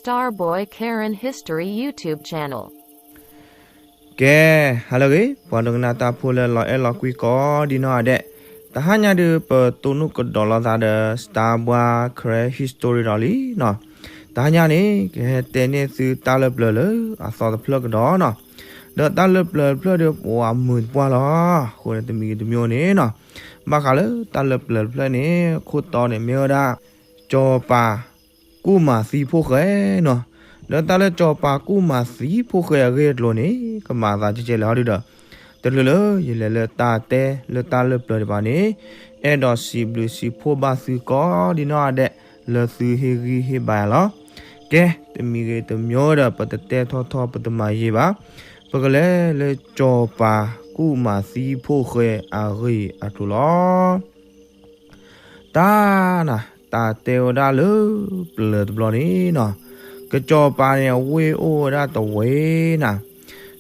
Starboy Karen History YouTube channel. ကဲ, ဟါလၢအဂ့ၤ ပှၤဒိကနၣ်တၢ်ဖိလၢလီၤအဲၣ်လီၤကွံကိးဒ်နီၢ်ဂၤဒဲး, တဟါညါဒုး ပတိၢ်နီၣ်ကဒီးလိာ်သးဒီး Starboy Karen History ဒီးလံနီၤ. တဟါညါန့ၣ် ကဟဲတဲန့ၢ်သုတၢ်လၢပျၢၤလၢအသီတဖျၢၣ်ကဒီးနီၤ. ဒီးတၢ်လၢပျၢၤတဖျၢၣ်ဒီး ပှၤမုာ်တပှၢ်လီၤ. အဃိန့ၣ် တမံၤဂ့ၤတမံၤဂ့ၤန့ၣ်နီၤ, ဘၣ်ဃးလၢတၢ်လၢပျၢၤတဖျၢၣ်န့ၣ် ခိၣ်တီန့ၣ်မ့ၢ်ဝဲဒၣ် စီၤပၤကူၣ်မၤသံဖိၣ်ဃဲနီၤ. ဒီးတၢ်လၢစီၤပၤကူၣ်မၤသံဖိၣ်ဃဲအဂ့ၢ်အကျိၤန့ၣ် ကမၤအသးကဲကဲလဲၣ်ဟီဒုဒီး, တချုးလၢယလဲၤလၢတၢ်တဲလၢတၢ်လၢပျၢၤဒံးဘၣ်န့ၣ်, အဲၣ်ဒိးစံးဘျုးစံးဖှိၣ်ဘၣ်သုကိးဒ်နီၢ်ဂၤဒဲး လၢသုဟ့ၣ်ဂံၢ်ဟ့ၣ်ဘါယၤလီၤ. ကဲ, တမံၤဂ့ၤတမံၤဂ့ၤဒီး ပတတဲထီၣ်ထီၣ် ပတမၤယံာ်ဘၣ်, ပကလဲၤလၢစီၤပၤကူၣ်မၤသံဖိၣ်ဃဲအဂ့ၢ်အကျိၤလီၤ. တၢ်နၤ, တၢ်တဲဝဲဒၣ်လၢပျၢၤတဘျီန့ၣ်နီၤ, ကစီၤပၤန့ၣ် အဝ့ၢ်အိၣ်ဝဲဒၣ်တဝ့ၢ်နၤ.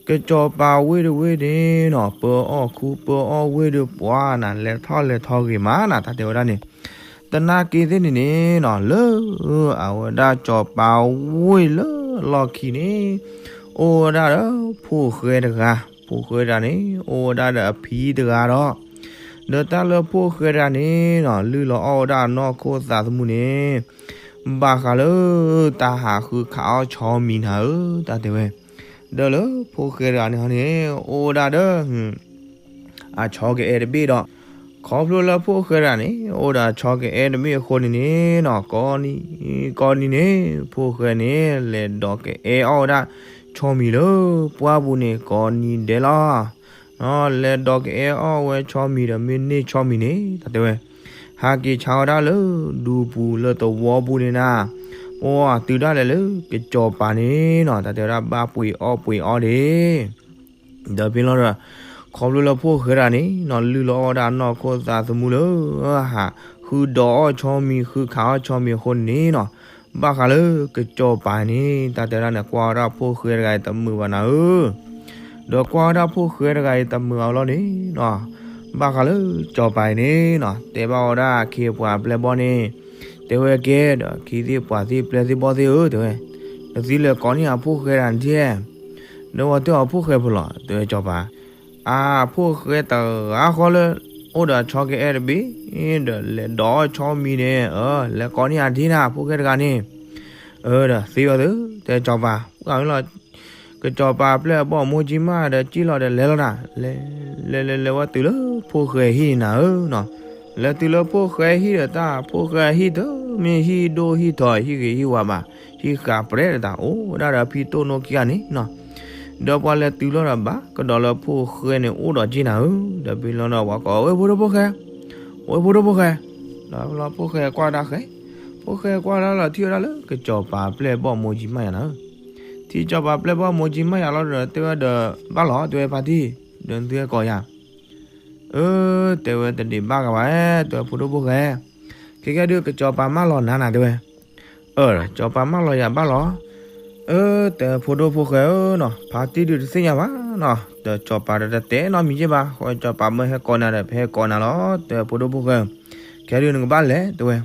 ကစီၤပၤဝ့ၢ်တဝ့ၢ်န့ၣ်နီၤ, ပၢအီၣ်ခူပၢအီၣ်ဝ့ၢ်ဒီးပှၤနၤ လဲၤထီၣ်လဲၤထီဂ့ၤမးနၤ, တၢ်တဲဝဲဒၣ်န့ၣ်. တနာ်က့ၤသ့ၣ်န့ၣ်န့ၣ်နီၤ, လၢအဝဲဒၣ်စီၤပၤဝ့ၢ်လၢလီၢ်ခံန့ၣ် အိၣ်ဝဲဒၣ်ဒီးဖိၣ်ဃဲတဂၤ, ဖိၣ်ဃဲတဂၤန့ၣ် အိၣ်ဝဲဒၣ်ဒီးအဖံတဂၤဒီး, ဒီးတၢ်လၢဖိၣ်ဃဲတဂၤန့ၣ်နီၤ, လုၢ်လီၤအီၣ်ဝဲဒၣ်အနီၢ်ခိသးသမူန့ၣ် ဘၣ်ဃးလၢတၢ်ဟးဃုခးအီၣ်ဆီမံၤနၤဧၢ, တၢ်တဲဝဲ. ဒီးလၢဖိၣ်ဃဲတဂၤန့ၣ်ဟီန့ၣ် အိၣ်ဝဲဒၣ်ဒီး အဆီကအဲၣ်တဘ့ၣ်ဒီး, ခီဖျိလၢဖိၣ်ဃဲတဂၤန့ၣ် အိၣ်ဒီးအဆီကအဲၣ်တဘ့ၣ်အဃိန့ၣ်န့ၣ်နီၤ, ကိးနံၤကိးနံၤန့ၣ် ဖိၣ်ဃဲန့ၣ် လဲၤဒိးကအဲၣ်အီၣ်ဝဲဒၣ်ဆီမံၤလၢပှၢ်ပူၤန့ၣ် ကိးနံၤဒဲးလီၤ. လဲၤဒိးကအဲၣ်အီၣ်ဝဲဆီမံၤဒီး မ့ၢ်န့ၢ်ဆီမံၤန့ၣ် တၢ်တဲဝဲ, ဟးက့ၤဆါဝဲဒၣ်လၢဒူပူၤလၢသဝီပူၤန့ၣ်နၤ, ပှၤတုၤဒၣ်လဲာ်လၢကစီၤပၤန့ၣ်နီၤ, တၢ်တဲဝဲဒၣ် ဘၣ်ပှ့ၤအီၣ်ပှ့ၤအီဒ့ၣ် ဒီးဖဲလီၤဒီး ခီဖျိလၢဖိၣ်ဃဲတဂၤန့ၣ်နီၤ, လုၢ်လီၤအီၣ်ဝဲဒၣ်အနီၢ်ခိသးသမူလၢ ဟးဃုဒိးအီၣ်ဆီမံၤ ဃုခးအီၣ်ဆီမံၤအဃိန့ၣ်နီၤ, ဘၣ်ဃးလၢကစီၤပၤန့ၣ် တၢ်တဲဝဲဒၣ်န့ၣ် ကွၢ်ဝဲဒၣ်ဖိၣ်ဃဲတဂၤအံၤတမုာ်ဘၣ်နၤဧၢ, ဒီးကွၢ်ဝဲဒၣ်ဖိၣ်ဃဲတဂၤအံၤတမုာ်အီၤလီၤန့ၣ်နီၤ, ဘၣ်ဃးလၢကစီၤပၤအံၤန့ၣ်နီၤ, တဲဘၣ်ဝဲဒၣ်အခ့အပှၤအပျဲၢ်အဘီၣ်န့ၣ်, တဲဝဲကဲဒီး ခံသ့ၣ်ပှၤသ့ၣ်ပျဲၢ်သ့ၣ်ဘီၣ်သ့ၣ်ဧၢ တဲဝဲ, နသုလဲၤကိးန့ၢ်အဖိၣ်ဃဲတဂၤန့ၣ်ဒ် ဒီးဝဲတဲအီၤ ဖိၣ်ဃဲဖဲလဲၣ် တဲဝဲစီၤပၤ, အဖိၣ်ဃဲတဂၤဃီလၢ အိၣ်ဒီးဆီကအဲၣ်တဘ့ၣ် ဒီးလဲၤဒိးအီၣ်ဆီမံၤန့ၣ်, လဲၤကိးန့ၢ်အဒ့နၤ ဖိၣ်ဃဲတဂၤန့ၣ်, ဒီးသ့ဝဲသု တဲစီၤပၤ ပှၢ်မ့ၢ်လီၤ, ကစီၤပၤပျဲၢ်အဘီၣ်မိၢ်ကၠံမး ဒီးကံၣ်လီၤဒီးလဲၤလီၤနၤ, လဲၤလဲၤလဲၤလဲၤဝဲတုၤလၢဖိၣ်ဃဲဟံၣ်န့ၣ်နၤဧၢနီၤ, လဲၤတုၤလၢဖိၣ်ဃဲဟံၣ်ဒီးတၢ် ဖိၣ်ဃဲဟံၣ်တမ့ၢ်ဟံၣ်ဒိၣ်ဟံၣ်ထီၣ် ဟံၣ်ဂ့ၤဟံၣ်ဝါဘၣ်, ဟံၣ်ဃာ်ပြဲးဒီးတၢ် အိၣ်ဝဲဒၣ်ဒီးအဖံတိၢ်နိခံဂၤန့ၣ်နီၤ, ဒီးပှၤလဲၤတုၤလီၤဒီးဘၣ်ကဒီးလၢဖိၣ်ဃဲန့ၣ်အိၣ်ဒီးက့နၤဧၢ, ဒီးဖဲလီၤဒီးပှၤကိး ဝဲဖိဒိၣ်ဖိၣ်ဃဲ, ဝဲဖိဒိၣ်ဖိၣ်ဃဲ, ဒီးဖဲလီၤဖိၣ်ဃဲကွၢ်တၢ်ဃဲ, ဖိၣ်ဃဲကွၢ်တၢ်လီၤထံၣ်ဝဲဒၣ်လၢကစီၤပၤပျဲၢ်အဘီၣ်မိၢ်ကၠံမးယၤနၤဧၢ, ထံၣ်စီၤပၤပျဲၢ်အဘီၣ်မိၢ်ကၠံမးယၤလီၤဒီး တဲဝဲဒီး ဘၣ်လီၤ တဲဝဲဖါတံၢ်, ဒီးနသုဟဲကိးယၤ အၢ တဲဝဲတဒံးဘၣ်ဂၤဘၣ်, တဲဝဲဖိဒိၣ်ဖိၣ်ဃဲ, ခဲကဲဒုးကစီၤပၤမၢလီၤနၤနၤ တဲဝဲ, အၢ စီၤပၤမၢလီၤယၤဘၣ်လီၤ, အၢ တဲဖိဒိၣ်ဖိၣ်ဃဲဧၢနီၤ, ဖါတံၢ်ဒုးတသ့ၣ်ညါဘၣ်နီၤ, ဒီးစီၤပၤဒီးတတဲနီတမံၤက့ဘၣ်, ဃိစီၤပၤမၢဟဲကိးနၤဒီး ပဟဲကိးနၤလီၤ တဲဖိဒိၣ်ဖိၣ်ဃဲ, ခဲဒုးနကဘၣ်လဲၤ တဲဝဲ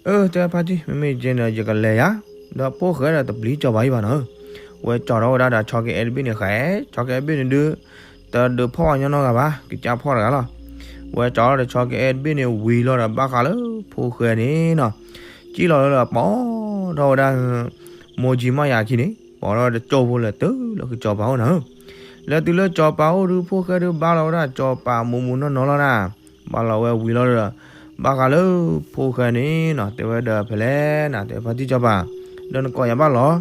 အၢ တဲဖါတံၢ် မ့မ့ၢ်ကဲန့ၣ် ယကလဲၤယၤ, ဒီးဖိၣ်ဃဲဒီးတပျံၤစီၤပၤဟံၣ်ဘၣ်နီၤဧၢ, ဝဲကၠီထီၣ်ဝဲဒၣ်ဒီးဆီကအဲၣ်တဘ့ၣ်န့ၣ်ဃဲ, ဆီကအဲၣ်တဘ့ၣ်န့ၣ်ဒုး တဒုးဖီၣ်အီၤညီနီတဂၤဘၣ်, ကစၢ်ဖီၣ်တဂၤလီၤ, ဝဲကၠီထီၣ်ဒီးဆီကအဲၣ်တဘ့ၣ်န့ၣ်ဝံၤလီၤဒီးဘၣ်ဃးလၢဖိၣ်ဃဲန့ၣ်နီၤ, ကံၣ်လီၤလၢဒီးပိာ်ထီၣ်ဝဲဒၣ် မိၢ်ကၠံမးယၤခံန့ၣ် ပိာ်ထီၣ်ဝဲဒီးကၠိဖိလဲၤတုၤလၢကစီၤပၤအိၣ်နၤဧၢ, လဲၤတုၤလၢစီၤပၤအိၣ်ဒုး ဖိၣ်ဃဲဒုးဘါလီၤဝဲဒၣ်စီၤပၤမူးမူးနီၢ်နီၢ်လီၤနၤ, ဘါလီၤဝဲဝံၤလီၤဒီး ဘၣ်ဃးလၢဖိၣ်ဃဲန့ၣ်နီၤ တဲဝဲဒီးဖဲလဲၣ်နၤ တဲဖါတံၢ်စီၤပၤ, ဒီးနကိးယၤဘၣ်လီၤ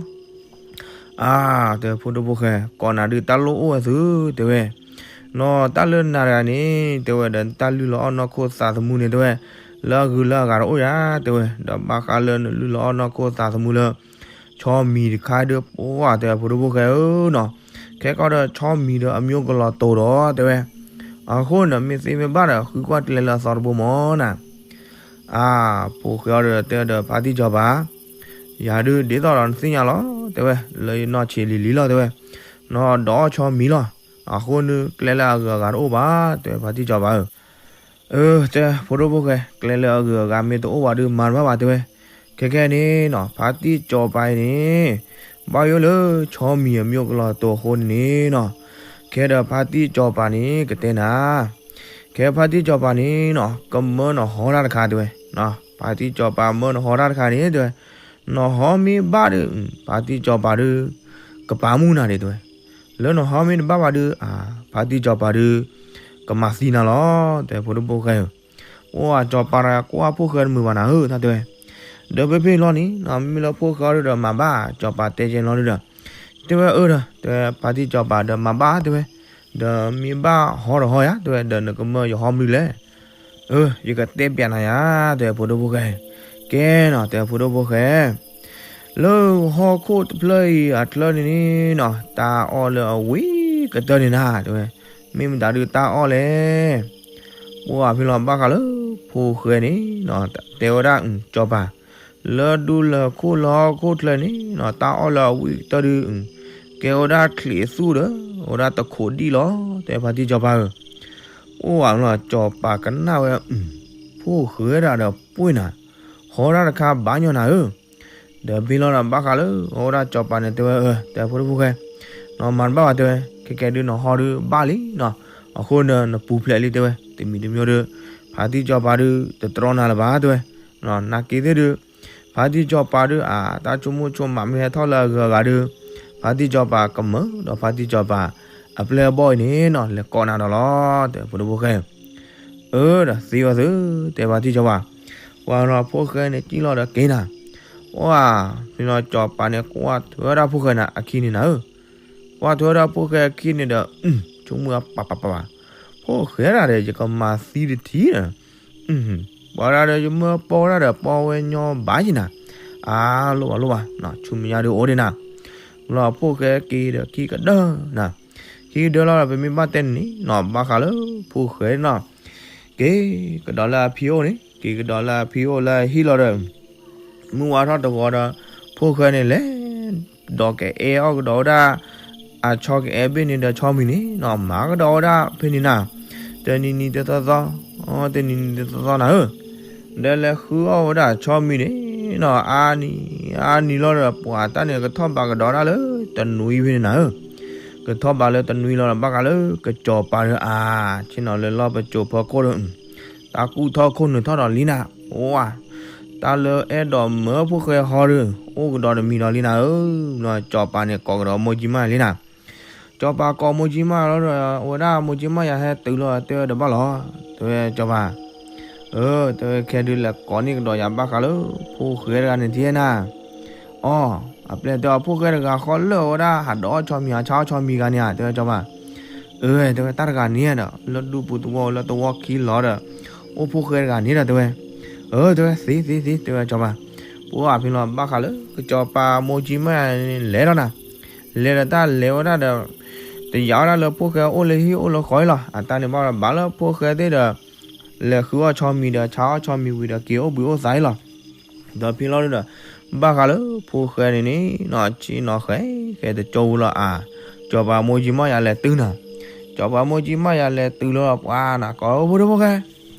အါ တဲဖိဒိၣ်ဖိၣ်ဃဲ ကိးနၤဒုးတၢ်လိၣ်အိၣ်ဝဲသု တဲဝဲ, နီၢ်တၢ်လၢနၤတဂၤန့ၣ် တဲဝဲဒီးတၢ်လုၢ်လီၤအီၣ်နီၢ်ခိသးသမူန့ၣ် တဲဝဲ, လၢအဂုၤလၢအဂၤတအိၣ်ယၤ တဲဝဲ, ဒီးဘၣ်ဃးလၢနလုၢ်လီၤအီၣ်နီၢ်ခိသးသမူလၢ ဆီမံၤတခါဒုး ပှၢ် တဲဖိဒိၣ်ဖိၣ်ဃဲဧၢနီၤ, ခဲကီၢ်ဒီးဆီမံၤဒီးအမျိုးကလီၤတိၤဒီး တဲဝဲ, အဃိန့ၣ် မ့ၢ်သ့မ့ၢ်ဘၣ်ဒီး ဃုကွၢ်ကျဲလၢအသီတဘိမၢ်နၤ အါ ဖိၣ်ဃဲအီၤဒီးတဲဒီးဖါတံၢ်စီၤပၤ, ယၤဒုးဒ်သိးဒီးနသ့ၣ်ညါလီၤ တဲဝဲ, လၢယနီၢ်ဆံးလံၤလံၤလီၤ တဲဝဲ, နီၢ်ဒီးအီၣ်ဆီမံၤလီၤ, အဃိန့ၣ်ကျဲလၢအဂုၤအဂၤတအိၣ်ဘၣ် တဲဝဲဖါတံၢ်စီၤပၤဧၢ, အၢ တဲဖိဒိၣ်ဖိၣ်ဃဲ ကျဲလၢအဂုၤအဂၤမ့ၢ်တအိၣ်ဘၣ်ဒုးမၤတဘၣ်ဘၣ် တဲဝဲ, ခဲခဲန့ၣ်နီၤ ဖါတံၢ်စီၤပၤအံၤန့ၣ် ဘၣ်ယိၣ်လၢဆီမံၤအမံၤကလီၤတိၤအဃိန့ၣ်နီၤ, ခဲဒီးဖါတံၢ်စီၤပၤန့ၣ်ကတဲနၤ, ခဲဖါတံၢ်စီၤပၤန့ၣ်နီၤ ကမၢနဟီတၢ်တခါတဲဝဲ, ဖါတံၢ်စီၤပၤမၢနဟီတၢ်တခါန့ၣ်တဲဝဲ, နဟီမ့ၢ်ဘၣ်ဒီး ဖါတံၢ်စီၤပၤဒီး ကပာ်မူနၤဒံးတဲဝဲ, လၢနဟီမ့ၢ်တဘၣ်ဘၣ်ဒီး ဖါတံၢ်စီၤပၤဒီး ကမၤသံနၤလီၤ တဲဖိဒိၣ်ဖိၣ်ဃဲဧၢ. အိၣ်ဧါ စီၤပၤတဂၤကွၢ်ဖိၣ်ဃဲတမုာ်ဘၣ်နၤဧၢ တၢ်တဲဝဲ, ဒီးဖဲဖဲလီၤန့ၣ် မ့မ့ၢ်လၢဖိၣ်ဃဲအီၤဒီးမၤဘၣ် စီၤပၤတဲကဲလီၤဒီး, တဲဝဲအၢဒီး တဲဝဲဖါတံၢ်စီၤပၤဒီးမၤဘၣ်တဲဝဲ, ဒီးမ့ၢ်ဘၣ်ဟီဒီးဟီယၤ တဲဝဲ ဒီးနကမၢယဟီမနုၤလဲၣ် အၢ ယကတဲပျးနၤယၤ တဲဝဲဖိဒိၣ်ဖိၣ်ဃဲ, ကဲနီၤ တဲဝဲဖိဒိၣ်ဖိၣ်ဃဲ, လၢဟီၣ်ခိၣ်တဖျၢၣ်အံၤအချၢန့ၣ်န့ၣ်နီၤ တၢ်အီၣ်လၢအဝံၣ်ကတၢၢ်န့ၣ်နၤ တဲဝဲ, မ့ၢ်မတၤဒုးတၢ်အီၣ်လဲၣ်. ပှၤဖဲလီၤဘၣ်ဃးလၢဖိၣ်ဃဲန့ၣ်နီၤ တဲဝဲဒၣ် စီၤပၤ လၢဒူလၢၢ်ခိၣ်လၢဟီၣ်ခိၣ်ချၢန့ၣ်နီၤ တၢ်အီၣ်လၢအဝံၣ်ကတၢၢ်ဒုး ကဲဝဲဒၣ်ချံးသူၣ်ဒီး အဝဲဒၣ်တခိးဒံၣ်လီၤ တဲဖါတံၢ်စီၤပၤဧၢ. အိၣ်ဧါလီၤ စီၤပၤကနၣ်ဝဲ ဖိၣ်ဃဲဒၣ်ဒီးပှ့ၤနၤ, ဟီဒၣ်တခါဘၣ်ညီနၤဧၢ. ဒီးဖဲလီၤဒီးဘၣ်ဃးလၢ အဝဲဒၣ်စီၤပၤန့ၣ်တဲဝဲအၢ တဲဖိဒိၣ်ဖိၣ်ဃဲ, နမၤတဘၣ်ဘၣ်တဲဝဲ ခဲကဲဒုးနဟီဒုးဘၣ်လံနီၤ, အဃိန့ၣ်နပူၤဖျဲးလံတဲဝဲ တမံၤတမံၤဒီး ဖါတံၢ်စီၤပၤဒုးတတြီနၤလၢၤဘၣ်တဲဝဲ, နာ်က့သ့ၣ်ဒုး ဖါတံၢ်စီၤပၤဒုးအတၢ်ဆိကမိၣ်ဆိကမးမ့ၢ်ဟဲထီၣ်လၢအဂၤဂၤဒီး ဖါတံၢ်စီၤပၤကမၢဒီးဖါတံၢ်စီၤပၤ အပျဲၢ်အဘီၣ်အံၤန့ၣ်နီၤ လဲၤကိးနၤဒီးလီၤ တဲဖိဒိၣ်ဖိၣ်ဃဲ. အၢ ဒီးသ့ဝဲသု တဲဖါတံၢ်စီၤပၤ, ပှၤနီၤဖိၣ်ဃဲန့ၣ်စံၣ်လီၤဒီးက့ၤနၤ, အိၣ်ဧါ, ဖဲနီၤစီၤပၤန့ၣ်ကွၢ်ထွဲဝဲဒၣ်ဖိၣ်ဃဲန့ၣ်အခံန့ၣ်နၤဧၢ, ကွၢ်ထွဲဝဲဒၣ်ဖိၣ်ဃဲအခံန့ၣ်ဒီး ဆိကမိၣ်ပပပပ, ဖိၣ်ဃဲဒၣ်ဒီး ယကမၤသံတထံၣ်ဒီး ပှၤဒၣ်ဒီးယမၢပီဝဲဒၣ်ဒီး ပီဝဲညီဘၣ်ယံၤနၤ, အလိၣ်ဘၣ်လိၣ်ဘၣ်, ဆူမဲာ်ညါဒုးအိၣ်ဒံးနၤ, လီၤဖိၣ်ဃဲက့ၤဒီးခံကဒၢနၤ, ခံကဒၢလီၤဒီး ပမ့ၢ်ဘၣ်တဲန့ၣ်နီၤ ဘၣ်ဃးလၢဖိၣ်ဃဲနီၤ, က့ၤကဒီးလၢအဖံအိၣ်န့ၣ် က့ၤကဒီးလၢအဖံအိၣ်လၢအဟံၣ်လီၤဒီး မုၢ်ဝါထီၣ်တဂီၤဒီး ဖိၣ်ဃဲန့ၣ်လဲၤ ဒီးကအဲၣ်အီၣ်ကဒီးဝဲဒၣ် အဆီကအဲၣ်ဘ့ၣ်န့ၣ်ဒီးဆီမံၤန့ၣ်နီၤ မၤကဒီးဝဲဒၣ်ဖဲန့ၣ်နၤ, တနံၤနံၤတသီသီ, တနံၤနံၤတသီသီနၤဧၢ, ဒီးလဲၤဃုအီၣ်ဝဲဒၣ်ဆီမံၤန့ၣ်နီၤ အါနံၤ အါနံၤလီၤဒီး ပှၤတၢ်န့ၣ်ကထီၣ်ဘးကဒီးဒၣ်လၢတနွံဖဲန့ၣ်နၤဧၢ, ကထီၣ်ဘးလၢတနွံလီၤဒီး ဘၣ်ဃးလၢကစီၤပၤဒီးအါ ဆ့ၣ်နီၤလၢလီၢ်ပစိာ်ဖီခိၣ်ဒီး တၢ်ကူၣ်ထီၣ်ခိၣ်နုာ်ထီၣ်ဒီးလံနၤ, အိၣ်ဧါ, တၢ်လၢအဲၣ်ဒိးမၢဖိၣ်ဃဲဟီဒီး အိၣ်ကဒီးတမံၤဒီးလံနၤဧၢ, စီၤပၤန့ၣ်ကိးကဒီးမိၢ်ကၠံမၣ်ယၤလံနၤ, စီၤပၤကိးမိၢ်ကၠံမၣ်လီၤဒီး အဝဲဒၣ်မိၢ်ကၠံမၣ်ယၤဟဲတုၤလီၤတဲဝဲဒီးဘၣ်လီၤ, တဲဝဲစီၤပၤ, အၢ တဲဝဲခဲဒုးလဲၤကိးန့ၢ်ကဒီးယၤဘၣ်ဃးလၢ ဖိၣ်ဃဲတဂၤန့ၣ်ထံၣ်နၤ အီ, အပျဲၢ်တဲအီၤဖိၣ်ဃဲတဂၤဃီလၢအဝဲဒၣ်ဟးဒီးအီၣ်ဆီမံၤ ဟးဆါအီၣ်ဆီမံၤဂၤန့ၣ်ဧါ တဲဝဲစီၤပၤ, အၢ တဲဝဲတၢ်တဂၤန့ၣ်ဒီး လၢဒူပူၤသဝီလၢသဝီခံလီၤဒီး အိၣ်ဖိၣ်ဃဲတဂၤန့ၣ်ဒီးတဲဝဲ, အၢ တဲဝဲသ့သ့သ့ တဲဝဲစီၤပၤ, ပှၤဖဲလီၤဘၣ်ဃးလၢကစီၤပၤမိၢ်ကၠံမၣ်ယၤန့ၣ်လဲၤလီၤနၤ, လဲၤဒီးတၢ်လဲၤဝဲဒၣ်ဒီး တယာ်ဝဲဒၣ်လၢဖိၣ်ဃဲအိၣ်လၢဟံၣ်အိၣ်လၢဃီအံၤလီၤ, အတၢ်န့ၣ်ဘၣ်ဒီးဘၣ်လၢဖိၣ်ဃဲသ့ၣ်ဒီး လဲၤဃုအီၣ်ဆီမံၤဒီးဆါအီၣ်ဆီမံၤဝံၤဒီးက့ၤအိၣ်ဘှံးအိၣ်သါအံၤလီၤ. ဒီးဖဲလီၤဒုးဒီး ဘၣ်ဃးလၢဖိၣ်ဃဲန့ၣ်န့ၣ်နီၤ ဆ့ၣ်နီၤဃဲဃဲတကၠိဝံၤလီၤအါ, စီၤပၤမိၢ်ကၠံမၣ်ယၤလဲၤတုၤနၤ, စီၤပၤမိၢ်ကၠံမၣ်ယၤလဲၤတုၤလီၤ ပှၤနၤကိးဖိဒိၣ်ဖိၣ်ဃဲ,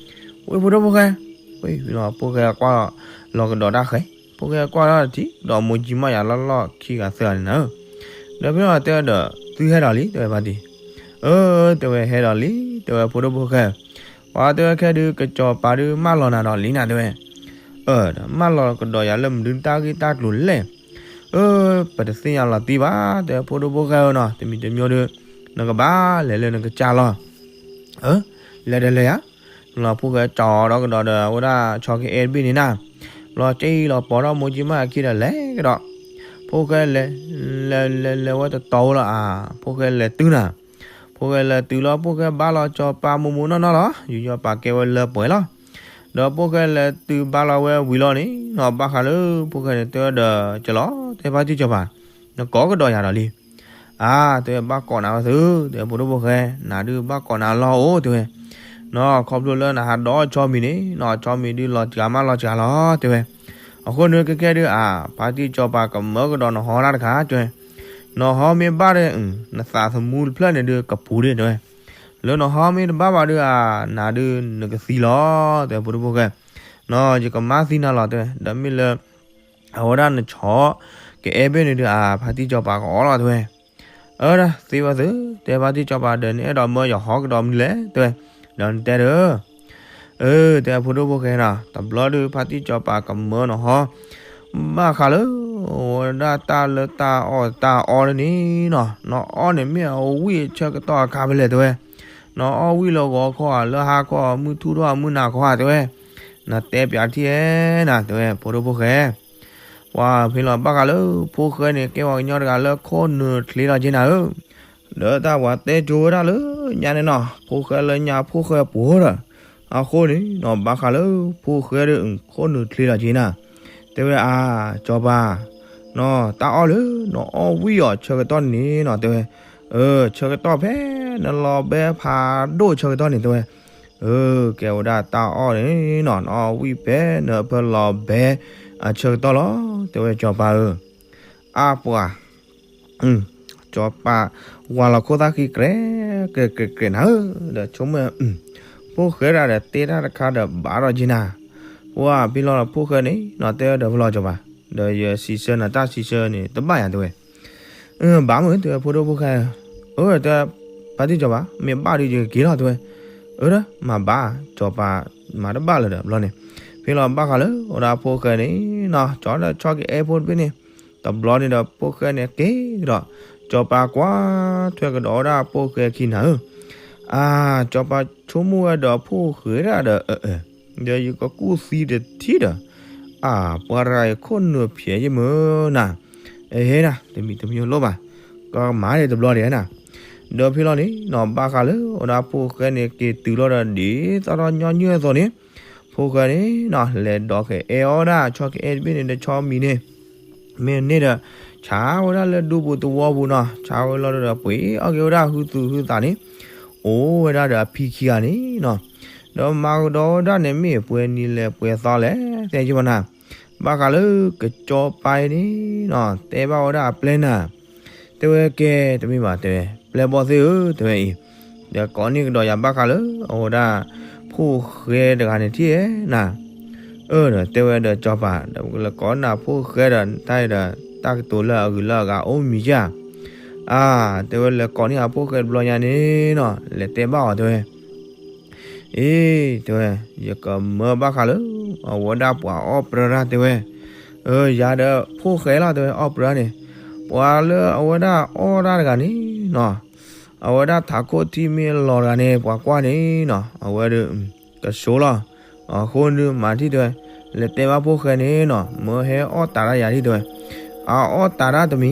ဝဲဖိဒိၣ်ဖိၣ်ဃဲ, ဝဲဖဲလီၤဖိၣ်ဃဲကွၢ်လီၤကဒီးတၢ်ဃဲ, ဖိၣ်ဃဲကွၢ်လီၤတထံၣ်ဒီးမိၢ်ကၠံမၣ်ယၤလီၤလီၢ်ခံဂၤသၢဂၤန့ၣ်နၤဧၢ, ဒီးဖဲလီၤတဲဒီး သုဟဲဒီးလံ တဲဝဲဖါတံၢ်, အၢ တဲဝဲဟဲဒီးလံ တဲဝဲဖိဒိၣ်ဖိၣ်ဃဲ ပှၤတဲဝဲခဲဒုး ကစီၤပၤဒုးမၢလီၤနၤဒီးလံနၤတဲဝဲ, အၢ မၢလီၤကဒီးယၤလၢမနုၤတၢ်ဂ့ၢ်တၢ်ကျိၤလဲၣ်, အၢ ပတသ့ၣ်ညါလီၤတံၢ်ဘၣ် တဲဖိဒိၣ်ဖိၣ်ဃဲဧၢနီၤ တမံၤတမံၤဒီး နကဘၣ်လဲၤလၢနကစၢ်လီၤ, အၢ လဲၤဒီးလဲၤယၤ, လီၤဖိၣ်ဃဲကၠီဒီးကဒီးဒီး အဝဲဒၣ်ဆီကအဲၣ်တဘ့ၣ်န့ၣ်နၤ, လီၤက့ၤလီၤပိာ်ထီၣ်မိၢ်ကၠံမၣ်ယၤခံဒီးလဲၤကဒီး, ဖိၣ်ဃဲလဲၤ လဲၤလဲၤလဲၤဝဲတတီၤ ဝဲလီၤအါ, ဖိၣ်ဃဲလဲၤတုၤနၤ ဖိၣ်ဃဲလဲၤတုၤလီၤ ဖိၣ်ဃဲဘါလီၤစီၤပၤမိၢ်မိၢ်နီၢ်နီၢ်လီၤ ယူးယီၣ်ပာ်ကဲဝဲလၢပှဲၤလီၤ, ဒီးဖိၣ်ဃဲလဲၤတုၤဘါလီၤဝဲဝံၤလီၤန့ၣ်နီၤ ဘၣ်ဃးလၢဖိၣ်ဃဲန့ၣ်တဲဝဲဒီး ကလီၤ တဲဖါတံၢ်စီၤပၤ, နကိးကဒီးယၤဒီးလံ, အါ တဲဝဲဘၣ်ကိးနၤဝဲသု တဲဖိဒိၣ်ဖိၣ်ဃဲ, နၤဒုးဘၣ်ကိးနၤလီၤအိၣ်တဲဝဲ, နီၤ ခီဖျိလၢနဟးဒီးဆီမံၤန့ၣ်နီၤ ဆီမံၤဒုးလီၤစှၤမးလီၤစှၤလီၤတဲဝဲ, အဃိန့ၣ်ခဲကဲဒုးအါ ဖါတံၢ်စီၤပၤကမၢကဒီးနဟီတၢ်တခါတဲဝဲ နဟီမ့ၢ်ဘၣ်ဒီး နသးသမူတဖျၢၣ်န့ၣ်ဒုးကပူၤဒ့ၣ်တဲဝဲ, လၢနဟီမ့ၢ်တဘၣ်ဘၣ်ဒုးအါ နၤဒုးနကသံလီၤ တဲဖိဒိၣ်ဖိၣ်ဃဲ, နီၤ ယကမၤသံနၤလီၤတဲဝဲ, ဒီးမ့ၢ်လၢ အဝဲဒၣ်နဆီ ကအဲၣ်ဘ့ၣ်န့ၣ်ဒုး အဖါတံၢ်စီၤပၤကအီၣ်လီၤ တဲဝဲ. အၢ သ့ဝဲသု တဲဖါတံၢ်စီၤပၤဒီး နအဲၣ်ဒိးမၢယဟီကဒီးမနုၤလဲၣ် တဲဝဲ. ဒီးနတဲဒီး အၢ တဲအဖိဒိၣ်ဖိၣ်ဃဲနီၤ, တဘျီဒုး ဖါတံၢ်စီၤပၤကမၢနဟီ ဘၣ်ဃးလၢ အဝဲဒၣ်တၢ်လၢတၢ်အီၣ်တၢ်အီလၢန့ၣ်နီၤ, နအီၣ်န့ၣ်မ့ၢ်အဝံၣ်အဆၢကတီၢ်အခါဖဲလဲၣ် တဲဝဲ. နအီၣ်ဝံၣ်လၢဂီၤခီဧါ လၢဟါခီဧါ မုၢ်ထူၣ်ထီၣ်မုၢ်နၤခီဧါ တဲဝဲ. နတဲပၠးထံၣ်ဧဲနၤ တဲဝဲ ဖိဒိၣ်ဖိၣ်ဃဲ. ပှၤဖဲလီၤဘၣ်ဃးလၢ ဖိၣ်ဃဲန့ၣ် ကဲပှၤကညီတဂၤလၢခိၣ်နူာ်ချ့လီၤက့နၤဧၢ ဒီးတၢ်ပှၤတဲကၠိဝဲဒၣ်လၢညါန့ၣ်နီၤ, ဖိၣ်ဃဲလၢညါဖိၣ်ဃဲပှိၤဒီး အဃိန့ၣ်နီၤ ဘၣ်ဃးလၢဖိၣ်ဃဲဒီး ခိၣ်နူာ်ချ့လီၤက့နၤ, တဲဝဲ အါ စီၤပၤ, နီၤ တၢ်အီၣ်လၢနအီၣ်ဝံၣ်အီၤဆၢကတီၢ်န့ၣ်နီၤ တဲဝဲ. အၢ ဆၢကတီၢ်ဖဲနလီၤဘဲဖးဒိၣ်ဆၢကတီၢ်န့ၣ် တဲဝဲ. အၢ ကဲဝဲဒၣ်တၢ်အီၣ်န့ၣ်နီၤ နအီၣ်ဝံၣ်ဖဲနအၢၣ်လီၤဘဲအဆၢကတီၢ်လီၤ တဲဝဲ စီၤပၤဧၢ. အါပှၤ စီၤပၤ ဝၤလီၤခိၣ်သၣ်ဃံ ကြဲးကြဲးကြဲးနၤဧၢ, ဒီးဆိကမိၣ် ဖိၣ်ဃဲဒၣ်ဒီးတဲတၢ်တခါဒီးဘၣ်ဒီးက့နၤ, ပှၤဖဲလီၤဒီးဖိၣ်ဃဲန့ၣ်နီၤ တဲဝဲဒီးဖဲလီၤ စီၤပၤ, ဒီးယစံးဆၢနၤတၢ်စံးဆၢန့ၣ် တဘၣ်ယၤ တဲဝဲ. ဘၣ်မုၢ် တဲဝဲ ဖိဒိၣ်ဖိၣ်ဃဲ, အၢ တဲ ဖါတံၢ်စီၤပၤ မ့ၢ်ဘၣ်ဒီးယကက့ၤလီၤ တဲဝဲ. အၢ မၤဘၣ် စီၤပၤ မၤတဘၣ်လၢၤဒီးဘျီန့ၣ်, ဖဲလီၤဘၣ်ဃးလၢ အဝဲဒၣ်ဖိၣ်ဃဲန့ၣ်နီၤ ကၠီဒီးဆီကအဲၣ်ဖိတဘ့ၣ်န့ၣ်, တဘျီန့ၣ်ဒီးဖိၣ်ဃဲန့ၣ်က့ၤကဒီး, စီၤပၤကွၢ်ထွဲကဒီးဝဲဒၣ်ဖိၣ်ဃဲခံနၤဧၢ, အါ စီၤပၤဆိကမိၣ်ဝဲဒီးဖိၣ်ဃဲဒၣ်ဒီး အၢ ဒီးယကကူၣ်သံတထံၣ်ဒီး, အါ ပှၤတဂၤအံၤခိၣ်နူာ်ဖျဲးယမုၢ်နၤ, အဟဲဒၣ် တမံၤတမံၤလိၣ်ဘၣ်, ကမၤန့ၣ်တဘျီဒံးနၤ, ဒီးဖဲလီၤန့ၣ်နီၤ ဘၣ်ဃးလၢ အဝဲဒၣ်ဖိၣ်ဃဲန့ၣ်က့ၤတုၤလီၤဒီးဒ်သိးဒီးညီနုၢ်အသိးန့ၣ်, ဖိၣ်ဃဲန့ၣ်နီၤ လဲၤဒိးကအဲၣ်အီၣ်ဝဲဒၣ် ဆီကအဲၣ်တဘ့ၣ်န့ၣ်ဒီးဆီမံၤန့ၣ် မ့ၢ်န့ၣ်ဒီး ဆါဝဲဒၣ်လၢဒူပူၤသဝီပူၤနီၤ, ဆါဝဲလီၤဒီးပှ့ၤအီၣ်က့ၤဝဲဒၣ်ဟုသူၣ်ဟုသးန့ၣ်, အိၣ်ဝဲဒၣ်ဒီးအဖံခံဂၤန့ၣ်နီၤ, ဒီးမၤကဒီးဝဲဒၣ်န့ၣ်မ့ၢ်ပှဲၤနံၤလဲၣ်ပှဲၤသီလဲၣ် သဲက့ဘၣ်နၤ, ဘၣ်ဃးလၢကစီၤပၤအံၤန့ၣ်နီၤ တဲဘၣ်ဝဲဒၣ်အပျဲၢ်နၤ, တဲဝဲကဲ တမ့ၢ်ဘၣ် တဲဝဲ ပျဲၢ်ဘီၣ်သ့ၣ်ဧၢ တဲဝဲအံၤ, ဒီးကိးန့ၢ်ကဒီးယၤဘၣ်ဃးလၢ အဝဲဒၣ် ဖိၣ်ဃဲတဂၤန့ၣ်ထံၣ်ဧဲနၤ အၢ ဒီးတဲဝဲဒီးစီၤပၤ ဒီးပကလဲၤကိးန့ၢ်ဖိၣ်ဃဲဒီး တၢ်အံၤဒီး တၢ်ကတိၤလၢအဂုၤလၢအဂၤအိၣ်မံၤဧါ, အါ တဲဝဲလဲၤကိးန့ၢ်အဖိၣ်ဃဲတဘျီညါန့ၣ်နီၤ လဲၤတဲဘၣ်အီၤ တဲဝဲ, အ့ တဲဝဲ ယကမၢဘၣ်ဃးလၢ အဝဲဒၣ်ပှၤအီၣ်ပြၢတၢ် တဲဝဲ, အၢ ယၤဒီးဖိၣ်ဃဲလီၤ တဲဝဲ အီၣ်ပြၢန့ၣ်, ပှၤလၢအဝဲဒၣ်အီၣ်တၢ်တဂၤန့ၣ်နီၤ အဝဲဒၣ်ထးခိၣ်ထံမ့ၢ်လီၤတဂၤန့ၣ် ပှၤကွၢ်န့ၣ်နီၤ အဝဲဒီး ကဆိလီၤ, အဃိန့ၣ်မၤထံၣ်တဲဝဲ, လဲၤတဲဘၣ်ဖိၣ်ဃဲန့ၣ်နီၤ မၢဟဲအီၣ်တၢ်တၢ်ယၤဒ်တဲဝဲ, အအီၣ်တၢ်တၢ်တမံၤဂ့ၤတမံၤ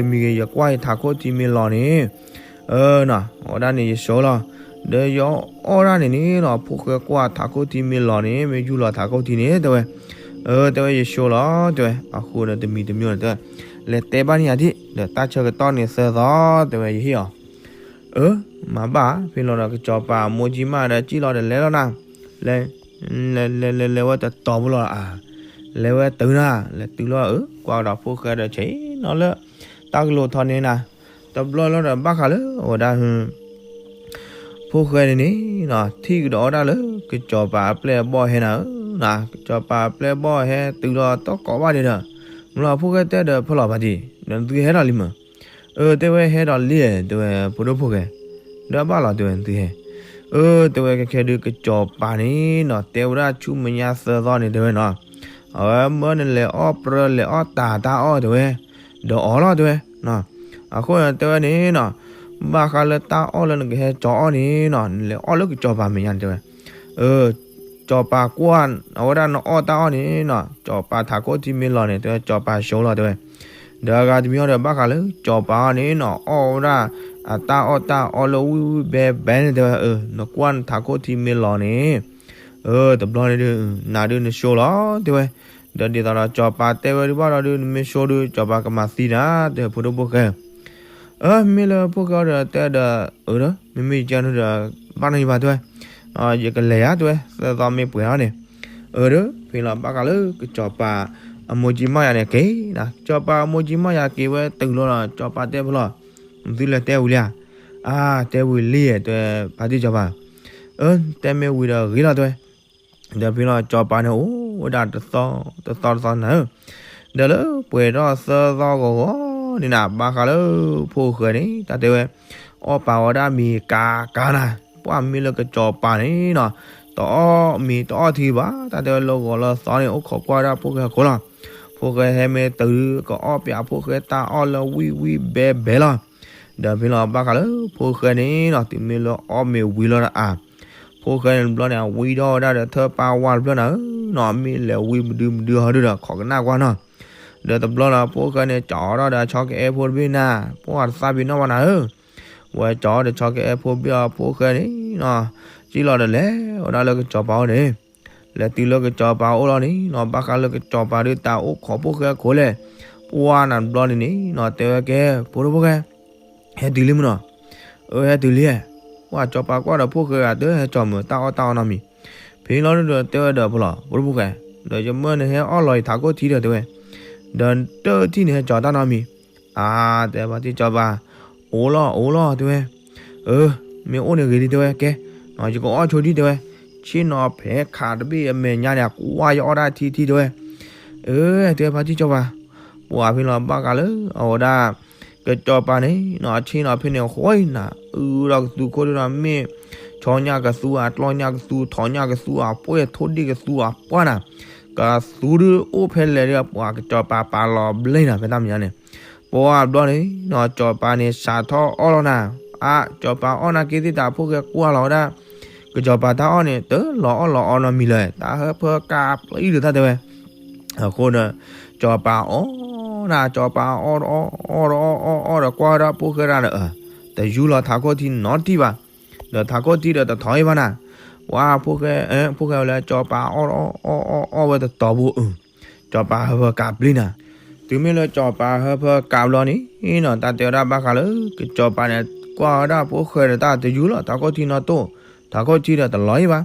ဂ့ၤ ယကွၢ်ယထးခိၣ်ထံမ့ၢ်လီၤန့ၣ်, အၢနီၤ အဝဲဒၣ်န့ၣ်ယဆိလီၤ, ဒီးယအီၣ်တၢ်န့ၣ်န့ၣ်နီၤ ဖိၣ်ဃဲကွၢ်ထးခိၣ်ထံမ့ၢ်လီၤန့ၣ် မ့ၢ်ယူၢ်လီၤထးခိၣ်ထံန့ၣ် တဲဝဲ, အၢ တဲဝဲယဆိလီၤ တဲဝဲ, အဃိဒီးတမံၤတမံၤန့ၣ်တဲဝဲ, လဲၤတဲဘၣ်န့ၢ်ယၤဒ် ဒီးတၢ်ဆၢကတီၢ်န့ၣ်သၢသီ တဲဝဲယဟ့ၣ်အီၤ အၢ မၤဘၣ် ဖဲလီၤဒီးကစီၤပၤအမိၢ်ကၠံမၢ်ဒီးကံၣ်လီၤဒီးလဲၤလီၤနၤ, လဲၤ လဲၤလဲၤလဲၤလဲၤဝဲတတီၤဖိလီၤ, လဲၤဝဲတုၤနၤ လဲၤတုၤလီၤ အၢ ကွၢ်ကဒီးဖိၣ်ဃဲဒီးဆဲးနီၤလၢ တၢ်ကလိၤထီၣ်န့ၣ်နၤ, တဘျီလီၤဒီးဘၣ်ဃးလၢအဝဲဒၣ် ဖိၣ်ဃဲန့ၣ်န့ၣ်နီၤ ထံၣ်ကဒီးဝဲဒၣ်လၢ ကစီၤပၤအပျဲၢ်အဘီၣ်ဟဲနၤဧၢ, ကစီၤပၤအပျဲၢ်အဘီၣ်ဟဲတုၤလီၤတကိးဘၣ်ဒံးဒီး, မ့ၢ်လီၤဖိၣ်ဃဲတဲဒီးဖဲလီၤပၢ်တံၢ် ဒီးနသုဟဲဒီးလံမၢ်, အၢ တဲဝဲဟဲဒီးလံ, တဲဝဲဖိဒိၣ်ဖိၣ်ဃဲ, ဒီးဘၣ်လီၤ တဲဝဲနသုဟဲ, အၢ တဲဝဲခဲခဲဒုးကစီၤပၤန့ၣ်နီၤ တဲဝဲဒၣ်ဆူမဲာ်ညါသၢသီန့ၣ် တဲဝဲနီၤ, အဝဲမၢနလဲၤအီၣ်ပြၢလဲၤအီၣ်တၢ်တၢ်အီၣ် တဲဝဲ, ဒီးအီၣ်လီၤ တဲဝဲ အဃိန့ၣ်တဲဝဲန့ၣ်နီၤ, ဘၣ်ဃးလၢတၢ်အီၣ်လၢနကဟဲကၠီအီၣ်န့ၣ်နီၤ နလဲၤအီၣ်လၢကစီၤပၤမဲာ်ညါန့ၣ် တဲဝဲ, အၢ စီၤပၤကွၢ်အဝဲဒၣ်နအီၣ်တၢ်အီၣ်န့ၣ်နီၤ စီၤပၤထးခိၣ်ထံမ့ၢ်လီၤန့ၣ် တဲဝဲ စီၤပၤဆိလီၤ တဲဝဲ, ဒီးအဂၤတမံၤအီၤဒီးဘၣ်ဃးလၢ စီၤပၤအီၤန့ၣ်နီၤ အီၣ်ဝဲဒၣ် အတၢ်အီၣ်တၢ်အီလၢဝံၣ်ဝံၣ်ဘဲဘဲန့ၣ် တဲဝဲ, အၢ နကွၢ်နထးခိၣ်ထံမ့ၢ်လီၤန့ၣ် အၢ တဘျီန့ၣ်ဒုး နၤဒုးနဆိလီၤ တဲဝဲ, ဒီးဒ်သိးဒီးစီၤပၤတဲဝဲဒုးဘၣ်ဒီးဒုး နမ့ၢ်ဆိဒုး စီၤပၤကမၤသံနၤ တဲဝဲ ဖိဒိၣ်ဖိၣ်ဃဲ, အၢ မ့ၢ်လၢဖိၣ်ဃဲအီၤဒီးတဲဒီး အၢ မ့မ့ၢ်ယကဲန့ၣ်ဒီး ဘၣ်နီၢ်ယဘၣ် တဲဝဲ, ယကလဲၤယၤ တဲဝဲ သၢသီမ့ၢ်ပှဲၤလီၤန့ၣ်, အၢ ဒီးဖဲလီၤဘၣ်ဃးလၢကစီၤပၤအမိၢ်ကၠံမၢ်ယၤန့ၣ်က့ၤ, ကစီၤပၤအမိၢ်ကၠံမၢ်ယၤက့ၤဝဲတုၤလီၤဒီး စီၤပၤတဲဖဲလီၤ, နသုလဲၤတဲဝံၤလံဧါ, အါ တဲဝံၤလံ တဲဝဲ ဖါတံၢ်စီၤပၤ, အၢ တဲမ့ၢ်ဝံၤဒီးဂ့ၤလီၤ တဲဝဲ, ဒီးဖဲလီၤစီၤပၤန့ၣ်အိၣ်ဝဲဒၣ်တသီ တသီတသီနၤဧၢ, ဒီးလၢပှဲၤထီၣ်သၢသီဂီၤဂီၤန့ၣ်နၤ ဘၣ်ဃးလၢဖိၣ်ဃဲန့ၣ် တၢ်တဲဝဲ အီၣ်ပာ်ဝဲဒၣ်မ့ၤကၤကၤနၤ, ပှၢ်မ့ၢ်လၢကစီၤပၤန့ၣ်နီၤ တအီၣ်မ့ၤတအီၣ်ထံဘၣ်, တၢ်တဲဝဲလၢဂီၤလၢသီန့ၣ် အိၣ်ခိးကွၢ်ဝဲဒၣ်ဖိၣ်ဃဲအခိၣ်လီၤ. ဖိၣ်ဃဲဟဲမ့ၢ်တုၤ ကအီၣ်ပာ်ဖိၣ်ဃဲတၢ်အီၣ်လၢဝံၣ်ဝံၣ်ဘဲဘဲလီၤ. ဒီးဖဲလီၤဘၣ်ဃးလၢဖိၣ်ဃဲန့ၣ်နီၤ တုၤမ့ၢ်လၢအီၣ်မ့ၤဝံၤလီၤဒီးအါ ဖိၣ်ဃဲန့ၣ်တဘျီန့ၣ် အဝံထီၣ်ဝဲဒၣ်ဒီးထၢၣ်ပၢ်ဝါတဖျၢၣ်နၤဧၢနီၤ, မ့ၢ်လဲၤဝံမဒုမဒုဟီဒုဒီး ခိးကနၣ်ကွၢ်နီၤ. ဒီးတဘျီလၢဖိၣ်ဃဲန့ၣ် ကၠီထီၣ်ဒီးဆီကအဲၣ်ဖိတဘ့ၣ်နၤ, ပှၢ်တသၣ်ဖံးနီၣ်ဘၣ်နၤဧၢ, ဝဲကၠီဒီးဆီကအဲၣ်ဖိဘ့ၣ်အီၤ ဖိၣ်ဃဲန့ၣ်နီၤ စံၣ်လီၤဒီးလဲၤဝဲဒၣ်လၢကစီၤပၤအိၣ်န့ၣ် လဲၤတုၤလၢကစီၤပၤအိၣ်လီၤန့ၣ်နီၤ ဘၣ်ဃးလၢကစီၤပၤဒုးတၢ်အိၣ်ခိးဖိၣ်ဃဲအခိၣ်လဲၣ်, ပှၢ်နၤတဘျီန့ၣ်န့ၣ်နီၤ တဲဝဲကဲ ဖိဒိၣ်ဖိၣ်ဃဲ ဟဲတုၤလံမ့ၢ်နီၤ, အၢ ဟဲတုၤလံ, ပှၢ်ကစီၤပၤကွၢ်ဒီးဖိၣ်ဃဲဂၤတဟဲကၠီမုာ်တၢ်အီၣ်တၢ်အီနီတမံၤ, ဖဲလီၤဒုဒီးတဲဝဲဒီးဖိလီၤ ဖိဒိၣ်ဖိၣ်ဃဲ, ဒီးယမၢနဟဲအီၣ်လီၤယထးခိၣ်ထံဒီးတဲဝဲ, ဒီးတထံၣ်န့ၣ်ဟဲကၠီတၢ်နီတမံၤ, အါ တဲဖါတံၢ်စီၤပၤ, အိၣ်လီၤအိၣ်လီၤတဲဝဲ, အၢ မ့ၢ်အိၣ်န့ၣ်ဂ့ၤဒံးတဲဝဲကဲ, ယကအီၣ်ဆိဒံးတဲဝဲ, ဆ့ၣ်နီၤဖဲခးတဘ့ၣ်အမဲာ်ညါန့ၣ် အကွၢ်ယအီၣ်ဒၣ်ထံထံတဲဝဲ, အၢ တဲဖါတံၢ်စီၤပၤ, ပှၢ်ဖဲလီၤဘၣ်ဃးလၢအဝဲဒၣ် ကစီၤပၤန့ၣ်နီၤ အဆ့ၣ်နီၤဖဲန့ၣ်ဃီနၤ အုဒီးကသူခိၣ်ဒုဒီးမ့ၢ် ဆီညၣ်ကသူဧါ ကျီညၣ်ကသူ ထိးညၣ်ကသူဧါ ပှဲၢ်ထိၣ်ဒံၣ်ကသူဧါ ပှၢ်နၤ, ကသူဒုအိၣ်ဖဲလဲၣ်ဒီး ပှၢ်ကစီၤပၤပာ်လီၤဘျ့နၤ ဖဲတၢ်မဲာ်ညါန့ၣ်, ပှၢ်ဘျီန့ၣ်နီၤ စီၤပၤန့ၣ်စးထီၣ်အီၣ်လီၤနၤ, အါ စီၤပၤအီၣ်နာ်က့သ့ၣ်တၢ်ဖိၣ်ဃဲကွၢ်လီၤဝဲဒၣ် ကစီၤပၤတၢ်အီၣ်န့ၣ် တလီၤအီၣ်လီၤအီနီတမံၤလၢၤ တၢ်ဟၢဖၢကးပျံၤဒီးတၢ်တဲဝဲ, အဃိဒီး စီၤပၤအီၣ်နၤ စီၤပၤအီၣ်အီၣ်အီၣ်အီၣ်အီၣ်အီၣ်ဒီးကွၢ်ဝဲဒၣ်ဖိၣ်ဃဲဒၣ်ဒီး တယူလီၤထးခိၣ်ထံနီတထံၣ်ဘၣ်, ဒီးထးခိၣ်ထံဒီးတထီၣ်အံၤဘၣ်နၤ, ဝါ ဖိၣ်ဃဲ ဖိၣ်ဃဲဝဲလၢစီၤပၤအီၣ်အီၣ်အီၣ်အီၣ်ဝဲတတီၤဘိ စီၤပၤဟၢဖၢကးပျံၤနၤ, တုၤမ့ၢ်လၢစီၤပၤဟၢဖၢကးဘျီန့ၣ်နီၤ တၢ်တဲဝဲဒၣ်ဘၣ်ဃးလၢ ကစီၤပၤန့ၣ် ကွၢ်ဝဲဒၣ်ဖိၣ်ဃဲဒီးတၢ်တယူလီၤထးခိၣ်ထံနီတိၣ်, ထးခိၣ်ထံဒီးတလီၤအံၤဘၣ်,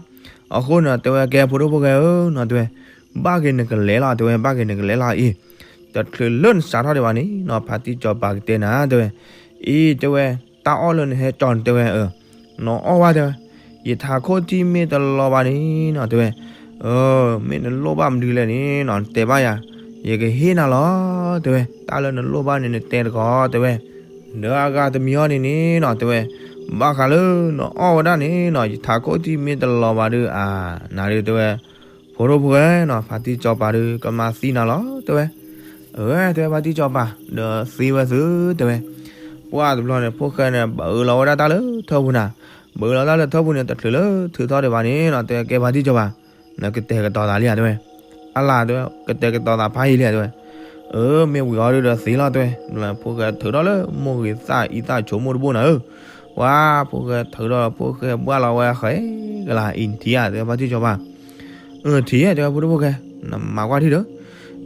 အဃိန့ၣ်တဲဝဲကဲဖိဒိၣ်ဖိၣ်ဃဲဧၢနီၤတဲဝဲ, ဘၣ်က့ၤနကလဲၤလီၤတဲဝဲ ဘၣ်က့ၤနကလဲၤလီၤအံၤ, တချုးလၢနစးထီၣ်ဒံးဘၣ်န့ၣ်နီၤ ဖါတံၢ်စီၤပၤကတဲနၤတဲဝဲ, အံၤတဲဝဲ, တၢ်အီၣ်လၢနဟဲကၠီန့ၣ်တဲဝဲ နီၤအီၣ်ဝဲတဲဝဲ, ယထးခိၣ်ထံမ့ၢ်တလီၤဘၣ်န့ၣ်နီၤတဲဝဲ, မ့ၢ်နလိၣ်ဘၣ်မနုၤလဲၣ်န့ၣ်နီၤ နတဲဘၣ်ယၤ, ယကဟ့ၣ်နၤလီၤတဲဝဲ, တၢ်လၢနလိၣ်ဘၣ်န့ၣ် နတဲတကီးတဲဝဲ, ဒီးအဂၤတမံၤအီၤန့ၣ်န့ၣ်နီၤတဲဝဲ, ဘၣ်ဃးလၢနအီၣ်ဝဲဒၣ်န့ၣ်နီၤ ယထးခိၣ်ထံမ့ၢ်တလီၤဘၣ်ဒီး အါ နၤဒုးတဲဝဲ, ဖိဒိၣ်ဖိၣ်ဃဲနီၤ ဖါတံၢ်စီၤပၤဒုး ကမၤသံနၤလီၤတဲဝဲ, အၢ တဲဝဲဖါတံၢ်စီၤပၤ ဒီးသ့ဝဲသုတဲဝဲ, ပှၢ်တဘျီန့ၣ် ဖိၣ်ဃဲန့ၣ် ဘၣ်အၢၣ်လီၤဝဲဒၣ်တၢ်လၢထၢပူၤနၤ, ဘၣ်အၢၣ်လီၤတၢ်လၢထၢပူၤန့ၣ် တချုးလၢထုးထီၣ်ဒံးဘၣ်န့ၣ်နီၤ တဲကဲဖါတံၢ်စီၤပၤ, နကတဲာ်ကတီၤသးလံဧါတဲဝဲ, အလၢတဲဝဲ ကတဲာ်ကတီၤသးဖးယံာ်လံဧါတဲဝဲ, အၢ မ့ၢ်ဝံၤအီၤဒုးဒီးသ့လီၤတဲဝဲ, ဖိၣ်ဃဲထုးထီၣ်လၢမိၢ်ဂ့ၤသၣ်အံသၣ်ဆိကမိၣ်တဘိနၤဧၢ, ပှၢ် ဖိၣ်ဃဲထုးထီၣ် ဖိၣ်ဃဲဘှၢ်လီၤဝဲဃဲကလၤ အံၤနထံၣ်ဧါတဲဝဲဖါတံၢ်စီၤပၤ အၢ ထံၣ်ဧါတဲဝဲဖိဒိၣ်ဖိၣ်ဃဲ, နမၤကွၢ်ထံၣ်ဒီး,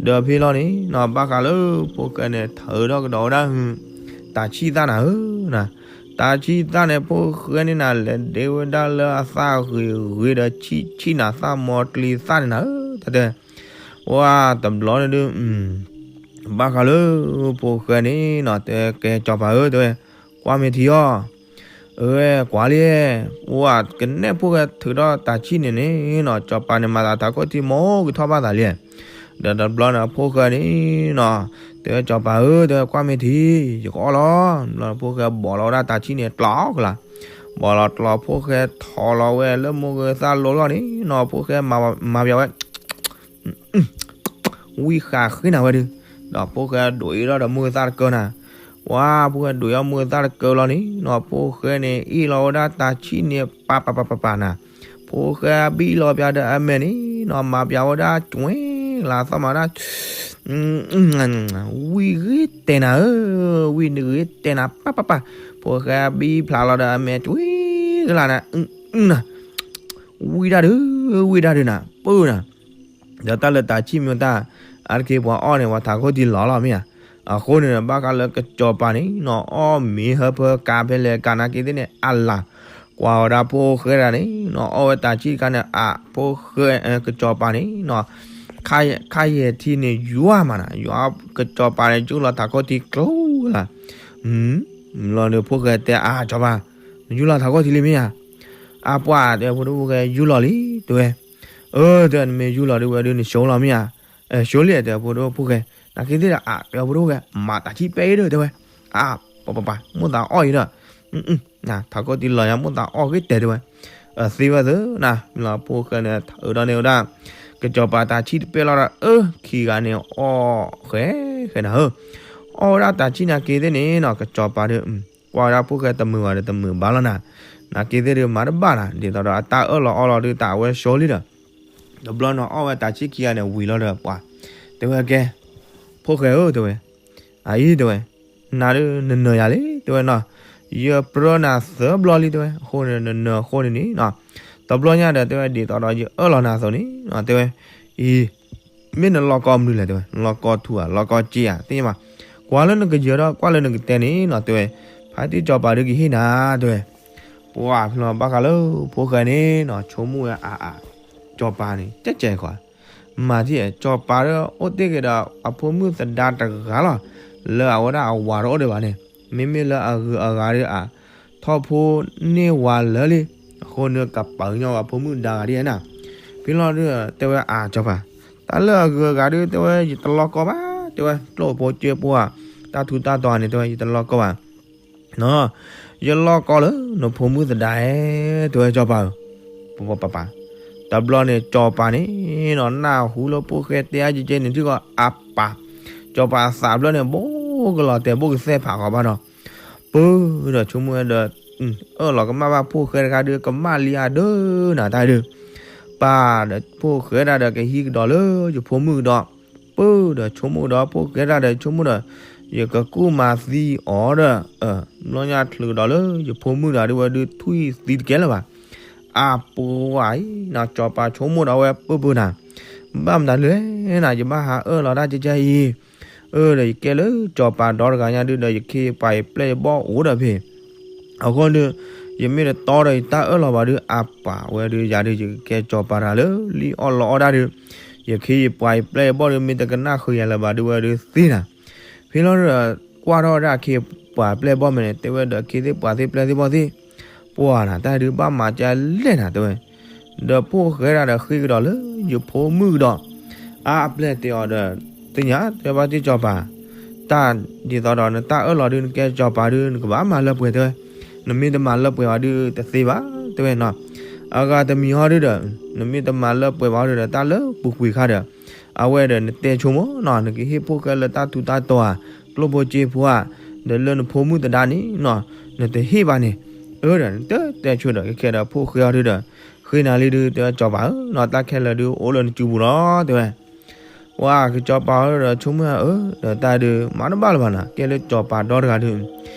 ဒီးဖဲလီၤန့ၣ်နီၤ ဘၣ်ဃးလၢဖိၣ်ဃဲန့ၣ် ထုးထီၣ်ကဒီးဝဲဒၣ် တၢ်ဆံၣ်သၣ်နၤဧၢ, တၢ်ဆံၣ်သၣ်န့ၣ် ဖိၣ်ဃဲန့ၣ်နၤ လဲၤဒ့ဝဲဒၣ်လၢအသၣ်ဂ့ၤဂ့ၤဒီးဆံၣ်ဆံၣ်နၤ သၣ်မီကျံသၣ်န့ၣ်နၤဧၢ တၢ်တဲ, ပှၢ်တဘျီန့ၣ်ဒုး ဘၣ်ဃးလၢ ဖိၣ်ဃဲန့ၣ်နီၤ တဲကဲစီၤပၤဧၢ တဲဝဲ, ကွၢ်မ့ၢ်ထံအီၤ, အဝဲကွၢ်လံ, ပှၢ်ကနဲၣ်ဖိၣ်ဃဲထုးထီၣ်တၢ်ဆံၣ်န့ၣ်န့ၣ်နီၤ စီၤပၤန့ၣ်မၤသးထးခိၣ်ထံမိၢ်ကထီၣ်ဘၣ်သးလံ, ဒီးတဘျီန့ၣ် ဖိၣ်ဃဲန့ၣ်နီၤ တဲဝဲစီၤပၤဧၢ တဲဝဲကွၢ်မ့ၢ်ထံ, ယကအီၣ်လီၤ, တဘျီဖိၣ်ဃဲဘီၣ်လီၤဝဲဒၣ်တၢ်ဆံၣ်န့ၣ် ကျီကလၤ, ဘီၣ်လီၤကျီဖိၣ်ဃဲထီၣ်လီၤဝဲလၢမိၢ်ဂ့ၤသၣ်လိၤလီၤန့ၣ်နီၤ ဖိၣ်ဃဲမၤပျးဝဲ ဝံၣ်ဃာ်ဃ့နၤဝဲဒုး, ဒီးဖိၣ်ဃဲဒိးအ့ၣ်ထီၣ်ဒီးမိၢ်ဂ့ၤသၣ်တကၢနၤ, ပှၢ် ဖိၣ်ဃဲဒိးအ့ၣ်မိၢ်ဂ့ၤသၣ်တကၢလီၤန့ၣ်နီၤ ဖိၣ်ဃဲန့ၣ် အ့ၣ်လီၤဝဲဒၣ်တၢ်ဆံၣ်န့ၣ် ပာ်ပာ်ပာ်ပာ်ပာ်နၤ, ဖိၣ်ဃဲဘံၣ်လီၤပျးဒီးအမဲာ်န့ၣ်နီၤ မၤပျးဝဲဒၣ်ကွဲလၤသီၣ်မၤဒၣ် ဝံၣ်ဂ့ၤတဲနၤဧၢ, ဝံၣ်ဂ့ၤတဲနၤ ပာ်ပာ်ပာ်, ဖိၣ်ဃဲဘံၣ်ဖျးလီၤဒီးအမဲာ်ကွဲကလၤနၤ, နၤ ဝံၣ်ဒၣ်ဒုး, ဝံၣ်ဒၣ်ဒုးနၤ ပၢနၤ, ဒီးတၢ်လၢတၢ်ဆံၣ်မ့ၢ်တၢ် အါတက့ၢ်ပှၤအီၣ်န့ၣ် ပှၤထးခိၣ်ထံလီၤလီၤမ့ၢ်ဧါ, အဃိန့ၣ် ဘၣ်ဃးလၢကစီၤပၤန့ၣ်နီၤ အီၣ်မ့ၤဟၢဖၢကးဖဲလဲၣ်ကးနာ်က့သ့ၣ်န့ၣ် အလၤ, ကွၢ်ဝဲဒၣ်ဖိၣ်ဃဲဒၣ်န့ၣ်နီၤ အီၣ်ဝဲတၢ်ဆံၣ်တခါန့ၣ် အဖိၣ်ဃဲ ကစီၤပၤန့ၣ်နီၤ ခါယဲၢ်ထံန့ၣ်ယွၤမးနၤ ယွၤကစီၤပၤန့ၣ် ယူၢ်လီၤထးခိၣ်ထံကျိလၤ, လီၤဒီးဖိၣ်ဃဲတဲအါစီၤပၤ, နယူၢ်လီၤထးခိၣ်ထံလံမ့ၢ်ဧါ, အါပှၢ်တဲဖိဒိၣ်ဖိၣ်ဃဲယူၢ်လီၤလံ တဲဝဲ, အၢ တဲနမ့ၢ်ယူၢ်လီၤဒုးဝဲဒုးနဆိလီၤမ့ၢ်ဧါ, ဆိလံတဲဖိဒိၣ်ဖိၣ်ဃဲ, နာ်က့သ့ၣ်ဒီး အၢ တဲဝဲဖိဒိၣ်ဖိၣ်ဃဲ မၤတၢ်ဆံၣ်ပဲအံၤဒီး တဲဝဲ, အၢ ပှၤပှၤပှၤ မိၣ်သးအီၣ်အံၤဒီး ထးခိၣ်တံၢ်လီၤညါ မိၣ်သးအီၣ်ဂ့ၤတဲာ်တဲဝဲ, သ့ဝဲသ့ၣ်နၤ မ့ၢ်လီၤဖိၣ်ဃဲန့ၣ် အၢဒီးန့ၣ်ဝဲဒၣ် ကစီၤပၤတၢ်ဆံၣ်တပဲလီၤဒီး အၢ ခံဂၤန့ၣ်အီၣ်ဃဲဃဲနၤဧၢ, အီၣ်ဝဲဒၣ်တၢ်ဆံၣ်နာ်က့သ့ၣ်န့ၣ်နီၤ ကစီၤပၤဒီး ကွၢ်ဝဲဒၣ်ဖိၣ်ဃဲတမုာ်ဘၣ်ဒီးတမုာ်ဘၣ်လီၤနၤ, နာ်က့သ့ၣ်ဒုးမၤတဘၣ်နၤ ဒ်သိးဒီးအတၢ်အၢၣ်လီၤအီလီၤဒုးတၢ်အဝဲဆှိလံဒီး တဘျီန့ၣ်အီၣ်ဝဲတၢ်ဆံၣ်ခံဂၤန့ၣ်ဝံၤလီၤဒီးပှၤ, တဲဝဲကဲ, ဖိၣ်ဃဲဧၢ တဲဝဲ, အအံၤ တဲဝဲ, နၤဒုးနနၢၤယၤလံ တဲဝဲနီၤ, ယပြၢနၤသၢဘျီလံ တဲဝဲ, အဃိန့ၣ်နနၢၤအဃိန့ၣ်န့ၣ်နီၤ, တဘျီညါဒီး တဲဝဲ ဒ်သိးဒီးယအၢၣ်လီၤနၤအသိးန့ၣ်နီၤ တဲဝဲ, အံၤ မ့ၢ်နလီၢ်ကီၢ်မနုၤလဲၣ် တဲဝဲ, နလီၢ်ကီၢ်ထူဧါ လီၢ်ကီၢ်စ့ဧါ သ့ၣ်ညါဘၣ်, ကွၢ်လၢနကယၢၤဒီးကွၢ်လၢနကတဲန့ၣ်နီၤ တဲဝဲ, ဖါတံၢ်စီၤပၤဒုးကဟ့ၣ်နၤ တဲဝဲ, ပှၤဖဲလီၤဘၣ်ဃးလၢဖိၣ်ဃဲန့ၣ်နီၤ ဆိကမိၣ်ဝဲအါအါ, စီၤပၤန့ၣ် ကဲကဲခွါ, မၤထံၣ် စီၤပၤဒီးအိၣ်တ့ၢ်က့ၤဒီးအဖိမုၣ်သဒါတဂၤလီၤ, လၢအဝဲဒၣ်အဝၤတအိၣ်ဒံးဘၣ်န့ၣ်, မ့မ့ၢ်လၢအဂုၤအဂၤဒီးအ ထီၣ်ဖိန့ၢ်ဝၤလၢာ်လံ, အဃိန့ၣ်ကပာ်ကညီအဖိမုၣ်ဒါဂၤဒ်န့ၣ်, ဖဲလီၤဒုး တဲဝဲအါစီၤပၤ, တၢ်လၢအဂုၤအဂၤဒုး တဲဝဲ ယတလီၢ်ကီၢ်ဘၣ်, တဲဝဲ ကျိၣ်ဖိကၠ့ဖိဧါ, တၢ်ထူးတၢ်တီၤန့ၣ် တဲဝဲ ယတလီၢ်ကီၢ်ဘၣ် ယလီၢ်ကီၢ်လၢနဖိမုၣ်သဒါဧၢ, တဲဝဲစီၤပၤဧၢ, ပပပပ, တဘျီန့ၣ် စီၤပၤန့ၣ်နီၤ နၢ်ဟူလၢဖိၣ်ဃဲတဲအါကဲကဲန့ၣ် ထံၣ်ကီးအပၢ်, စီၤပၤအသးဘျီန့ၣ် ဘိကလီၤတဲာ်ဘိကသဲၣ်ဖးဃီဘၣ်ဒီး, ပၢဒီးဆိကမိၣ်ဝဲဒီး အၢၣ်လီၤကမၣ်ဘၣ်ဖိၣ်ဃဲတခါဒုး ကမၣ်လံဧါဒၢနၤတၢ်ဒုး, ပၢ်ဒီးဖိၣ်ဃဲတၢ်ဒီးကဟံးကဒီးလၢယဖိမုၣ်ကဒီး, ပၢဒီးဆိကမိၣ်ဒီးဖိၣ်ဃဲတၢ်ဒီးဆိကမိၣ်ဒီး, ယကကူၣ်မၤသံအီၤဒီး, ဘျီညါချုးကဒီးလၢယဖိမုၣ်တဂၤဒုးဝဲဒုးထွံၣ်သံတကဲလၢၤဘၣ်, အပှၤအံၤနီၤ စီၤပၤဆိကမိၣ်ဒီးဝဲပၢပၢနၤ, ဘၣ်မတၤလဲၣ်နၤ ယဘၣ်ဟးအၢၣ်လီၤတၢ်ကဲကဲအံၤ, အၢဒီးယကဲလၢစီၤပၤဒီတဂၤညါဒုးဒီး ယခ့ယပှၤယပျဲၢ်ယဘီၣ်အိၣ်ဒီးဖဲ အဃိန့ၣ် ယမ့ၢ်တတီဒီးယတၢ်အၢၣ်လီၤဘၣ်ဒုး အပၢ်ဝဲဒုး ယၤဒုး ယကကဲစီၤပၤတဂၤလၢလံၣ်အီၣ်လီအီၣ်တၢ်ဒုး, ယခ့ယပှၤယပျဲၢ်ယဘီၣ်ဒုး မ့ၢ်တကနၣ်ဃုာ်ယၤလၢၤဘၣ်ဒုးဝဲဒုးသ့နၤ, ဖဲလီၤဒီး ကွၢ်ထီၣ်ဝဲဒၣ်ခ့ယပှၤပျဲၢ်ဘီၣ်မဲာ်န့ၣ် တဲဝဲဒီးခ့သ့ၣ်ပှၤသ့ၣ်ပျဲၢ်သ့ၣ်ဘီၣ်သ့ၣ်, ပှၤနၤ တၢ်ဒုးဘၣ်မၤကလဲၣ်နၤ တဲဝဲ ဒီးဖိၣ်ဃဲတၢ်ဒီးဃ့ကဒီးလၢယဖိမုၣ်ကဒီး, အါအပျဲၢ်တဲအီၤဒီး, သ့ၣ်ညါ တဲဘၣ်တ့ၢ်စီၤပၤ, တၢ်ဒ်သိးဒီးနတၢ်အၢၣ်လီၤဒုး နကဲစီၤပၤဒုး နကဘၣ်မၤလၢပှဲၤတဲဝဲ, နမ့ၢ်တမၤလၢပှဲၤဘၣ်ဒုးတသ့ဘၣ် တဲဝဲနီၤ, အဂၤတမံၤဟီဒုးဒီး, နမ့ၢ်တမၤလၢပှဲၤဘၣ်ဒုးဒီး တၢ်လၢပူၤကွံာ်ခါဒီး အဝဲဒီးနတဲဆိကမိၣ်နီၤ နကဟ့ၣ်ဖိၣ်ဃဲလၢတၢ်ထူးတၢ်တီၤဧါ, ကျိၣ်ဖိကၠ့ဖိဧါ, ဒီးလၢနဖိမုၣ်သဒါန့ၣ်နီၤ, နတဟ့ၣ်ဘၣ်န့ၣ်, အၢဒီးနတတဲဆိဒီး ကဲခဲဒီးဖိၣ်ဃဲအီၤဒုးဒီး, ဃ့နၤလံဒုး တဲဝဲစီၤပၤဧၢနီၤ တၢ်ခဲလၢာ်ဒုးအိၣ်လၢနစုပူၤလီၤ တဲဝဲ ပှၤကစီၤပၤအီၤဒီးဆိကမိၣ်ဧၢ, ဒီးတၢ်ဒုးမၤတဘၣ်လၢၤဘၣ်နီၤ ကဲလၢစီၤပၤဒီတဂၤဒုး,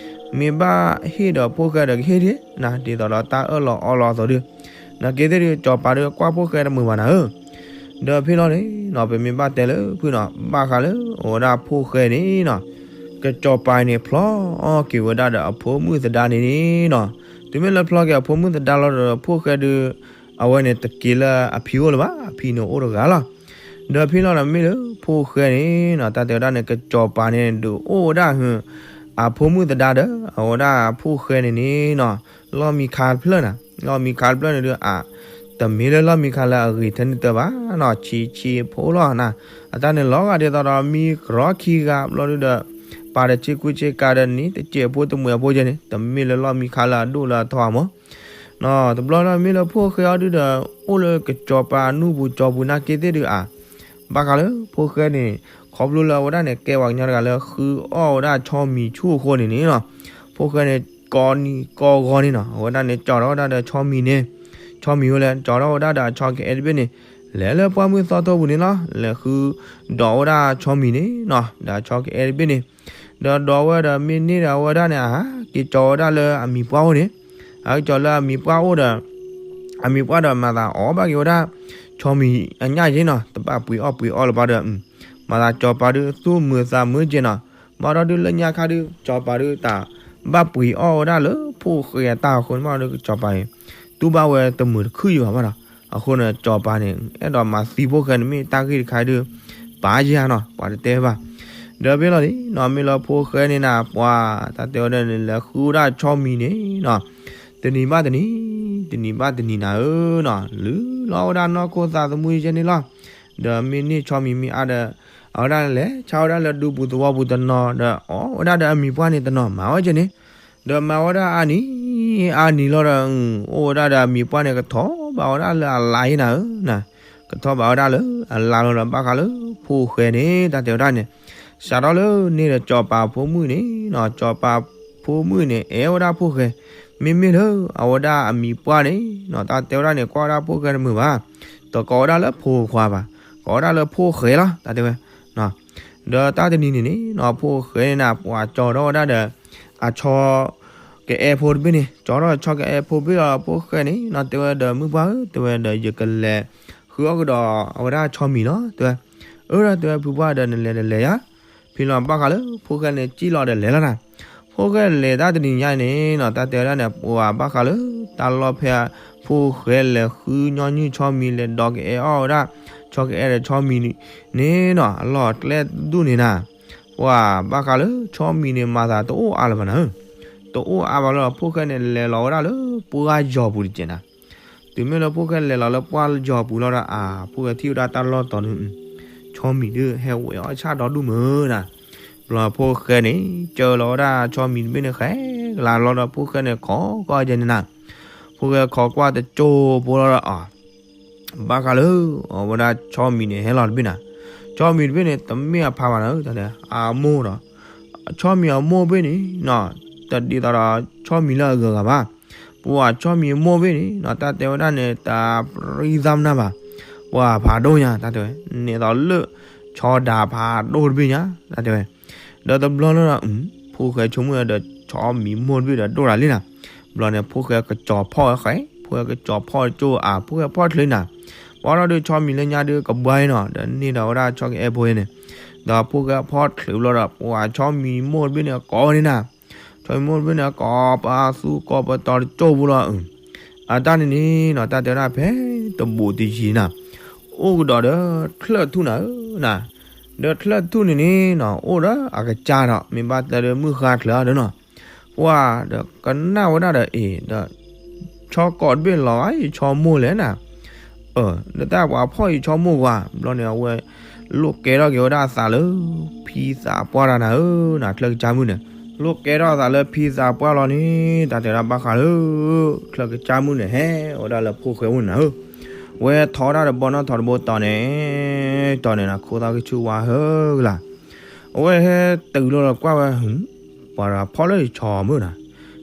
မ့ၢ်ဘၣ်ဟ့ၣ်ဒီးဖိၣ်ဃဲဒီးကဟ့ၣ်ဒံးနၤ ဒ်သိးဒီးတၢ်အၢၣ်လီၤအီလီၤအသိးဒုး, နာ်က့သ့ၣ်ဒုး စီၤပၤဒုးကွၢ်ဖိၣ်ဃဲတမုာ်ဘၣ်နၤဧၢ, ဒီးဖဲလီၤန့ၣ်နီၤ ပမ့ၢ်ဘၣ်တဲလၢဖုၣ်နီၤ ဘၣ်ဃးလၢအဝဲဒၣ်ဖိၣ်ဃဲန့ၣ်နီၤ, ကစီၤပၤန့ၣ် ဖျီက့ၤဝဲဒၣ်ဒီးအဖိမုၣ်သဒါန့ၣ်န့ၣ်နီၤ, တုၤမ့ၢ်လၢဖျီက့ၤအဖိမုၣ်သဒါလီၤဒီး ဖိၣ်ဃဲဒုး, အဝဲန့ၣ်တက့ၤလၢအဖံအိၣ်လၢၤဘၣ် အဖံန့ၣ်အိၣ်တဂၤလီၤ, ဒီးဖဲလီၤဒီးမ့ၢ်လၢဖိၣ်ဃဲန့ၣ်နီၤ တၢ်တဲဝဲဒၣ်န့ၣ် ကစီၤပၤန့ၣ်ဒုးအိၣ်ဝဲဒၣ်ဟု, အဖိမုၣ်သဒါဒီး အဝဲဒၣ်ဖိၣ်ဃဲန့ၣ်န့ၣ်နီၤ, လီၢ်မံခါတဖျၢၣ်နၤ, လီၢ်မံခါတဖျၢၣ်န့ၣ်ဒုးအ တမ့ၢ်လၢလီၢ်မံခါလၢအဂ့ၤထဲန့ၣ်တၢ်ဘၣ်နီၤ ဆံးဆံးဖိလီၤနၤ, အတၢ်န့ၣ်လီၤဂာ်ဒ်သိးဒီးမံကရီခံဂၤဘျီဒုးဒီး, ပာ်ဒီးဆ့ကူဆ့ကၤဒီးနံၤတစဲးဖိတမှဲးအဖိကဲန့ၣ် တမ့ၢ်လၢလီၢ်မံခါလၢအဒိၣ်လၢအထီအမၢ်, တဘျီလၢမ့ၢ်လၢဖိၣ်ဃဲအီၤဒုးဒီး, အိၣ်လၢကစီၤပၤနူၢ်ပူၤကၠီပူၤနာ်က့သ့ၣ်ဒုးအါ, ဘၣ်ဃးလၢဖိၣ်ဃဲန့ၣ်, ခီဖျိလၢအဝဲဒၣ်န့ၣ် ကဲပှၤကညီတဂၤလၢဃုအီၣ်ဝဲဒၣ်ဆီမံၤဆူၣ်အဃိန့ၣ်န့ၣ်နီၤ, ဖိၣ်ဃဲန့ၣ် ကိးနံၤကိးဂီၤန့ၣ်နီၤ အဝဲဒၣ်န့ၣ် ကၠီထီၣ်ဝဲဒၣ်ဒီးဆီမံၤန့ၣ်, ဆီမံၤဝဲလဲၣ် ကၠီထီၣ်ဝဲဒၣ်ဒီးဆီကအဲၣ်တဘ့ၣ်န့ၣ်, လဲၤလၢပှၢ်မုၢ်သီထိပူၤန့ၣ်လီၤ လဲၤဃုဒိးဝဲဒၣ်ဆီမံၤန့ၣ်နီၤ ဒီးဆီကအဲၣ်တဘ့ၣ်န့ၣ်, ဒီးဒိးဝဲဒီးမ့ၢ်န့ၢ်ဒီးအဝဲဒၣ်န့ၣ် အဟးက့ၤကၠီဝဲဒၣ်လၢအမံၤပှၢ်အိၣ်န့ၣ်, အဟးက့ၤကၠီလၢအမံၤပှၢ်အိၣ်ဒီး အမံၤပှၢ်ဒီးမၤသးအီၣ်ဘၣ်က့ၤဝဲဒၣ်, ဆီမံၤအညၣ်က့နီၤ တဘၣ်ပှ့ၤအီၣ်ပှ့ၤအီလၢၤဘၣ်ဒီး, မၤသးကၠီပၤဒုးသူၣ်မုာ်သးမုာ်က့နီၤ, ဘၣ်ဒီးဒုးလၢညါခါဒုး ကၠီပၤဒုးတၢ်ဘၣ်ပှ့ၤအီၣ်ဝဲဒၣ်လၢဖိၣ်ဃဲအတၢ်အဃိန့ၣ် မ့ၢ်ဒီးကၠီပၤအံၤ, တူၢ်ဘၣ်ဝဲတမုာ်တခုၣ်ယံၤဘၣ်ဘၣ်ဒီး, အဃိန့ၣ် ကၠီပၤန့ၣ် အဲၣ်ဒိးမၤသံဖိၣ်ဃဲန့ၣ်မ့ၢ်တၢ်ဂ့ၢ်တခါဒုး, ပာ်ယၤနီၤ ပှၤတတဲဘၣ်, ဒီးဖဲလီၤလံနီၤ မ့ၢ်လၢဖိၣ်ဃဲန့ၣ်နၤ ပှၤ တၢ်တဲဝဲဒၣ်န့ၣ်လဲၤဃုဝဲဒၣ်ဆီမံၤန့ၣ်နီၤ, တနံၤဘၣ်တနံၤ, တနံၤဘၣ်တနံၤနၤဧၢနီၤ လုၢ်လီၤဝဲဒၣ်နီၢ်ခိသးသမူယဲန့ၣ်လီၤ, ဒီးမ့ၢ်န့ၢ်ဆီမံၤမ့ၢ်အါဒီး, အဝဲဒၣ်လဲၤဆါဝဲဒၣ်လၢဒူပူၤသဝီပူၤတနီၤဒီး အီၣ်ဝဲဒၣ်ဒီးအမံၤပှၢ်န့ၣ်တနီၤ မၤဝဲကဲန့ၣ်, ဒီးမၤဝဲဒၣ်အါနံၤအါနံၤလီၤဒီး အိၣ်ဝဲဒၣ်ဒီးအမံၤပှၢ်န့ၣ် ကထီၣ်ဘၣ်ဝဲဒၣ်လၢအလါအံၤနၤဧၢ, ကထီၣ်ဘၣ်ဝဲဒၣ်လၢအလါလီၤဒီး ဘၣ်ဃးလၢဖိၣ်ဃဲန့ၣ် တၢ်တဲဝဲဒၣ်န့ၣ် စးထီၣ်လၢန့ၣ်ဒီး စီၤပၤဖိမုၣ်န့ၣ်နီၤ, စီၤပၤဖိမုၣ်န့ၣ် အဲၣ်ဝဲဒၣ်ဖိၣ်ဃဲ, မ့မ့ၢ်လၢအဝဲဒၣ်အမံၤပှၢ်န့ၣ်နီၤ တၢ်တဲဝဲဒၣ်န့ၣ် ကွၢ်ဝဲဒၣ်ဖိၣ်ဃဲတမုာ်ဘၣ်, တကိးဝဲဒၣ်လၢဖိခွါဘၣ်, ကိးဝဲဒၣ်လၢဖိၣ်ဃဲလီၤ တၢ်တဲဝဲ ဒီးတၢ်တနံၤန့ၣ်န့ၣ်နီၤ ဖိၣ်ဃဲန့ၣ်နၤ ပှၤကၠီထီၣ်ဝဲဒၣ်ဒီး အဆီကအဲၣ်ဖိတဘ့ၣ်န့ၣ်, ကၠီထီၣ်ဆီကအဲၣ်ဖိဘ့ၣ်လီၤ ဖိၣ်ဃဲန့ၣ်နီၤ တဲဝဲဒီး မုၣ်ပှၢ်ဧၢ, တဲဝဲဒီး ယကလဲၤဃုအီၣ်ကဒီးအဝဲဒၣ်ဆီမံၤလီၤ တဲဝဲ, အၢ ဒီးတဲဝဲ ဖုပှၢ်ဒီး နလဲၤတလဲၤယၤ, ဖဲလီၤဘၣ်ဃးလၢဖိၣ်ဃဲန့ၣ် စံၣ်လီၤဒီးလဲၤလီၤနၤ, ဖိၣ်ဃဲလဲၤတၢ်တနံၤညါန့ၣ်နီၤ တၢ်တဲဝဲဒၣ်န့ၣ် ပှၤဘၣ်ဃးလၢတၢ်လီၢ်ဖဲ ဖိၣ်ဃဲလဲၤဃုညီနုၢ်ဆီမံၤ လဲၤဒီးကအဲၣ်အီၣ်ဝဲဒၣ် ဆီကအဲၣ်ဒီးဆီမံၤန့ၣ်နီၤ အလီၢ်အကျဲဒူၣ်န့ၣ်နၤ, ပှၤဘၣ်ဃးလၢဆီမံၤန့ၣ် မၤသးတအိၣ်အါလၢၤဘၣ်နၤဧၢ, တအိၣ်အါဘၣ်လၢ ဖိၣ်ဃဲန့ၣ် လဲၤလီၤဝဲဒၣ်လၢပှၢ်ယီၤပူၤတကဲးနၤ, တုၤမ့ၢ်လၢဖိၣ်ဃဲလဲၤလီၤလၢပှၢ်ယီၤပူၤလီၤဒီး အါ ဖိၣ်ဃဲထံၣ်ဝဲဒၣ်တၢ်လီၢ်တီၤန့ၣ် ဆီမံၤဒုးဟဲဝဲအီၣ်ဆၣ်ဒီဒူၣ်မုၢ်နၤ, ဘျီဖိၣ်ဃဲန့ၣ် ကၢလီၤဝဲဒၣ်ဆီမံၤတဘ့ၣ်န့ၣ် ဃဲကလါလီၤဒီး ဖိၣ်ဃဲန့ၣ် ခိးကွၢ်ကဲန့ၣ်နၤ, ဖိၣ်ဃဲခိးကွၢ်တကၠိဖိလီၤဒီး အါ ဘၣ်ဃးလၢ အဝဲဒၣ်ဆီမံၤန့ၣ် ဟဲလီၤတဘ့ၣ်နၤ, ဆီမံၤတဘ့ၣ်န့ၣ် တမ့ၢ်အဖါဘၣ်နၤဧၢ, တၢ်တဲအမိၢ်ဒီး ဆီမံၤအမိၢ်ဘ့ၣ်န့ၣ်နီၤ တဒ်သိးဒီးဆီမံၤလၢအဂၤဂၤဘၣ်, ပှၤဆီမံၤအမိၢ်ဘ့ၣ်န့ၣ်နီၤ တၢ်တဲဝဲဒၣ်န့ၣ် တၢ်ပြံသးမနၤဘၣ်, ပှၤဖးဒိၣ်ညါ တၢ်တဲဝဲ န့ၣ်သိးလၢ ဆီဒၣ်ဖးဒိၣ်တဘ့ၣ်ညါ တၢ်တဲဝဲ, ဒီးတဘျီလၢ ဖိၣ်ဃဲဆိကမိၣ်ဒီး ဆီမံၤမိၢ်တဘ့ၣ်ဒီးဒိၣ်တၢ်လံနၤ, ဘျီန့ၣ် ဖိၣ်ဃဲကစီၤဖီၣ်ဝဲဃဲ ဖိၣ်ဃဲကစီၤဖီၣ်ကၠိအါ ဖိၣ်ဃဲဖီၣ်ချုးနၤ, ပှၤထီၣ်ဒုးဆီမံၤလၢညါဒုးကဘှါအံၤနီၤ ဒီးန့ၢ်ဒီးဝဲဒၣ်ဆီကအဲၣ်ဖိန့ၣ်, ဒီးဖိၣ်ဃဲဖီၣ်ချုးဘျီဒီး ပှၤဆီမံၤမိၢ်တဘ့ၣ်န့ၣ် ကိးဝဲန့ၣ်နၤ, ဆီမံၤမိၢ်တဘ့ၣ်န့ၣ် ကိးပသူကိးပတီၤတကၠိဖိလီၤ အတၢ်န့ၣ်န့ၣ်နီၤ တၢ်တဲဝဲဒၣ်ဖဲတဘူးတယံၤနၤ, အိၣ်ကဒီးဒီးချၢၣ်ထူၣ်နၤဧၢနၤ, ဒီးချၢၣ်ထူၣ်န့ၣ်န့ၣ်နီၤ အိၣ်ဒီးအကစၢ်ဒီး မ့ၢ်ဘၣ်တဲဒီးမုၢ်ဃါချၢၣ်ဒီးနီၤ, ပှၤဒီးကနၣ်ဝဲဒၣ်ဒီးအ့ၣ်ဒီး ဆီကိးတဘ့ၣ်လီၤ ယဆီမိၢ်လဲၣ်နၤ, အၢ ဒီးတၢ်ပှၤဖီၣ်ယဆီမိၢ်ကွၢ် ဘျီန့ၣ် အဝဲလိၣ်ကဲထီၣ်က့ၤဝဲဒၣ်အသးလၢ ဖံသးပှၢ်တၢ်နၤဧၢနၤ ချၢၣ်ကစၢ်မုၣ်န့ၣ်, လိၣ်ကဲထီၣ်အသးလၢဖံသးပှၢ်လီၤန့ၣ် တၢ်တဲဒၣ်ဘၣ်ဃးလၢ ချၢၣ်ကစၢ်မုၣ်န့ၣ် ဟဲအိၣ်ဝဲဒၣ်လၢဖိၣ်ဃဲအိၣ်န့ၣ်နၤဧၢ, ဝဲထီၣ်ဝဲဒၣ်ဒီးဘီနီၣ်ထီၣ်တဘိတီၤန့ၣ်, တီၤန့ၣ်နၤ ခိသီကဆူၣ်ဝါဟၢကလါ, အဝဲဟဲတုၤလီၤဒီးကွၢ်ဝဲ ပှၤဖီၣ်လၢယဆီမိၢ်နၤ,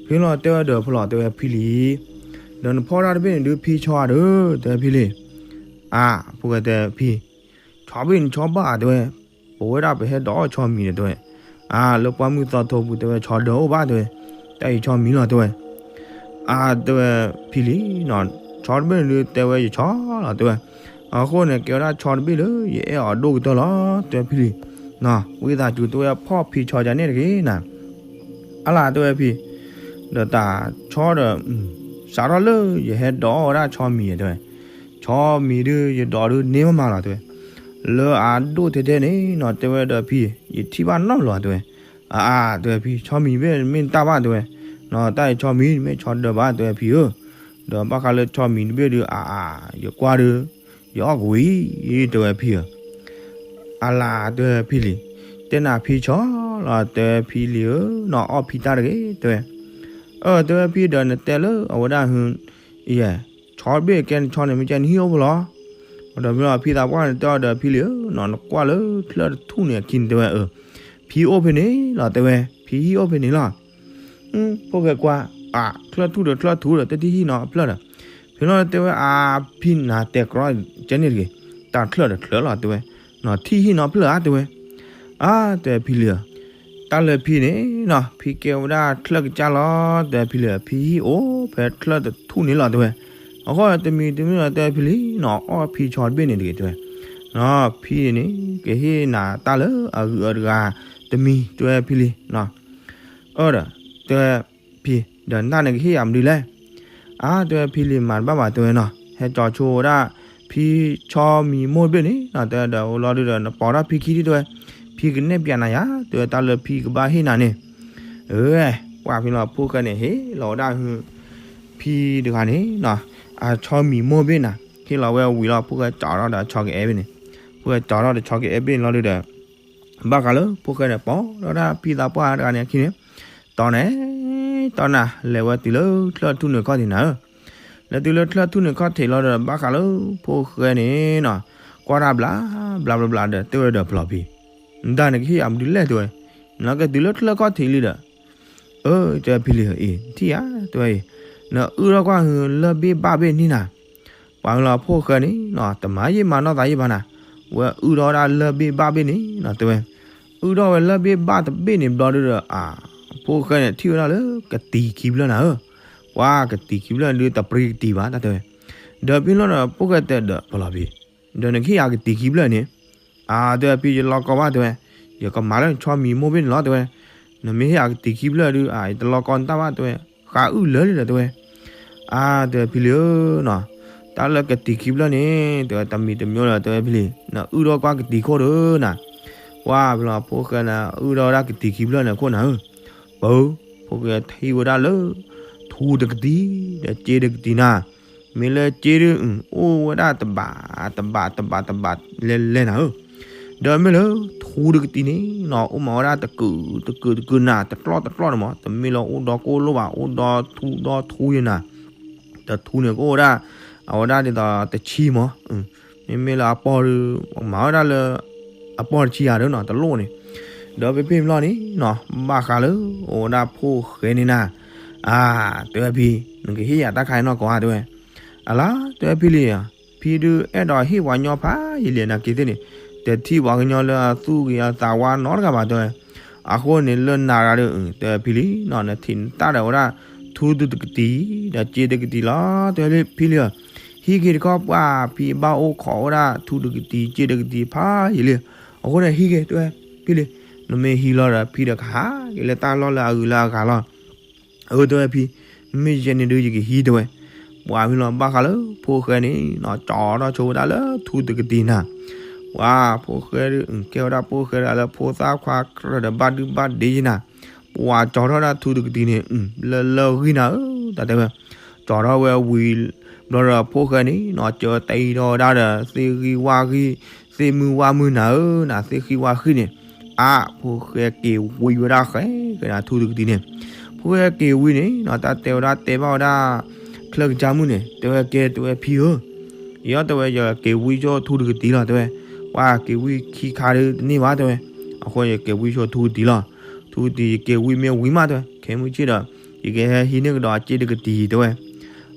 ဖဲလီၤတဲဝဲဒီးဖီလီၤတဲဝဲဖံလံၤ, ဒီးနဖီၣ်တၢ်တဘ့ၣ်န့ၣ်ဒုးဖံဆီဧါဒီး တဲဖံလံၤ, အါ ဖိၣ်ဃဲတဲဖံ, ဆီဘ့ၣ်န့ၣ်ဆီဘၣ်ဧါတဲဝဲ, ပဝဲဒၣ်ပဟဲဒိးအီၣ်ဆီမံၤဒီးတဲဝဲ, အါ လၢပှၢ်မုၢ်သီထိပူၤတဲဝဲ ဆီဒၢအိၣ်ဘၣ်တဲဝဲ, တၢ်အံၤဆီမံၤလီၤတဲဝဲ, အါ တဲဝဲဖံလံၤနီၤ, ဆီတဘ့ၣ်န့ၣ်ဒုးတဲဝဲယဆီလီၤတဲဝဲ, အဃိန့ၣ် ကဲဝဲဒၣ်ဆီတဘ့ၣ်လၢယအဲၣ်အီၤဒိၣ်ကတၢၢ်လီၤ တဲဝဲဖံလံၤ, ဝံသးစူၤတဲဝဲဖီၣ်ဖံဆီယၤန့ၣ်တဂ့ၤနၤ, အါလၢတဲဝဲဖံ, ဒီးတၢ်ဆီဒီး စးထီၣ်လၢယဟဲဒိးအီၣ်ဝဲဒၣ်ဆီမံၤတဲဝဲ, ဆီမံၤဒုးယဒိးဒုးန့ၢ်မးမးလီၤတဲဝဲ, လၢအဒိၣ်ထဲထဲန့ၣ်နီၤ တဲဝဲဒီးဖံ, ယထံၣ်ဘၣ်နီတဘျီတဲဝဲ, အါအါ တဲဝဲဖံ ဆီမံၤတဘ့ၣ်မ့ၢ်တၢ်ဘၣ်တဲဝဲ, နီၤ တၢ်အံၤဆီမံၤမ့ၢ်ဆီဒၢဘၣ်တဲဝဲဖံဧၢ, ဒီးဘၣ်ဃးလၢဆီမံၤတဘ့ၣ်ဒုး အါအါ ယကွၢ်ဒုး ယအီၣ်ကွံာ် တဲဝဲဖံဧၢ, အါလၢတဲဝဲဖံလံၤ, တဲနၤဖံဆီလီၤတဲဝဲဖံလံၤဧၢ, နီၤအီၣ်ဖံတၢ်တဂ့ၤ တဲဝဲ, အၢ တဲဝဲဖံဒီးနတဲလၢအဝဲဒၣ် ယဲ ဆီတဘ့ၣ်ကဲနဆီန့ၣ် မ့ၢ်ကဲနဟံၣ်အိၣ်ဖဲလဲၣ်, ဒီးဖဲလီၤဖံသးပှၢ်န့ၣ်တဲအီၤဒီးဖံလံၤဧၢ, နီၤ နကွၢ်လၢချၢၣ်တထူၣ်န့ၣ်အခံန့ၣ်တဲဝဲ, ဖံအိၣ်ဖဲန့ၣ်လီၤတဲဝဲ, ဖံဟံၣ်အိၣ်ဖဲန့ၣ်လီၤ, ဖိၣ်ဃဲကွၢ်, အါ ချၢၣ်ထူၣ်ဒီးချၢၣ်ထူၣ်ဒီး တထံၣ်ဟံၣ်နီတဖျၢၣ်ဒီး, ဖဲလီၤတဲဝဲ အါ ဖံနၤတဲကြီကဲန့ၣ်တဂ့ၤ, တၢ်ချၢၣ်ဒီးချၢၣ်လီၤတဲဝဲ, နီၤထံၣ်ဟံၣ်နီတဖျၢၣ်ဧါတဲဝဲ, အါ တဲဝဲဖံလံၤဧၢ, တၢ်လၢဖံန့ၣ်နီၤ ဖံကဲဝဲဒၣ်ချၢၣ်ကစၢ်လီၤ တဲဝဲဖံလံၤဧၢ, ဖံဟံၣ်အိၣ်ဖဲချၢၣ်တထူၣ်န့ၣ်လီၤတဲဝဲ, အဃိတမံၤတမံၤလီၤတဲဝဲဖံလံၤ နီၤအီၣ်ဖံဆီတဘ့ၣ်န့ၣ်တဂ့ၤတဲဝဲ, နီၤဖံန့ၣ် ကဟ့ၣ်နၤတၢ်လၢအဂုၤအဂၤတမံၤတဲဝဲဖံလံၤ, အၢဒီး တဲဝဲဖံ, ဒီးနတၢ်န့ၣ်ကဟ့ၣ်ယၤမနုၤလဲၣ်, အါ တဲဝဲဖံလံၤမၤတဘၣ်ဘၣ်တဲဝဲနီၤ ဟဲကၠီဆိဝဲဒၣ် ဖံဆီမံၤမိၢ်တဘ့ၣ်န့ၣ်နီၤ တဲဝဲဒီးအိၣ်လီၤဒုဒီး နပိာ်ထီၣ်ဖံခံထံၣ်တဲဝဲ, ဖံကနဲၣ်ပျးနၤယၤ တဲဝဲတၢ်လၢဖံကဘၣ်ဟ့ၣ်နၤန့ၣ်, အၢ ပှၤဖဲလီၤဖိၣ်ဃဲန့ၣ် ဟ့ၣ်လီၤဝဲဒၣ် ဖံတဂၤန့ၣ်နီၤ အဆီမံၤမိၢ်ဘ့ၣ်နၤ ဟ့ၣ်လီၤဝဲဝံၤလီၤ ဖိၣ်ဃဲကၠီထီၣ်ဒီးဆီကအဲၣ်ဘ့ၣ်န့ၣ်, ဖိၣ်ဃဲကၠီထီၣ်ဒီးဆီကအဲၣ်ဘ့ၣ်န့ၣ်လီၤဒုဒီး ဘၣ်ဃးလၢဖိၣ်ဃဲန့ၣ် ပိာ်ထီၣ်ဝဲဒၣ်ဖံသးပှၢ်တဂၤန့ၣ်အခံန့ၣ်, တီၤန့ၣ်, တီၤနၤ လဲၤဝဲတုၤလၢချၢၣ်ထူၣ်န့ၣ်ခီၣ်ထံးနၤဧၢ, လဲၤတုၤလၢချၢၣ်ထူၣ်န့ၣ်ခီၣ်ထံးလီၤဒီး ဘၣ်ဃးလၢဖိၣ်ဃဲန့ၣ်နီၤ, ကွၢ်တၢ်ဘျးဘျးဘျးဘျးဒီး တဲဝဲဒီးဖျီၣ်ဖံ, နတၢ်န့ၣ်ကဟ့ၣ်ယၤမနုၤလဲၣ် တဲဝဲ, နကတုၤလၢချၢၣ်ခီၣ်ထံးလံဒီး အၢ တဲဖံလံၤဧၢ, အံၤထံၣ်ဧါ တဲဝဲအံၤ, နအုၣ်ထီၣ်ကွၢ်ဟုလၢၢ်ဘ့ၣ်ဘၣ်ဘ့ၣ်န့ၣ်နၤ, ပှၤမ့ၢ်လီၤဖိၣ်ဃဲန့ၣ်နီၤ တမၤယံာ်မၤနီၢ်သးယံာ်ဘၣ်နၤ, ဝဲအုၣ်ထီၣ်ဝဲဒၣ်လၢၢ်ဘ့ၣ်ဘၣ်ဘ့ၣ်န့ၣ်နီၤ တဲဝဲ, အုၣ်ထီၣ်ဝဲလၢၢ်ဘ့ၣ်ဘၣ်တဘ့ၣ်န့ၣ်ဘျီဒုဒီး အ ဖိၣ်ဃဲန့ၣ်ထံၣ်ဝဲဒၣ်လၢကတံၤခံဖျၢၣ်နၤဧၢ, ပှၤကတံၤခံဖျၢၣ်ဒုတပြံကတံၤဘၣ်တၢ်တဲဝဲ, ဒီးဖံလီၤဒီးဖိၣ်ဃဲတဲဒီးဖျီၣ်ဖံ, ဒီးနကဟ့ၣ်ယၤကတံၤခံဖျၢၣ်န့ၣ် အါ တဲဝဲဖံယလီၤကီဘၣ်တဲဝဲ, ယကမၤလၢနဆီမံၤမိၢ်ဘ့ၣ်န့ၣ်လီၤတဲဝဲ, နမ့ၢ်ဟ့ၣ်ယၤကတံၤခံဖျၢၣ်ဒု အါ ယတလီၤကီနတၢ်ဘၣ်တဲဝဲ, ဃးအုၣ်လၢာ်လံဒီးတဲဝဲ, အါ တဲဝဲဖံလံၤဧၢနီၤ, တၢ်လၢကတံၤခံဖျၢၣ်န့ၣ် တဲဝဲတမံၤတမံၤလၢၤတဲဝဲဖံလံၤ, နအုၣ်ထီၣ်ကွၢ်ကတံၤခိၣ်ဒီးနၤ, ပှၤဖံလီၤဖိၣ်ဃဲန့ၣ် အုၣ်ထီၣ်ဝဲဒၣ်ကတံၤခံဖျၢၣ်န့ၣ်ခိၣ်နၤဧၢ, ပၢ်, ဖိၣ်ဃဲထံၣ်ဝဲဒၣ်လၢ ထူတကတံၤ ဒီးစ့တကတံၤနၤ, မ့ၢ်လၢစ့ဒု အိၣ်ဝဲဒၣ်တဘး တဘး တဘး တဘး လဲၤလဲၤနၤဧၢ, ဒီးမ့ၢ်လၢထူတကတံၤန့ၣ်နီၤ အိၣ်မးဝဲဒၣ်တကုာ်တကုာ်တကုာ်နၤ တကျီၢ်တကျီၢ်န့ၣ်မး တမ့ၢ်လၢအိၣ်ဒီကိၣ်လိၣ်ဘၣ် အိၣ်ဒီထူဒီထူယဲနၤ, တထူန့ၣ်ကအိၣ်ဝဲဒၣ် အဝဲဒၣ်ဒ်သိးတဆံမး, မ့မ့ၢ်လၢအပီၢ်ဒု မၤဝဲဒၣ်လၢ အပီၢ်တဆံယၤဒီးနီၤ တလိၣ်န့ၣ်, ဒီးဖဲဖဲမလီၢ်န့ၣ်နီၤ ဘၣ်ဃးလၢ အိၣ်ဝဲဒၣ်ဖိၣ်ဃဲန့ၣ်နၤ, အါ တဲဝဲဖံ, နကဟ့ၣ်ယၤတၢ်ခါအံၤနီၢ်ကီၢ်ဧါတဲဝဲ, အလါ တဲဝဲဖံလံၤဧၢ, ဖံဒုအဲၣ်ဒိးဟ့ၣ်ပှၤကညီဖးယံာ်လံနာ်က့ၤသ့ၣ်န့ၣ်, တထံၣ်ပှၤကညီလၢအသူၣ်ဂ့ၤအသးဝါနီတဂၤဘၣ်တဲဝဲ, အဃိန့ၣ်လၢနၤရၤဒီး တဲဝဲဖံလံၤနီၤ နထံၣ်နတၢ်ဒီးဝဲဒၣ် ထူတကတံၤ ဒီးစ့တကတံၤလီၤ တဲဝဲဖံလံၤဧၢ, ဟံးက့ၤတခီပှၤဖံဘၣ်အိၣ်ခိးဝဲဒၣ်ထူတကတံၤ စ့တကတံၤဖးယံာ်လံ, အဃိန့ၣ်ဟံးက့ၤ တဲဝဲဖံလံၤ, နမ့ၢ်ဟံးလီၤဒီးဖံဒီးကဟးက့ၤလၢတၢ်လီၢ်လၢအဂုၤလၢအဂၤလီၤ အၢ တဲဝဲဖံ, မ့ၢ်ယဲန့ၣ်ဒုးယကဟံးတဲဝဲ, ပှၤဖဲလီၤဘၣ်ဃးလၢဖိၣ်ဃဲန့ၣ် ကၠီထီၣ်ဆိဝဲဒၣ်လၢထူတကတံၤနၤ, ပှၤဖိၣ်ဃဲဒုး ကဲဝဲဒၣ်ဖိၣ်ဃဲဒၣ်လၢဖိသၣ်ခွါကြၢးဒီးဘၣ်ဒုဘၣ်ဒ့ယဲနၤ, ပှၤကၠီထီၣ်ဒၣ်ထူတကတံၤန့ၣ် လၢလၢဂံၢ်နၤဧၢ တၢ်တဲဝဲ, ကၠီထီၣ်ဝဲဝံၤ ဘျီဒီးဖိၣ်ဃဲန့ၣ်နီၤ ကၢတ့ထီၣ်ဝဲဒၣ်ဒီး သ့ၣ်ဂံၢ်ဝၣ်ဂံၢ် သ့ၣ်မုၢ်ဝၣ်မုၢ်နၤဧၢနၤ သ့ၣ်ဃံဝၣ်ဃံန့ၣ်, အါ ဖိၣ်ဃဲက့ၤဝံဝဲဒၣ်ဃဲဃဲနၤထူတကတံၤန့ၣ်, ဖိၣ်ဃဲက့ၤဝံန့ၣ်နီၤ တၢ်တဲဝဲဒၣ်တဲဘၣ်ဝဲဒၣ် ချၢကစၢ်မုၣ်န့ၣ် တဲဝဲကဲတဲဝဲဖံဧၢ, ယီတဲဝဲယက့ၤဝံဆိထူတကတံၤလီၤတဲဝဲ, ပှၤက့ၤဝံခံခါဒုတန့ၢ်ဘၣ်တဲဝဲ, အဃိယက့ၤဝံဆိထူတကတံၤလီၤ, ထူတကတံၤယက့ၤဝံမ့ၢ်ဝံမးတဲဝဲ ခဲမုၢ်ဆ့ၣ်ဒီး ယကဟဲဟံးန့ၢ်ကဒီးအစ့တကတံၤတဲဝဲ,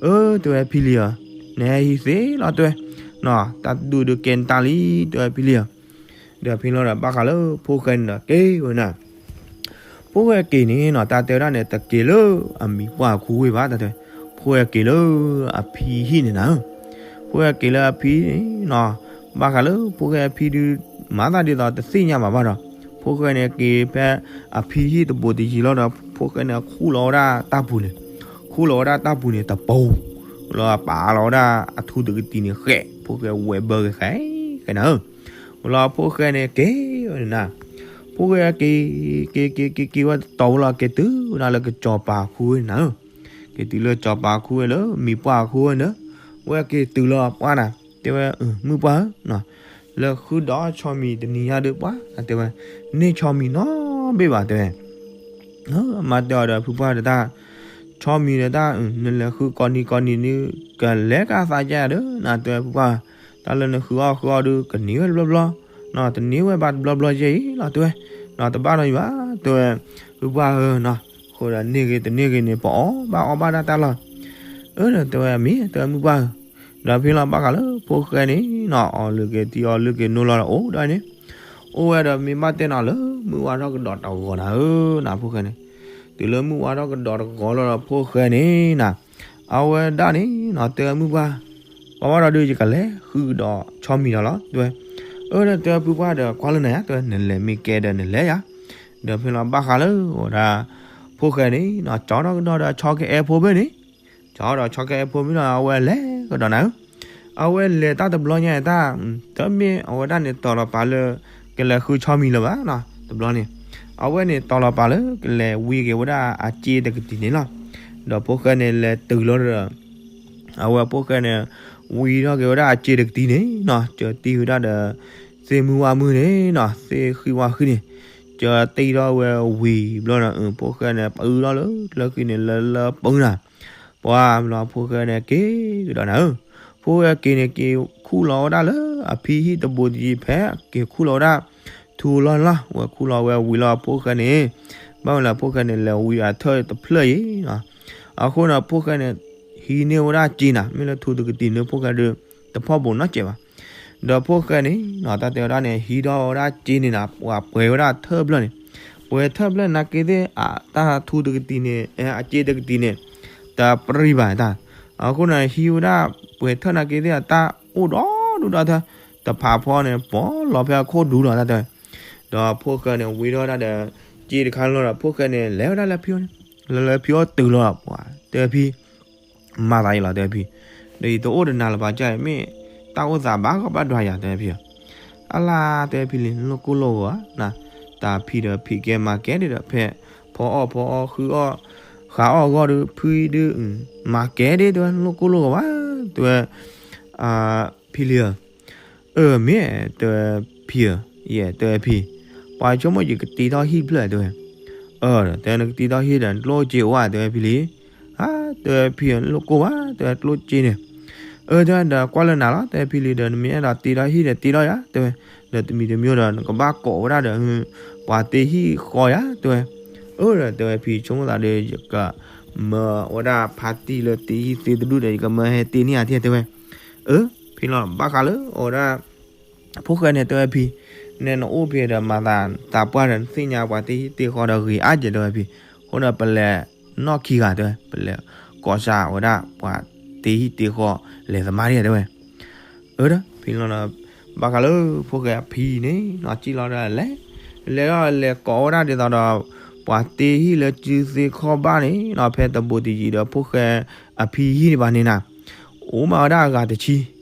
အၢ တဲဝဲဖံလံၤဧၢ, နဟဲဟံးသ့လီၤတဲဝဲ, တၢ်တဒူၣ်ဒုးကဲနတၢ်လံ တဲဝဲဖံလံၤဧၢ, ဒီးဖဲလီၤဒီးဘၣ်ဃးလၢဖိၣ်ဃဲန့ၣ်ဒီးက့ၤဝဲနၤ ဖိၣ်ဃဲက့ၤန့ၣ်နီၤ တၢ်တဲဝဲဒၣ်န့ၣ် တက့ၤလၢအမံၤပှၢ်အခူဝ့ၢ်ဘၣ် တၢ်တဲ, ဖိၣ်ဃဲက့ၤလၢအဖံဟံၣ်န့ၣ်နၤ, ဖိၣ်ဃဲက့ၤလၢအဖံန့ၣ်နီၤ, ဘၣ်ဃးလၢဖိၣ်ဃဲအဖံဒုး မၤသးဒ်သိးတသ့ၣ်ညါဘၣ်ဘၣ်ဒီး, ဖိၣ်ဃဲန့ၣ်က့ၤဖဲအဖံဟံၣ်တဘူးတယံၤလီၤဒီး ဖိၣ်ဃဲန့ၣ်ခူၣ်လီၤဝဲဒၣ်တၢ်ပူၤန့ၣ်, ခူၣ်လီၤဝဲဒၣ်တၢ်ပူၤန့ၣ်တပူၤ, လီၤပာ်လီၤဝဲဒၣ်အထူတကတံၤန့ၣ်ဃဲ, ဖိၣ်ဃဲဝဲဘၢဂ့ၤဃဲဃဲနၤဧၢ ဝဲလီၤဖိၣ်ဃဲန့ၣ်က့ၤဝဲနၤ, ဖိၣ်ဃဲက့ၤ က့ၤက့ၤက့ၤက့ၤဝဲတတီၤဝဲလီၤ က့ၤတုၤဝဲဒၣ်လၢကစီၤပၤခူဝ့ၢ်နၤဧၢ, က့ၤတုၤလၢစီၤပၤခူဝ့ၢ်လၢမံၤပှၢ်ခူဝ့ၢ်န့ၣ်, ဝဲက့ၤတုၤလီၤပှၢ်နၤ, တဲဝဲ မုၢ်ပှၢ်ဧၢ, လဲၤဃုဒီးဆီမံၤတနံၤညါဒီးပှၢ် တဲဝဲ, န့ၢ်ဆီမံၤနီတဘ့ၣ်ဘၣ်တဲဝဲ မၤတဲအီၤဒီးဖုပှၢ်ဒီးတၢ်, ဆီမံၤဒီးတၢ် နလဲၤဃုကိးနံၤကိးနံၤန့ၣ် ကလဲၤကသးကဲဒီး နတဲဖုပှၢ်, တၢ်လၢနဃုအီၣ်ဃုအီၣ်ဒီး ကန့ၢ်ဝဲတဘျီဘျီ, တန့ၢ်ဝဲဘၣ်တဘျီဘျီယဲအံၤလီၤတဲဝဲ, တဘၣ်နီတမံၤဘၣ်တဲဝဲ, ဖုပှၢ်ဧၢ, အဃိဒီးန့ၢ်ဂ့ၤတန့ၢ်ဂ့ၤန့ၣ် ပအီၣ်ဘၣ်အီဘၣ်ဒၣ်တၢ်လီၤ, အၢ တဲဝဲမ့ၢ်တဲဝဲမုၢ်ပှၢ်ဧၢ, ဒီးဖဲလီၤဘၣ်ဃးလၢဖိၣ်ဃဲန့ၣ်နီၤ အီၣ်လုၢ်က့ၤထံအီၣ်လုၢ်က့ၤနိလီၤဒီးအိၣ်ဒီးန့ၣ်, အိၣ်ဝဲဒီးမ့ၢ်ဘၣ်တဲနီၤလၢမုၢ်ဝါထီၣ်ကဒီးတဂီၤနၤဧၢ, နဖိၣ်ဃဲန့ၣ်, တုၤလၢမုၢ်ဝါထီၣ်ကဒီးတဂီၤလီၤဒီးဖိၣ်ဃဲန့ၣ်နၤ, အဝဲဒၣ်န့ၣ်နီၤ တဲမုၢ်ပှၢ်, ပှၤဘၣ်ဒီးဒုးယကလဲၤဃုကဒီးဆီမံၤဒီးလီၤ တဲဝဲ, အၢ တဲဖုပှၢ်ဒီးကွၢ်လၢနၤယါ တဲဝဲ နလဲၤမ့ၢ်ကဲဒီးနလဲၤယါ, ဒီးဖဲလီၤဘၣ်ဃးလၢအိၣ်ဒၣ်, ဖိၣ်ဃဲန့ၣ်နီၤ ကၠီထီၣ်ကဒီးဒီးဆီကအဲၣ်ဖိဘ့ၣ်န့ၣ် ကၠီဒီးဆီကအဲၣ်ဖိမ့ၢ်နီၤ အဝဲလဲၤကဒီးနၤဧၢ, အဝဲလဲၤတၢ်တဘျီညါတၢ်, တမ့ၢ်အဝဲဒၣ်န့ၣ်တီၤလီၤပာ်လၢ ကလဲၤဃုဆီမံၤလၢၤဘၣ်နီၤ တဘျီန့ၣ်, အဝဲန့ၣ်တီၤလီၤပာ်လၢ ကလဲၤဝံက့ၤဝဲဒၣ်အစ့တကတံၤန့ၣ်လီၤ, ဒီးဖိၣ်ဃဲန့ၣ်လဲၤတုၤလီၤဒီး အဝဲဖိၣ်ဃဲန့ၣ် ဝံထီၣ်က့ၤဝဲဒၣ်အစ့တကတံၤန့ၣ်နီၤ ကၢတံၢ်ဝဲဒၣ်ဒီး သ့ၣ်မုၢ်ဝါမုၢ်န့ၣ်နီၤ သ့ၣ်ဃံဝါဃံန့ၣ် ကတံထီၣ်ဝဲဝံၤဘျီနီၤ ဖိၣ်ဃဲန့ၣ် ပအုးထီၣ်လၢကျၢၤဃံန့ၣ် လၢလၢပၢနၤ ပှၤဘျီဖိၣ်ဃဲန့ၣ်က့ၤကဒီးနၤဧၢ, ဖိၣ်ဃဲက့ၤန့ၣ် က့ၤခူၣ်လီၤဝဲဒၣ်လၢအဖံဟံၣ်တဘူးတယံၤဖဲ က့ၤခူၣ်လီၤဝဲဒၣ် ထူလီၤလီၤ ဝဲခူၣ်လီၤဝဲဝံၤလီၤ ဖိၣ်ဃဲန့ၣ် ဘၣ်မနုၤလၢဖိၣ်ဃဲန့ၣ် လဲၤဝံအထၢၣ်တဖျၢၣ်အံၤနီၤ, အဃိန့ၣ် ဖိၣ်ဃဲန့ၣ် ဟံးန့ၢ်ဝဲဒၣ်စ့နၤ မ့ၢ်လၢထူတကတံၤန့ၣ် ဖိၣ်ဃဲဒီး တဖီၣ်ဘိးနီတစဲးဘၣ် ဒီးဖိၣ်ဃဲန့ၣ်နီၤ တၢ်တဲဝဲဒၣ်န့ၣ် ဟံးထီၣ်ဝဲဒၣ်စ့န့ၣ်နီၤ ပှၤပှဲၤဝဲဒၣ်ထၢၣ်ဖျၢၣ်န့ၣ်, ပှဲၤထၢၣ်ဖျၢၣ်နာ်က့သ့ၣ် အတၢ်ထူတကတံၤန့ၣ် အစ့တကတံၤန့ၣ် တပြံဘၣ်တၢ်, အဃိန့ၣ် ဟံးဝဲဒၣ်ပှဲၤထၢၣ်နာ်က့သ့ၣ် အတၢ်အိၣ်ဒီဒူၣ်ဒီထၢၣ် တဖးဖီန့ၣ် ပီၤလီၤဖဲအခိၣ်ဒူလီၤတၢ်တဲဝဲ, ဒီးဖိၣ်ဃဲန့ၣ် ဝံထီၣ်ဝဲဒၣ်ဒီး စ့တခါလီၤဒီး ဖိၣ်ဃဲန့ၣ် လဲၤဝဲဒၣ်လၢဖံအိၣ်န့ၣ်, လၢလၢဖံအိၣ်တုၤလီၤဒီး ပှၤတဲဖံ မၤသးအံၤလီၤ တဲဖံ, ဒီးယတအိၣ်တနၤလၢၤဘၣ် ကၢ်အံၤမ့ၢ်တၢ်အိၣ်သးဘၣ်ကီဘၣ်ဒွးယၤ တဲဖံဧၢ, အလါ တဲဖံလံ နလိၣ်ကိၢ်လိၣ်ဂီၤဧါ, တၢ်ဖံဒီးဖံးကဲမၤကဲဒ်ဒီး ဖဲဖီအီၣ်ဖီအီဃုအီၣ် ဃးအီၣ်ဂီၢ်ဒီး ဖုဒုး မၤကဲဒ် တဲဝဲ နလိၣ်ကိၢ်လိၣ်ဂီၤဘၣ် တဲဝဲ ဖံလံဧၢ အၢ မ့ၢ် တဲဝဲ ဖံဧၢ, ယဲ တဲဝဲဖံ, ပှၤဆိကမိၣ်ယကတ့ထီၣ်ဟံၣ်တဖျၢၣ် တဲဝဲ, အၢ တဲဝဲ နကတ့ထီၣ်ဟံၣ်ဒီး နကျိၣ်စ့အိၣ်ဧါ တဲဝဲဖံလံ, ဧါ တဲဝဲဖံဧၢ နလိၣ်ကိၢ်ဘၣ် တဲဝဲ ကျိၣ်စ့န့ၣ်, အၢ တဲဝဲ ဒီးကွၢ်လၢနၤလီၤ တဲဝဲဖံလံ ဒီးနမ့ၢ်အဲၣ်ဒိးတ့ထီၣ်ဟံၣ်ဒီးတ့ထီၣ်ယၤ တဲဝဲ, ဒီးတမံၤတမံၤဒီး နကဘၣ်ကိးဝဲဒၣ်ဒီး ပှၤတ့ဟံၣ်ဃီယၤ တဲဝဲ, အၢ ဒီးတဲဝဲဖံ ဆိကမိၣ်သးဒီး ယကမၢဝဲဒၣ်ဖါတံၢ်လၢတ့ဟံၣ်သ့တဒူၣ်ဒီး ယကမၢဟဲတ့န့ၢ်ဧါ တဲဝဲ, အၢ ဖံလီၤ ဘၣ်ဃးလၢအဝဲဒၣ် ဖိၣ်ဃဲန့ၣ် တဲဝဲဖံ, နဲနအိၣ်ဖဲဒီးမၤသးသးပှၢ်ဒီး နသ့ၣ်ညါပှၤတ့ဟံၣ်တ့ဃီဒီးဂ့ၤအါကဲး တဲဝဲဖံ, အဃိဒီးပလဲၤနီၣ်ခံဂၤ တဲဝဲ ပလဲၤကိးစးဝဲဒၣ်ပှၤတ့ဟံၣ်တ့ဃီ လဲၤသမါဒံး တဲဝဲ, အၢ ဒီးဖံလီၤဒီး ဘၣ်ဃးလၢဖိၣ်ဃဲအဖံန့ၣ်နီၤ စံၣ်လီၤဒီးလဲၤ, လဲၤဒီးလဲၤကိးဝဲဒၣ်ဒ်သိးဒီး ပှၤတ့ဟံၣ်လၢစုသ့ခီၣ်ဘၣ်န့ၣ်နီၤ ဖဲတဘူးတယံၤဒီးဖိၣ်ဃဲအဖံဟံၣ်န့ၣ်ဘၣ်န့ၣ်နီၤ အိၣ်မးဝဲဒၣ်အဂၤတဆံ,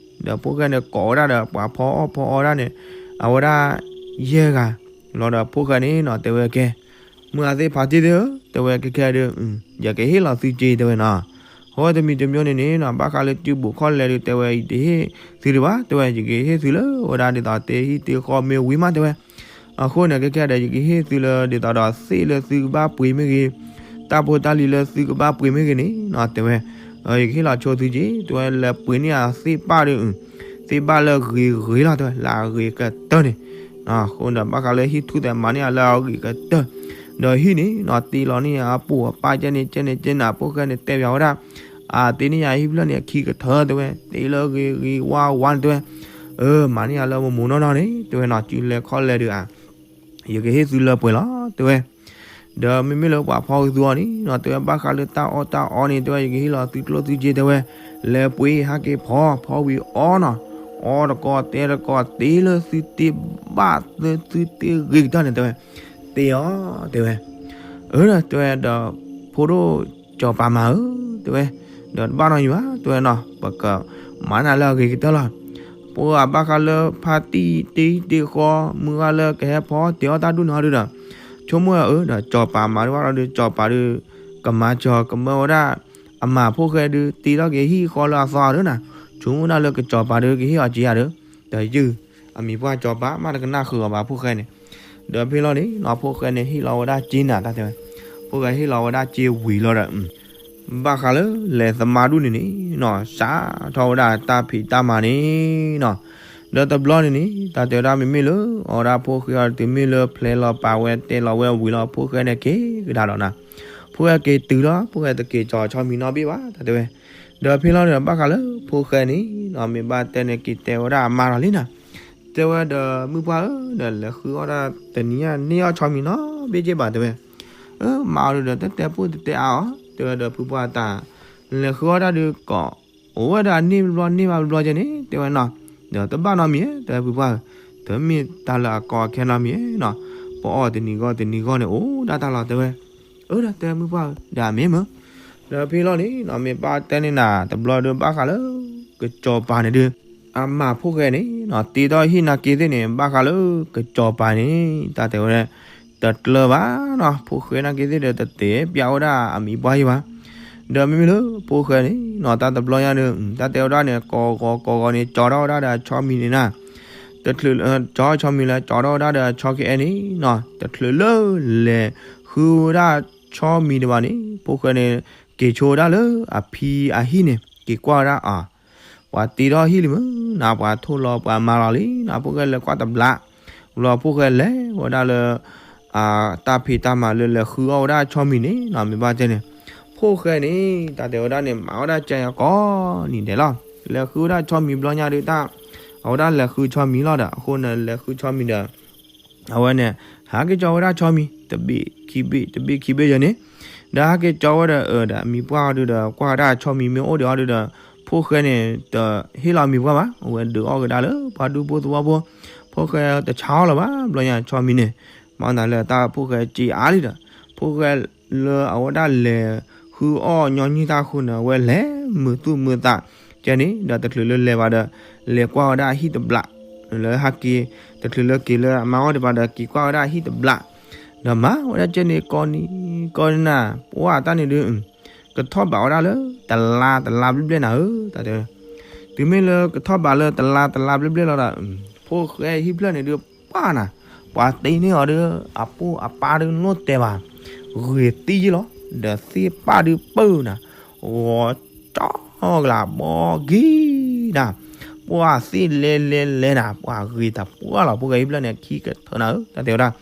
ဒီးဖိၣ်ဃဲန့ၣ်ကိးဝဲဒၣ်ဒီး ပှၤဖီအီၣ်ဖီအီဒၣ်န့ၣ် အဝဲဒၣ်ယဲၢ်ဂၤ, လီၤဒီးဖိၣ်ဃဲန့ၣ်နီၤ တဲဝဲကဲ, မုၢ်အသ့ၣ်ဖါတံၢ်သ့ၣ်ဧၢ တဲဝဲ ခဲခဲဒီး ယကဟ့ၣ်လီၤသုစ့ တဲဝဲနီၤ, အဃိတမံၤတမံၤန့ၣ်န့ၣ်နီၤ ဘၣ်ဃးလၢစုဘူးခီၣ်လဲၤဒီး တဲဝဲ ယတဟ့ၣ်သုဒံးဘၣ် တဲဝဲ ယကဟ့ၣ်သုလၢဝဲဒၣ်ဒ်သိးတ့ဟံၣ်တ့ဃီမ့ၢ်ဝံၤမး တဲဝဲ အဃိန့ၣ် ခဲခဲဒီး ယကဟ့ၣ်သုလၢဒ်သိးဒီးသ့ၣ်လၢသုကဘၣ်ပှ့ၤမ့ၢ်ဂ့ၤ, တၢ်ဖိတၢ်လံၤလၢသုကဘၣ်ပှ့ၤမ့ၢ်ဂ့ၤန့ၣ်နီၤ တဲဝဲ, ယကဟ့ၣ်လီၤဆိသုက့ၤ တဲဝဲ လဲၤပှ့ၤန့ၢ်အသ့ၣ်ဘၣ်ဒီး သ့ၣ်ဘၣ်လၢဂ့ၤဂ့ၤလီၤ တဲဝဲ လၢအဂ့ၤကတၢၢ်န့ၣ်, အဃိဒီး ဘၣ်ဃးလၢဟံၣ်ထူၣ်သဲးမၤန့ၢ်အလၢအဂ့ၤကတၢၢ်, ဒီးဟံၣ်န့ၣ်နီၤ တ့လီၤန့ၢ်အပူၤအပၢ်ကဲန့ၣ်ကဲန့ၣ်ကဲန့ၣ် ဖိၣ်ဃဲန့ၣ် တဲဘၣ်ဝဲဒၣ် အတ့န့ၢ်ယၤဟံၣ်ဖျၢၣ်န့ၣ် အခံကထၢ တဲဝဲ တ့လၢဂ့ၤဂ့ၤဝါဝါန့ၣ် တဲဝဲ, အၢ မၤန့ၢ်ယၤလၢမမိၢ်နီၢ်နီၢ်န့ၣ် တဲဝဲနီၤ စုလဲၤခီၣ်လဲၤဒီးဧါ ယကဟ့ၣ်သုလၢပှဲၤလီၤ တဲဝဲ, ဒီးမ့မ့ၢ်လၢပှၤဖီဂုာ်သုအီၤန့ၣ်နီၤ တဲဝဲ ဘၣ်ဃးလၢတၢ်အီၣ်တၢ်အီန့ၣ် တဲဝဲ ယကဟ့ၣ်လီၤသုကျိၣ်သုစ့ တဲဝဲ, လဲၤပှ့ၤဟဲက့ၤဖီ ဖီဝံၤအီနီၤ, အီတကီၢ်တဲတကီၢ် တ့လၢသုတ့ဘၣ်လၢသုတ့ဂ့ၤကတၢၢ်န့ၣ် တဲဝဲ, တ့အီၤ တဲဝဲ, အၢ တဲဝဲဒီး ဖိဒိၣ်စီၤပၤမၤဧၢ တဲဝဲ, ဒီးတဘၣ်နီတမံၤဘၣ် တဲဝဲနီၤ ပကမၤန့ၢ်လၢအဂ့ၤကတၢၢ်လီၤ ပှၤဘၣ်ဃးလၢဖါတံၢ်တ့ဟံၣ်တ့ဃီ မုၢ်ဂၤလၢကဟဲဖီတ့အီၣ်တၢ်ဒူၣ်န့ၣ်ဟီဒုဒီး ဆိကမိၣ်အၢ ဒီးစီၤပၤမၤတဘၣ်ဒီး စီၤပၤဒီး ကမၤစၢၤကမၢဝဲဒၣ် အမၤဖိၣ်ဃဲဒီး တ့ထီၣ်က့ၤဟံၣ်ဃီလၢအသီဒီးနၤ, ဆိကမိၣ်ဒၣ်လၢကစီၤပၤဒီး ကဟ့ၣ်အီၤစ့ဧါဒီး, ဒီးယုၢ် အမံၤပှၢ်စီၤပၤ မ့ၢ်တကနၣ်ဃုာ်အီၤဘၣ်ဖိၣ်ဃဲန့ၣ်, ဒီးဖဲလီၤန့ၣ်နီၤ ဖိၣ်ဃဲန့ၣ် ဟ့ၣ်လီၤဝဲဒၣ်စ့နၤ တၢ်တဲဝဲ, ဖိၣ်ဃဲဟ့ၣ်လီၤဝဲဒၣ်စ့ဝံၤလီၤဒီး ဘၣ်ဃးလၢလဲၤသမါဒူၣ်န့ၣ်န့ၣ်နီၤ စးထီၣ်ဝဲဒၣ်တၢ်ဖံးတၢ်မၤန့ၣ်နီၤ, ဒီးတဘျီန့ၣ်န့ၣ် တၢ်တဲဝဲဒၣ်မ့မ့ၢ်လၢ အဝဲဒၣ်ဖိၣ်ဃဲအီၤတမ့ၢ်လၢဖျဲလီၤပာ်ဝဲတဲလီၤဝဲဝံၤလီၤ ဖိၣ်ဃဲန့ၣ်က့ၤကဒါဒီးနၤ, ဖိၣ်ဃဲက့ၤတုၤလီၤ ဖိၣ်ဃဲတက့ၤကီၤဆီမံၤနီတဘ့ၣ်ဘၣ် တၢ်တဲဝဲ, ဒီးဖဲလီၤန့ၣ် ဘၣ်ဃးလၢဖိၣ်ဃဲန့ၣ်နီၤ မ့ၢ်ဘၣ်တဲန့ၣ်က့ၤတဲဝဲဒၣ်အမါလီၤလံနၤ, တဲဝဲဒီးမုၢ်ပှၢ်ဧၢ ဒီးလဲၤဃုအီၣ်ဒၣ်တနံၤညါန့ၢ်အီၣ်ဆီမံၤနီတဘ့ၣ်က့ၤဘၣ် တဲဝဲ, အၢ မါအီၤဒီး တတဲပိၢ်တတဲအါအီၤ တဲဝဲဒီးဖုပှၢ်တၢ် လဲၤဃုအီၣ်တၢ်ဒုးကီး အိၣ်ဝဲဒၣ်န့ၢ်ဘျီန့ၢ်ဘၣ်ဘျီကဲန့ၣ် တဲဝဲနီၤ, ဒီးတဘၣ်နီတမံၤ တဲဝဲဖုပှၢ်ဧၢ, တမ့ၢ်တၢ်လၢအကီအခဲနီတမံၤနီၤ, ပအီၣ်တနံၤဂီၢ်တနံၤဂီၢ်န့ၣ် အိၣ်ဒၣ်တၢ်လီၤ တဲဝဲ, အၢ ဒီးတဲမုၢ်ပှၢ်ဧၢ ဒီးအမ့ၢ်မၢ, ဒီးဖဲလီၤန့ၣ်နီၤ မ့ၢ်ဘၣ်တဲန့ၢ်နၤ တဘျီဒီးဘၣ်ဃးလၢ ကစီၤပၤန့ၣ်ဒုး အမၤဖိၣ်ဃဲန့ၣ်နီၤ တ့ထီၣ်ဟံၣ်နာ်က့သ့ၣ်န့ၣ် ဘၣ်ဃးလၢကစီၤပၤန့ၣ် တၢ်တဲဝဲ တကျၢၤဘၣ်နီၤ ဖိၣ်ဃဲနာ်က့သ့ၣ်ဒီး တတဲပျးဝဲဒၣ်အမံၤပှၢ်ယံၤဘၣ်, ဒီးမ့မ့ၢ်လၢဖိၣ်ဃဲန့ၣ်နီၤ တၢ်တဘျီညါဒီး တၢ်တဲဝဲဒၣ်န့ၣ် ကိးဂီၤကိးဂီၤန့ၣ် ကၠီထီၣ်ဝဲဒၣ်ဒီးအဆီမံၤန့ၣ်နၤ, တ တချုး ကၠီဆီမံၤလၢကၠီထီၣ်ဝဲဒၣ်ဒီးဆီကအဲၣ်န့ၣ်နီၤ, တချုးလၢလဲၤဃုဝဲဒၣ်ဆီမံၤဒံးဘၣ်န့ၣ် ဖိၣ်ဃဲန့ၣ် က့ၤဆိဝဲဒၣ်လၢအဖံအဟံၣ်န့ၣ် က့ၤကွၢ်ဝဲဒၣ်အီၤ, ပှၤတ့ထီၣ်ဟံၣ်လံမ့ၢ်နီၤ, ပှၤထိၣ်လီၤပှၤမၤလီၤလံနီၤ, ဖိၣ်ဃဲလဲၤကွၢ်တဘျီ, ဘျီဖိၣ်ဃဲလဲၤဝဲဒၣ်လၢ တၢ်ဖံးတၢ်မၤလၢလဲၤဃုအီၣ်ဝဲဒၣ်ဆီမံၤန့ၣ်နီၤ, မ့ၢ်ဘၣ်တဲန့ၣ် ဖိၣ်ဃဲန့ၣ် တၢ်တဲဝဲဒၣ်န့ၣ် မၤဝဲဒၣ်ကဲအီၤကိးနံၤဒဲးလီၤ. လဲၤဃုဝဲဒၣ်ဆီမံၤဘျီညါဒုးတၢ် အဝဲဒၣ်လဲၤဃုဆီမံၤလီၤဒီး အဃိန့ၣ်လဲၤဃုဆီမံၤဒီး အဝဲန့ၣ် ဟးက့ၤကၠီဝဲဒၣ်ဆီမံၤ တဘ့ၣ်ခံဘ့ၣ် တဘ့ၣ်ခံဘ့ၣ်ယဲန့ၣ်, ဒီးဟးက့ၤကၠီဝဲဒီး အၢ ဒီးအမံၤပှၢ်အီၤဒုးဒီး ကွၢ်ဝဲဒၣ်ဆီမံၤမ့ၢ်အိၣ်ဒံးအီၤဒုးဒီး ဖိၣ်ဃဲန့ၣ် တဟ့ၣ်လီၤအမံၤပှၢ်ဘၣ်, အဝဲဒုးအီၣ်ကဒါလၢပှၤဒူဖိသဝီဖိ, ဖိၣ်ဃဲတဆါအီၤလၢၤဘၣ် ဘျီညါဆီမံၤန့ၣ်, မၤသးလၢတၢ်ဖိၣ်ဃဲက့ၤအါလံဒီး ဖိၣ်ဃဲလၢအဝဲဒၣ်လဲၤဃုအီၣ်ညီနုၢ်တၢ်အဃိန့ၣ် အဝဲလဲၤမုာ်သူၣ်မုာ်သးကဲန့ၣ်, ဒီးတချုးလၢလဲၤဘၣ်ဒီး လဲၤကွၢ်ဝဲဒၣ်အဟံၣ်တဘျီ လၢဟးက့ၤ တချုးလၢက့ၤလၢအမါအီၣ်ဒံးဘၣ်ဒီး က့ၤကွၢ်ဝဲဒၣ်အဟံၣ်တဘျီ, ဒီးမၤဝဲဒၣ်ကဲန့ၣ်ကိးနံၤကိးနၤ, ပှၢ်တၢ်န့ၣ်ဒုး ကထီၣ်ဘးဝဲဒၣ်လၢတလါတလါဘျဲၣ်ဘျဲၣ်နၤဧၢ, တၢ်တဲဝဲ, တုၤမ့ၢ်လၢကထီၣ်ဘးလၢတလါတလါဘျဲၣ်ဘျဲၣ်လီၤဒီး ဖိၣ်ဃဲဟံၣ်ဖျၢၣ်န့ၣ်ဒုးပှၢ်နၤ, ပှၤတ့န့ၢ်အီၤဒီး အပိၢ်အပၢ်ဒုးနီၣ်တဲာ်ဘၣ်, ဂ့ၤသံယ့လီၤ, ဒီးသ့ၣ်ပၢ်ဒုးပၢၢ်နၤ, ဂီၤကၠီကလးဘီကံနၤ, ပှၢ်သ့ၣ်လဲၤလဲၤလဲၤနၤ, ပှၢ်ဂ့ၤတပှၢ်လီၤ, ဖိၣ်ဃဲဟံၣ်ဖျၢၣ်န့ၣ် ခံကထၢနၤဧၢ, တၢ်တဲဝဲဒၣ်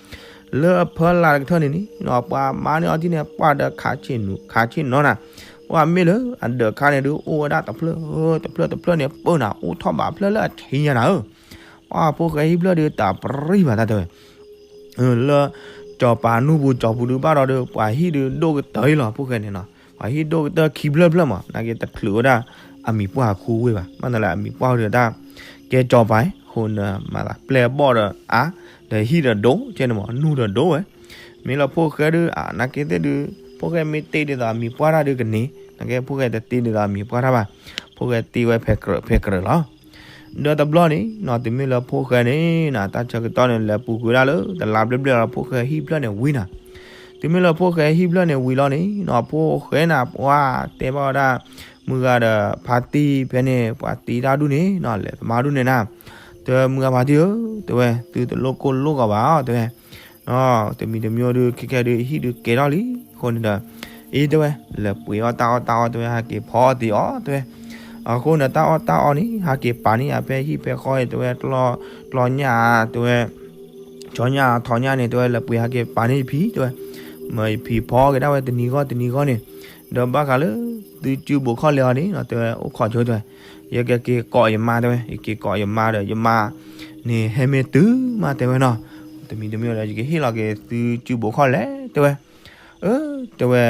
လၢအဖၢလၢ်တကထၢၣ်န့ၣ်န့ၣ် ပှၤမၤန့ၢ်အီၤဒ်န့ၣ် ပှၢ်ဒီးခးဆ့ၣ်နူာ် ခးဆ့ၣ်နီၤနၤ, ပှၢ်မ့ၢ်လၢအဒၢးခါန့ၣ်ဒုး အိၣ်ဝဲဒၣ်တဖျၢၣ် တဖျၢၣ်တဖျၢၣ်န့ၣ် ပၢနၤ အိၣ်ထီၣ်ဘးဖျၢၣ်လၢအဆံညါနၤဧၢ, ပှၢ်ဖိၣ်ဃဲဟံၣ်ဖျၢၣ်ဒုးတၢ်ပြံဘၣ် တၢ်တဲဝဲ လၢ ကၠီၤပၤနူၢ်ပူၤကၠီၤပူၤဒုးဘၣ်ဒီးဒုး ပှၤဟံၣ်ဒုးဒိၣ်ကတၢၢ်အံၤလီၤ ဖိၣ်ဃဲန့ၣ်နီၤ, ပှၤဟံၣ်ဒိၣ်ကတၢၢ်ခံဖျၢၣ်ဖျၢၣ်မး နာ်က့တချုးဝဲဒၣ် အမံၤပှၢ်အဃုဝ့ၢ်ဘၣ်, မ့ၢ်နလၢအမံၤပှၢ်ဒုးတၢ် ကဲကၠီၤပၤအံၤ အဃိန့ၣ် မၤသးပျဲၢ်ဘီၣ်ဒီးအါ, ဒီးဟံၣ်ဒီးဒိၣ်ကဲန့ၣ်မး နူၢ်ဒီးဒိၣ်ဝဲ, မ့ၢ်လၢဖိၣ်ဃဲဒုး အနာ်က့သ့ၣ်ဒုး ဖိၣ်ဃဲမ့ၢ်တ့ဒ်သိးအမံၤပှၢ်တၢ်ဒုးကန့ၢ်, နာ်က့ဖိၣ်ဃဲတတ့ဒ်သိးအမံၤပှၢ်တၢ်ဘၣ်, ဖိၣ်ဃဲတ့ဝဲဖဲကြၢးဖဲကြၢးလီၤ. ဒီးတဘျီန့ၣ်နီၤ တုၤမ့ၢ်လၢဖိၣ်ဃဲန့ၣ်နီၤ တၢ်ဆၢကတီၢ်န့ၣ် လဲၤပူၤကွံာ်ဝဲဒၣ်လၢ တလါဘျဲၣ်ဘျဲၣ်လီၤ ဖိၣ်ဃဲဟံၣ်ဖျၢၣ်န့ၣ်ဝံၤနီၤ, တုၤမ့ၢ်လၢဖိၣ်ဃဲဟံၣ်ဖျၢၣ်န့ၣ်ဝံၤလီၤန့ၣ်နီၤ ဖိၣ်ဃဲနၤ ပှၤတဲဘၣ်ဝဲဒၣ် မုၢ်ဂၤဒီးဖါတံၢ်ဖဲန့ၣ် ပှၤတ့တၢ်ဒူၣ်န့ၣ်နီၤ လဲၤသမါဒူၣ်န့ၣ်နၤ, တဲမုၢ်ဂၤဖါတံၢ်ဧၢ တဲဝဲ သုတလိၣ်ကိၢ်လိၣ်ဂီၤဘၣ်အီၤ တဲဝဲ တမံၤတမံၤဒုး ခဲခဲဒုး ဟံၣ်ဒုးကဲထီၣ်လံ, အဃိန့ၣ်ဒီး အ့ တဲဝဲ လဲၤပှ့ၤအီၣ်တၢ်အီၣ်တၢ်အီ တဲဝဲ ဟဲက့ၤဖီအီၣ်တ့ၢ်အီၤ တဲဝဲ, အဃိန့ၣ် တၢ်အီၣ်တၢ်အီန့ၣ် ဟဲက့ၤပာ်န့ၢ်ယၤဖဲဟံၣ်ဖဲဃီအံၤ တဲဝဲ ကျီညၣ် တဲဝဲ ဆီညၣ်ထီညၣ်န့ၣ် တဲဝဲ လဲၤပှ့ၤဟဲက့ၤပာ်န့ၢ်ယဖံ တဲဝဲ, မ့ၢ်ယဖံဖီက့ၤဒၣ်ဝဲတနံၤဂီၢ်တနံၤဂီၢ်န့ၣ်, ဒီးဘၣ်ဃးလၢ သုစုဘိးခီၣ်လဲၤအီၤန့ၣ် တဲဝဲ အိၣ်ခိးဆိ တဲဝဲ, ယကက့ၤကိးယမါ တဲဝဲ ယက့ၤကိးယမါဒီး ယမါန့ၣ်ဟဲမ့ၢ်တုၤမး တဲဝဲနီၤ, တမံၤတမံၤဒီး ယကဟ့ၣ်လီၤက့ၤသုစုဘိးခီၣ်လဲၤ တဲဝဲ အၢ တဲဝဲ,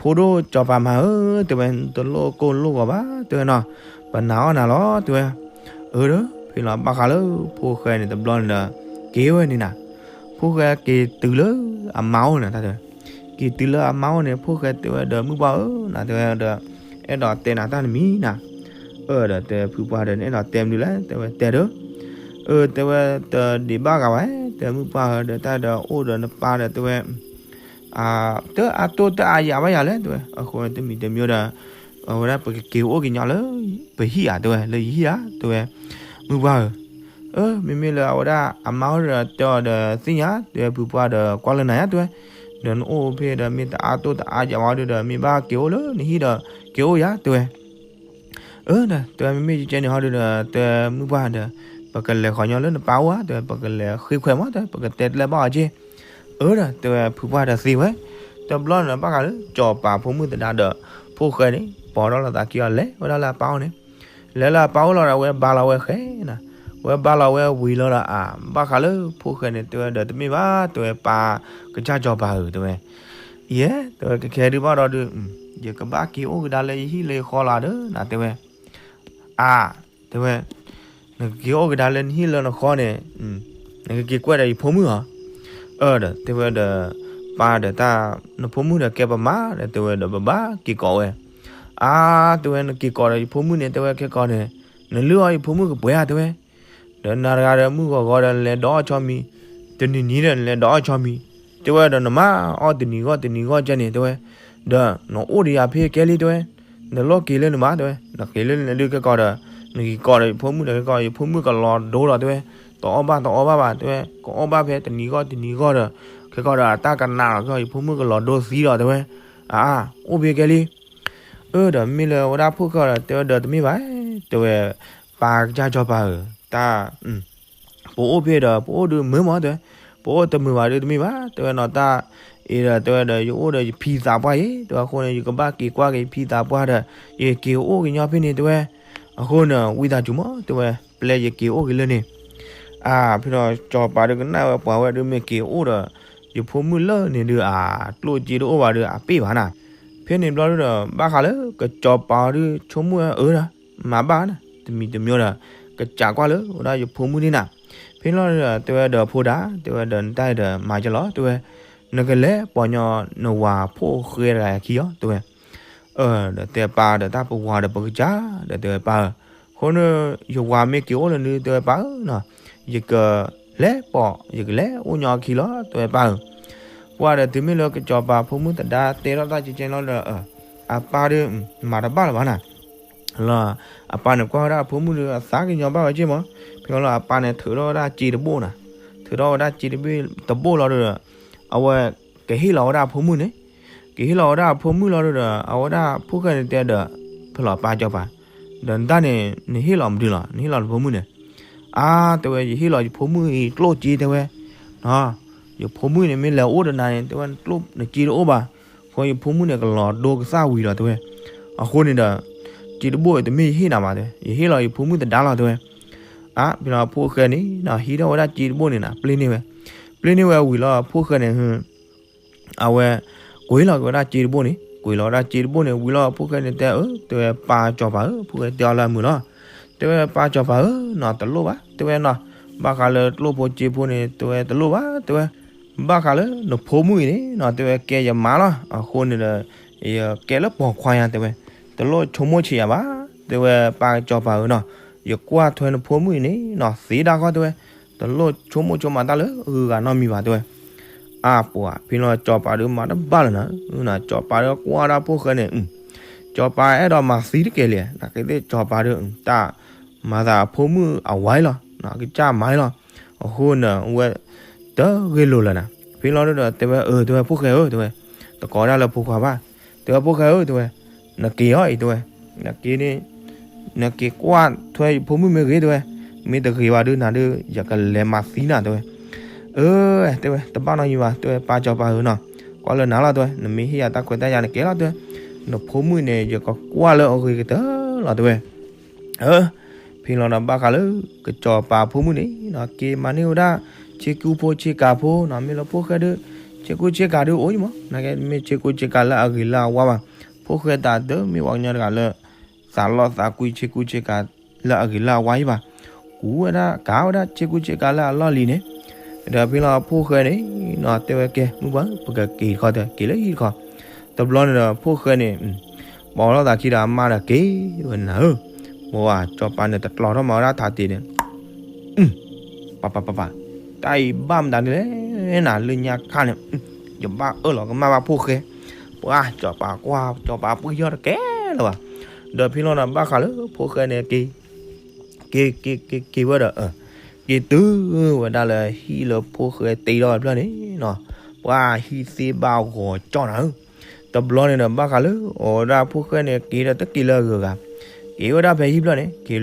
ဖိဒိၣ်စီၤပၤမၤဧၢ တဲဝဲ တလိၣ်ကိၢ်လိၣ်ဂီၤဘၣ် တဲဝဲနီၤ, ပနာ်အီၣ်နၤလီၤ တဲဝဲ, အၢ ဒီးဖဲလီၤဘၣ်ဃးလၢ ဖိၣ်ဃဲန့ၣ်တဘျီန့ၣ်ဒီး က့ၤဝဲန့ၣ်နၤ, ဖိၣ်ဃဲက့ၤတုၤလၢအမါအိၣ်န့ၣ် တၢ်တဲဝဲ, က့ၤတုၤလၢအမါအိၣ်န့ၣ် ဖိၣ်ဃဲတဲဝဲဒီး မုၣ်ပှၢ်ဧၢ နၤ တဲဝဲဒီး အဲၣ်ဒိးတဲနၤတၢ်တမံၤနၤ, အၢ ဒီးတဲဖုပှၢ်ဒီး နအဲၣ်ဒိးတဲမနုၤလဲၣ် တဲဝဲ တဲဒီး အၢ တဲဝဲ တဒံးဘၣ်ဂၤဘၣ် တဲမုၣ်ပှၢ်ဧၢ ဒီးတၢ်ဒီးအိၣ်ဒီးနပၢ်ဒီး တဲဝဲ တအါတိၢ်တအါယၤဘၣ်ယၤလဲၣ် တဲဝဲ, အဃိတမံၤတမံၤဒီး အဝဲဒၣ်ပကက့ၤအိၣ်က့ၤညီလၢ ပဟံၣ်ဧါ တဲဝဲ လၢယဟံၣ်ဧါ တဲဝဲ, မုၣ်ပှၢ်ဧၢ, အၢ မ့မ့ၢ်လၢအဝဲဒၣ်အမါအိၣ်ဒီးတဲအီၤဒီးသ့ၣ်ညါ တဲဝဲ ဖုပှၢ်ဒီးကွၢ်လၢနၤယါ တဲဝဲ, ဒီးနအိၣ်ဖဲဒီးမ့ၢ်တအါတိၢ်တအါယၤဘၣ်ဒီး မ့ၢ်ဘၣ်က့ၤအိၣ်လၢနဟံၣ်ဒီး က့ၤအိၣ်ယါ တဲဝဲ အၢ ဒီးတဲဝဲ မ့မ့ၢ်ယကဲန့ၣ်ဟီဒုးဒီး တဲမုၣ်ပှၢ်ဒီး ပကလဲၤဃီၤညီလၢနပၢ်အိၣ်ဧါ တဲဝဲ ပကလဲၤဃ့ခွဲးမး တဲဝဲ ပကတဲတလဲဘၣ်အီၤက့, အၢ ဒီးတဲဝဲ ဖုပှၢ်ဒီးသ့ဝဲ, တဘျီန့ၣ်ဘၣ်ဃးလၢ စီၤပၤဖိမုၣ်သဒါဒီး ဖိၣ်ဃဲန့ၣ် ပိာ်ထီၣ်လိာ်သးခံအီၤ လဲၤဝဲဒၣ်လၢအပၢ်အိၣ်န့ၣ်, လဲၤလၢအပၢ်အိၣ်လီၤဒီး အဝဲဘါလီၤဝဲဃဲနၤ, အဝဲဘါလီၤဝဲဝံၤလီၤဒီး အါ ဘၣ်ဃးလၢဖိၣ်ဃဲန့ၣ် တဲဝဲဒီး တမ့ၢ်ဘၣ် တဲဝဲ ပၢ်ကစၢ်စီၤပၤဧၢ တဲဝဲ, ယဲ တဲဝဲ ကခဲဒုးဘၣ်ဒီးဒုး ယကဘၣ်က့ၤအိၣ်ကဒါလၢယဟံၣ်လၢယဃီလီၤဒီးနၤ တဲဝဲ အါ တဲဝဲ, နကက့ၤအိၣ်ကဒါလၢနဟံၣ်လၢနဃီန့ၣ် နကက့ၤကွဲးဒီးယဖိမုၣ်ဧါ, အၢ ဒီးတဲဝဲဒီး ပၢ်ဒီးတၢ် နဖိမုၣ်ဒီးကဲပမါဒီး တဲဝဲဒီး ပဘၣ်က့ၤကိးဝဲ, အါ တဲဝဲ နက့ၤကိးဒီးယဖိမုၣ်န့ၣ် တဲဝဲ ခဲကိးန့ၣ် နလုၢ်အီၣ်ယဖိမုၣ်ကပှဲၤဧါ တဲဝဲ ဒီးနၤတဂၤဒီးမုၢ်ဂီၤဂီၤဒီးနလဲၤဒိးအီၣ်ဆီမံၤ, တနံၤနံၤဒီးနလဲၤဒိးအီၣ်ဆီမံၤ, တဲဝဲဒီးနမါအီၣ်တနံၤဂီၢ်တနံၤဂီၢ်ကဲန့ၣ် တဲဝဲ, ဒီးနအိၣ်ဒီးယၤဖဲကဲလံ တဲဝဲ, နလိၣ်က့ၤလၢနမါ တဲဝဲ, နက့ၤလၢနလဲၤဒုးကဲကီးဒီး နက့ၤကိးဒီးယဖိမုၣ်ဒီးကဲကီး ယဖိမုၣ်ကလီၤဒိလီၤ တဲဝဲ, တ တအီၣ်ဘၣ်တအီဘၣ်ဘၣ် တဲဝဲ, ကအီၣ်ဘၣ်ဖဲတနံၤဂီၢ်တနံၤဂီၢ်ဒီး ခဲကီးဒီးအတၢ်ကနးလီၤကီၢ် ယဖိမုၣ်ကလီၤဒိသံလီၤ တဲဝဲ. အါ, အိၣ်ဖဲကဲလံ. အၢ ဒီးမ့ၢ်လၢဝဲဒၣ်ဖိၣ်ဃဲဒီး တဲဝဲဒီးတမ့ၢ်ဘၣ်, တဲဝဲ, ပၢ်ကစၢ်စီၤပၤဧၢ, တၢ် ပအိၣ်ဖဲဒီး ပအိၣ်ဒုးမုာ်မး တဲဝဲ, ပအိၣ်တမုာ်ဘၣ်ဒုးတမ့ၢ်ဘၣ် တဲဝဲနီၤ, တၢ်အံၤဒီး တဲဝဲဒီး ယအိၣ်ဒီးယဖံသးပှၢ်အံၤ တဲဝဲ, အဃိန့ၣ် ယကဘၣ်က့ၤကွၢ်က့ၤယဖံသးပှၢ်ဒီး ယက့ၤအိၣ်ကညီဖဲန့ၣ် တဲဝဲ. အဃိန့ၣ် ဝံသးစူၤမး တဲဝဲ, ပျဲယက့ၤအိၣ်က့ၤလၢန့ၣ်. အါ ဖဲဒီးစီၤပၤဒုးကနၣ်ဝဲ ပှၤဝဲဒုးမ့ၢ်က့ၤအိၣ်ဒီး ယဖိမုၣ်လၢန့ၣ်ဒုး အကျိၣ်စ့တအိၣ်ဘၣ်ဒီး အပ့ၢ်ဘၣ်နၤ. ဖဲန့ၣ်ဘျီဒုးဒီး ဘၣ်ဃးလၢကစီၤပၤအီၤဒုး ဆိကမိၣ်ဝဲအၢဒီး မၤဘၣ်နၤ တမံၤတမံၤဒီး ကစးကွၢ်လၢဝဲဒၣ်ယဖိမုၣ်န့ၣ်နၤ. ဖဲလီၤဒီး တဲဝဲဒီးဖိဒါ တဲဝဲဒီး နတၢ်အံၤဒီးမၤယလီၤ တဲဝဲ, နကလဲၤပိာ်ညီနဝၤဖိၣ်ဃဲတဂၤအခံအီၤ တဲဝဲ. အၢ ဒီးတဲပၢ်ဒီး တၢ်ပဝၤဒီးပကစၢ်ဒီး တဲဝဲပၢ်ဧၢ, အဃိန့ၣ် ယဝၤမ့ၢ်က့ၤအိၣ်လၢနုၤ တဲဝဲပၢ်ဧၢနီၤ, ယကလဲၤပိာ် ယကလဲၤအိၣ်ညီအခံလီၤ တဲဝဲပၢ်ဧၢ. ပှၤဒီးတုၤမ့ၢ်လၢကစီၤပၤဖိမုၣ်သဒါတဲထီၣ်တၢ်ကဲကဲလီၤဒီး အပၢ်ဒုး မၤတဘၣ်လၢၤဘၣ်နၤ လီၤ. အပၢ်န့ၣ်ကွၢ်ဝဲဒၣ်အဖိမုၣ်ဒီး အသးကညီၤဘၣ်ဝဲက့ၢ်မး. ဖဲလီၤအပၢ်န့ၣ်ထုးထီၣ်ဝဲဒၣ်စ့တဘိၣ်နၤ, ထုးထီၣ်ဝဲဒၣ်စ့တဘိၣ်တဘိၣ်လီၤဒီး အဝဲကဟ့ၣ်လီၤဝဲဒၣ်အဖိမုၣ်န့ၣ်, ကဟ့ၣ်လီၤဝဲဒၣ်အဖိမုၣ်လီၤဒီး အဝဲဒၣ်ဖိၣ်ဃဲန့ၣ်တဲဒီး ဖဲလီၤပၢ်စီၤပၤ, ဒီးနတၢ်န့ၣ် နဟ့ၣ်လီၤမနုၤလီၤ နဟ့ၣ်လီၤနဖိမုၣ်န့ၣ်. အါ တဲဝဲ ယဟ့ၣ်လီၤယဖိမုၣ်အံၤကျိၣ်စ့ တဲဝဲ ယဖိမုၣ်န့ၣ်မ့ၢ်လဲၤအိၣ်ဒီးနၤန့ၣ် တဲဝဲ နကျိၣ်နစ့တအိၣ်ဘၣ်, ဃိယဖိမုၣ်န့ၣ်ကလီၤဒိကသၣ်ဝံၤလီၤ တဲဝဲ. အဃိန့ၣ်ဒီး စ့တဘိၣ်အံၤတမ့ၢ်ယဟ့ၣ်နၤဘၣ် တဲဝဲ, ယဟ့ၣ်လီၤယဖိမုၣ်သဒါလီၤ တဲဝဲ. အါ ဖဲလီၤဖိၣ်ဃဲန့ၣ် ဟံးထီၣ်ဝဲဒၣ်စ့တဘိၣ်န့ၣ်နၤ ပျ့ၤန့ၢ်ဝဲ, ပျ့ၤန့ၢ်ဝဲဝံၤလီၤ ဖိၣ်ဃဲန့ၣ် အဝဲ ကွံာ်လီၤက့ၤဝဲဒၣ်စ့တဘိၣ်န့ၣ်, ကွံာ်လီၤဝဲဒၣ်စ့တဘိၣ်န့ၣ်ဝံၤလီၤ ဖိၣ်ဃဲန့ၣ်တဲအၢ တဲဝဲ ပၢ်စီၤပၤဧၢ, ဖိၣ်ဃဲတဲအီၤလၢအမုာ်လီၤ. တဲဝဲ ပၢ်စီၤပၤဧၢနီၤ တလိၣ်ဘၣ် တဲဝဲနီၤ, ဘၣ်ဃးလၢကျိၣ်ဖိစ့ဖိန့ၣ် တဲဝဲတလိၣ်ဘၣ် တဲဝဲ, ဘၣ်ဃးလၢနဖိမုၣ်အံၤန့ၣ်နီၤ တဲဝဲ ကဲယမါလီၤ, အဃိန့ၣ်ဒီး ယကဲလၢပိာ်ခွါညါ တဲဝဲ, တလိၣ်ဆိကမိၣ်ဆံးယၤဘၣ် တဲဝဲ ပၢ်စီၤပၤဧၢနီၤ, ယကွၢ်ထွဲနဖိမုၣ်အံၤန့ၣ်နီၤ သ့ဒၣ်ဃီ တဲဝဲ, တလိၣ်ဆိကမိၣ်ဆိကမးတၢ်လၢအဂုၤအဂၤနီတမံၤဘၣ် တဲဝဲ. အါပှၤ ဖဲလီၤစီၤပၤဒုးမၤတဘၣ်လၢၤနၤ, စီၤပၤဒုးကွၢ်ဒၣ်ဖိၣ်ဃဲန့ၣ်, စီၤပၤအဲၣ်ဒိးမၤသံတကဲလံ, နာ်က့သ့ၣ်စီၤပၤဒုး တၢ်မၤသးအဖိမုၣ်အဝၤအံၤလီၤ, ကစၢ်မၤအံၤလီၤ, အဃိန့ၣ် ဝဲ တဂ့ၤလိာ်လၢၤနၤ, ဖဲလီၤဒုးဒီး တဲဝဲ အၢ တဲဝဲ ဖိၣ်ဃဲဧၢ တဲဝဲ, တကိးဒၣ်လၢဖိခွါဘၣ်, တဲဝဲ ဖိၣ်ဃဲဧၢ တဲဝဲ, နက့ၤအီၤအံၤ တဲဝဲ, နက့ၤန့ၣ် နက့ၤကွၢ်ထွဲယဖိမုၣ်မ့ၢ်ဂ့ၤ တဲဝဲ, မ့ၢ်တဂ့ၤဘၣ်ဒုးနၤဒုး ယကလဲၤမၤသံနၤ တဲဝဲ. အၢ တဲဝဲ တဘၣ်နီတမံၤဘၣ် တဲဝဲ ပၢ်စီၤပၤဧၢနီၤ, ကွၢ်လၢနၤလီၤ တဲဝဲ, နမ့ၢ်ဟ့ၣ်ယၤတၢ်ခွဲးတၢ်ယာ်န့ၣ်ကဲလီၤ တဲဝဲ, နဖိမုၣ်န့ၣ် ယကကွၢ်လၢအဂ့ၤကတၢၢ်လီၤ တဲဝဲ. အၢ ဖဲလီၤဒီးဘၣ်ဃးလၢ ကစီၤပၤဖိမုၣ်န့ၣ်နီၤ က့ၤမၤန့ၢ်ဝဲဒၣ် ဆ့ကူဖိဆ့ကၤဖိနီၤ, မ့ၢ်လၢဖိၣ်ဃဲဒုး ဆ့ကူဆ့ကၤဒုးအိၣ်ယံၤမး, နာ်က့မ့ၢ်ဆ့ကူဆ့ကၤလၢအဂ့ၤလၢအဝါဘၣ်, ဖိၣ်ဃဲတးတမ့ၢ်ပှၤကညီတဂၤလၢ သးလီသးကွံဆ့ကူဆ့ကၤလၢအဂ့ၤလၢအဝါယံၤဘၣ်, ကူဝဲဒၣ်ကၤဝဲဒၣ်ဆ့ကူဆ့ကၤလၢအလီၢ်လံၤန့ၣ်, ဒီးဖဲလီၤဖိၣ်ဃဲန့ၣ်နီၤ တဲဝဲကဲ မုၢ်ပှၢ် ပကက့ၤတခီ တဲဝဲ က့ၤလၢဟံၣ်တခီ, တဘျီန့ၣ်ဒီးဖိၣ်ဃဲန့ၣ် ပိာ်ထီၣ်သးခံဒီးအမါဒီးက့ၤဝဲနၤဧၢ, ပှၤစီၤပၤန့ၣ်တကျီထီၣ်မၤဝဲဒၣ်ထးတ့ၢ်န့ၣ် ပၢ်ပၢ်ပၢ်ပၢ်, တၢ်အံၤဘၣ်မတၤဒ်လဲၣ်နၤ လၢညါခါန့ၣ် ယဘၣ်အၢၣ်လီၤကမၣ်ဘၣ်ဖိၣ်ဃဲ, ပှၤစီၤပၤကွၢ် စီၤပၤပှံၢ်ယီၢ်တကဲလၢၤဘၣ်, ဒီးဖဲလီၤဒီးဘၣ်ဃးလၢဖိၣ်ဃဲန့ၣ်က့ၤ က့ၤက့ၤက့ၤက့ၤဝဲဒီး က့ၤတုၤဝဲဒၣ်လၢဟံၣ်လၢဖိၣ်ဃဲတ့ထီၣ်ဝဲဖျၢၣ်န့ၣ်နီၤ, ပှၤဟံၣ်သ့ၣ်ဘၣ်ဂီၤကၠီၣ်နၤဧၢ, တဘျီန့ၣ်ဒီးဘၣ်ဃးလၢအဝဲဒၣ်ဖိၣ်ဃဲန့ၣ် က့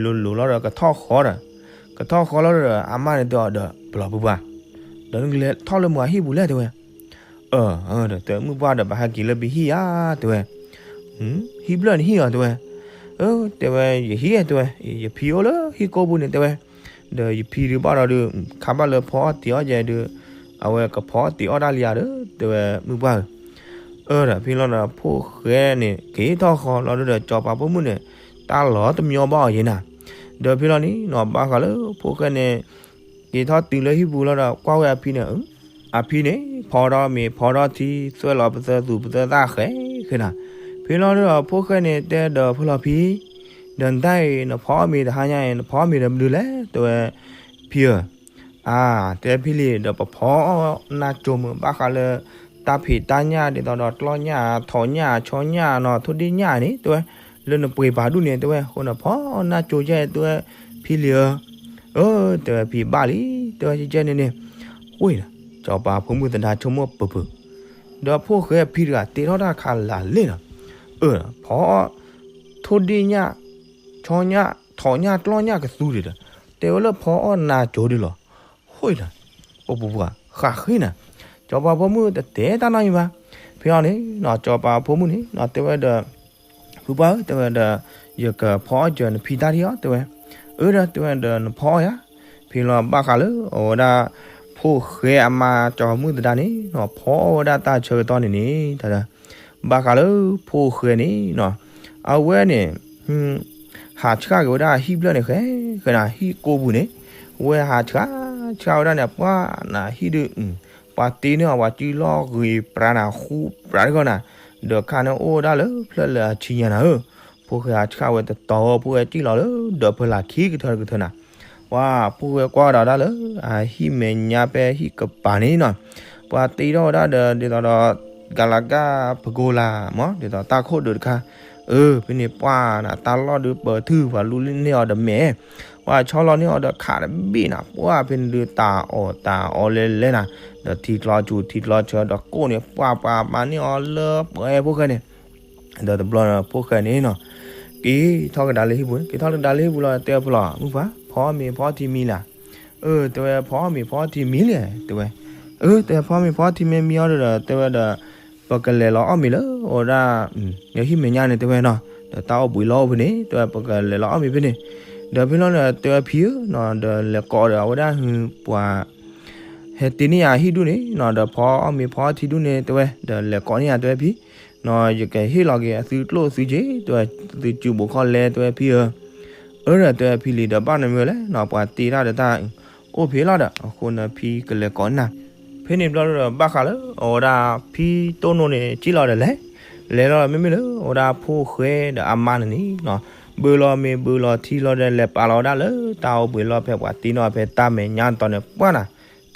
ၤဒီးတက့ၤလၢအဂုၤအဂၤ, က့ၤဝဲဒၣ်ဖဲဟံၣ်ဖျၢၣ်န့ၣ် က့ၤလိၤလိၤလီၤဒီးကထီၣ်ဃီဒီး, ကထီၣ်ဃီလီၤဒီးအမါန့ၣ်တဲအီၤဒီး ပျီၤပူၤပှၤ, ဒီးနကလဲၤထီၣ်လၢမုၢ်ဟံၣ်ပူၤလဲၣ် တဲဝဲ အၢ ဒီးတဲမုၢ်ပှၢ်ဒီး ပဟဲက့ၤလၢပဟံၣ်ဧါ တဲဝဲ, ဟံၣ်ဖျၢၣ်န့ၣ်ဟံၣ်အီၤ တဲဝဲ, အၢ တဲဝဲ ယဟံၣ် တဲဝဲ, ယဖံအိၣ်လၢဟံၣ်ကိၢ်ပူၤန့ၣ် တဲဝဲ, ဒီးယဖံဒုးဘၣ်ဒီးဒုး ခါဘၣ်လၢဖီအီၣ်တ့ၤအီၣ်ယဲဒုး အဝဲကဖီအီၣ်တ့ၤအီၣ်တၢ်လံဧါဒီး တဲဝဲ မုၢ်ပှၢ်ဧၢ, အၢ ဒီးဖဲလီၤဒီးဖိၣ်ဃဲန့ၣ် က့ၤထီၣ်ဃီလီၤဒီး စီၤပၤဖိမုၣ်န့ၣ် တၢ်လီၤတမံၤအီၣ်ဘၣ်အီၤယဲနၤ, ဒီးဖဲလီၤန့ၣ်နီၤ ဘၣ်ဃးလၢဖိၣ်ဃဲန့ၣ် က့ၤထီၣ်တုၤလၢဟံၣ်ပူၤလီၤဒီး ကွၢ်ဝဲအဖံန့ၣ်, အဖံန့ၣ် ဖီထီၣ်မ့ၤဖီထီၣ်ထံ သွဲၣ်လီၤပသၢသူၣ်ပသၢသၣ်ဃဲဃဲနၤ, ဖဲလီၤဒီးဖိၣ်ဃဲန့ၣ်တဲဒီးဖဲလီၤဖံ, ဒီးနတၢ်အံၤ နဖီအီၣ်မ့ၤတဟါညါအံၤ နဖီအီၣ်မ့ၤဒီးမနုၤလဲၣ် တဲဝဲ, ဖံဧၢ, အါ တဲဖံလံ ဒီးပဖီအီၣ်နၢ်ကၠိမုၢ် ဘၣ်ဃးလၢ တၢ်ဖံးတၢ်ညၣ်ဒ်သိးဒီး ကျီၢ်ညၣ် ထိးညၣ် ဆီညၣ်နီၤ ထိၣ်ဒ့ၣ်ညၣ်န့ၣ် တဲဝဲ, လၢနပှ့ၤပာ်ဒူၣ်န့ၣ် တဲဝဲ, အဃိန့ၣ် ဖီအီၣ်နၢ်ကၠိယဲၢ် တဲဝဲ, ဖံလံဧၢ, အၢ တဲဝဲဖံဘၣ်လံ, တဲဝဲကဲန့ၣ်န့ၣ်, ဝ့ၢ်ဒီး စီၤပၤဖိမုၣ်သဒါဆိကမိၣ်ပၢၢ်ပၢၢ်, ဒီးဖိၣ်ဃဲဖံတဂၤတ့ထီၣ်တၢ်ခးလၢ်လ့ၣ်နီၤ, အၢ ဖီအီၣ် ထိၣ်ဒ့ၣ်ညၣ် ဆီညၣ် ထိးညၣ် ကျီၢ်ညၣ်ကသူဒံးဒီး, တဲဝဲလၢဖီအီၣ်နၤကၠိဒံးလီၤ. ဝ့ၢ်ဒီး ပပူၤပှၤဃးဃ့နၤ, စီၤပၤဖိမုၣ်တတဲတၢ်နီတမံၤဘၣ်. ဖဲအံၤန့ၣ်နီၤ စီၤပၤဖိမုၣ်န့ၣ်နီၤ တဲဝဲဒီး ဖုပှၢ်ဧၢ တဲဝဲဒီး ယကဖီအီၣ်စၢၤနဖံတၢ်ထံၣ်အီၤ တဲဝဲ, အၢ ဒီးတဲဝဲဒီး နဖီအီၣ်ယၤ. ဖဲလီၤဘၣ်ဃးလၢအဝဲဒၣ် ဖိၣ်ဃဲအမါစီၤမုၣ်သဒါန့ၣ်နီၤ ဖီအီၣ်ဝဲဒၣ်တၢ်ဆၢကတီၢ်န့ၣ်န့ၣ် တၢ်ဒီး ဘၣ်ဃးလၢဖိၣ်ဃဲန့ၣ်နီၤ အဝဲန့ၣ် ဟးဆှၣ်က့ၤဝဲဒၣ်ဟံၣ်ဖျၢၣ်န့ၣ် ဃဲဃဲနၤ ဟံၣ်ကိးပူၤန့ၣ် ဝဲဟးဆှၣ်ဆှၣ်ဝဲဒၣ်န့ၣ် ပှၢ်နၤဟံၣ်ဒုး ပှၤတ့န့ၢ်အီၤ ပှၤစုလီၢ်ဂ့ၤပြးနၤ ဃူပြးတခီနၤ, ဒီးခါန့ၣ်အိၣ်ဝဲဒၣ်လၢဖျၢၣ်လၢအဆံညါနၤဧၢ, ဖိၣ်ဃဲဟးဆှၣ်ဝဲတတီၤဧၢ ဖိၣ်ဃဲစံၣ်လီၤလၢဒီးဖၢလၢခံကထၢကထၢနၤ, ပှၢ်ဖိၣ်ဃဲကွၢ်ဒီးဒၣ်လၢ အဟံၣ်မဲာ်ညါဖဲဟံၣ်ကပၤန့ၣ်နီၤ, ပှၤတ့ထီၣ်ဝဲဒၣ်ဒီး ဒ်သိးဒီး ကလးကၢ်ပကိးလၢ်မး ဒ်သိးတၢ်ခိၣ်ဒုးတခါ, အၢ ဖဲန့ၣ်ပှၢ်နၤ တၢ်လီၢ်ဒုးပၢၤထု ပှၤလူလၢန့ၢ်အီၤဒီးမဲာ် ပှၤဆီလီၤန့ၢ်အီၤဒီးခးတဘ့ၣ်နၤ, ပှၢ်ဖဲန့ၣ်ဒုးတၢ်အီၣ်တၢ်အီလဲၤလဲၤနၤ, ဒီးထံချီဆူထံချီဆၢဒီးကိၣ်န့ၣ် ပှၢ်ပှၤမၤန့ၢ်အီၤလၢပှဲၤဖိၣ်ဃဲန့ၣ်, ဒီးတဘျီဒီးဖိၣ်ဃဲန့ၣ်နီၤ က့ၤထီၣ်ကဒါလၢဟံၣ်ပူၤန့ၣ် က့ၤထီၣ်ကဒါလၢဟံၣ်ပူၤလီၤ တဲဖုလီၤ မုၣ်ပှၢ် ဖီမ့ၤဖီထံမံၤလၢ်, အၢ တဲဝဲဖီမ့ၤဖီထံမံၤလံ တဲဝဲ, အၢ တဲဖီမ့ၤဖီထံမံၤမံၤအီၤဒီး တဲဝဲဒီး ပကလဲၤလီၤအီၣ်မ့ၤလၢအဝဲဒၣ် ယဟံၣ်မဲာ်ညါန့ၣ် တဲဝဲနီၤ, ဒီးတၢ်အိၣ်ဘှံးလီၢ်အိၣ်ဖဲန့ၣ် တဲဝဲပကလဲၤလီၤအီၣ်မ့ၤဖဲန့ၣ်, ဒီးဖဲလီၤဒီး တဲဝဲဖံဧၢနီၤ ဒီးလဲၤကိးဒီးအဝဲဒၣ်ဟူပှၤ ဟဲတ့န့ၢ်ယၤဟံၣ်ဒူၣ်န့ၣ်နီၤ ဒီးဖီအီၣ်မ့ၤဖီထံဒူၣ်န့ၣ် တဲဝဲ ဒီးလဲၤကိးန့ၢ်ယၤ တဲဝဲဖံနီၤ ယကဟ့ၣ်လီၤက့ၤအသုကျိၣ်သုစ့ တဲဝဲ သုစုဘိးခီၣ်လဲၣ် တဲဝဲဖံဧၢ, အၢ ဒီးတဲဝဲဖံလံၤဒီး ဘၣ်နမ့ၢ်ဝဲလဲၣ်နီၤ ပှၤတ့တၢ်ဒီးတၢ် အိၣ်ဖဲလီၤဒီး အဃိန့ၣ်ဖံကလဲၤကိးန့ၢ်နၤ, ဖဲန့ၣ်ဘျီဒီး ဘၣ်ဃးလၢအဝဲဒၣ်ဖံတိၢ်နိန့ၣ် စံၣ်လီၤဒီးလဲၤ, လဲၤလီၤမ့မ့ၢ်လၢအဝဲဒၣ်ဖိၣ်ဃဲဒီးအမါန့ၣ်န့ၣ်နီၤ ဘုးလီၤမ့ၤဘုးလီၤထံလီၤဒီး လဲၤပာ်လီၤဝဲဒၣ်လၢတၢ်အိၣ်ဘှံးလီၢ်ဖဲပှၤတ့န့ၢ်အီၤဖဲတၢ်မဲာ်ညါတီၤန့ၣ် ပှၢ်နၤ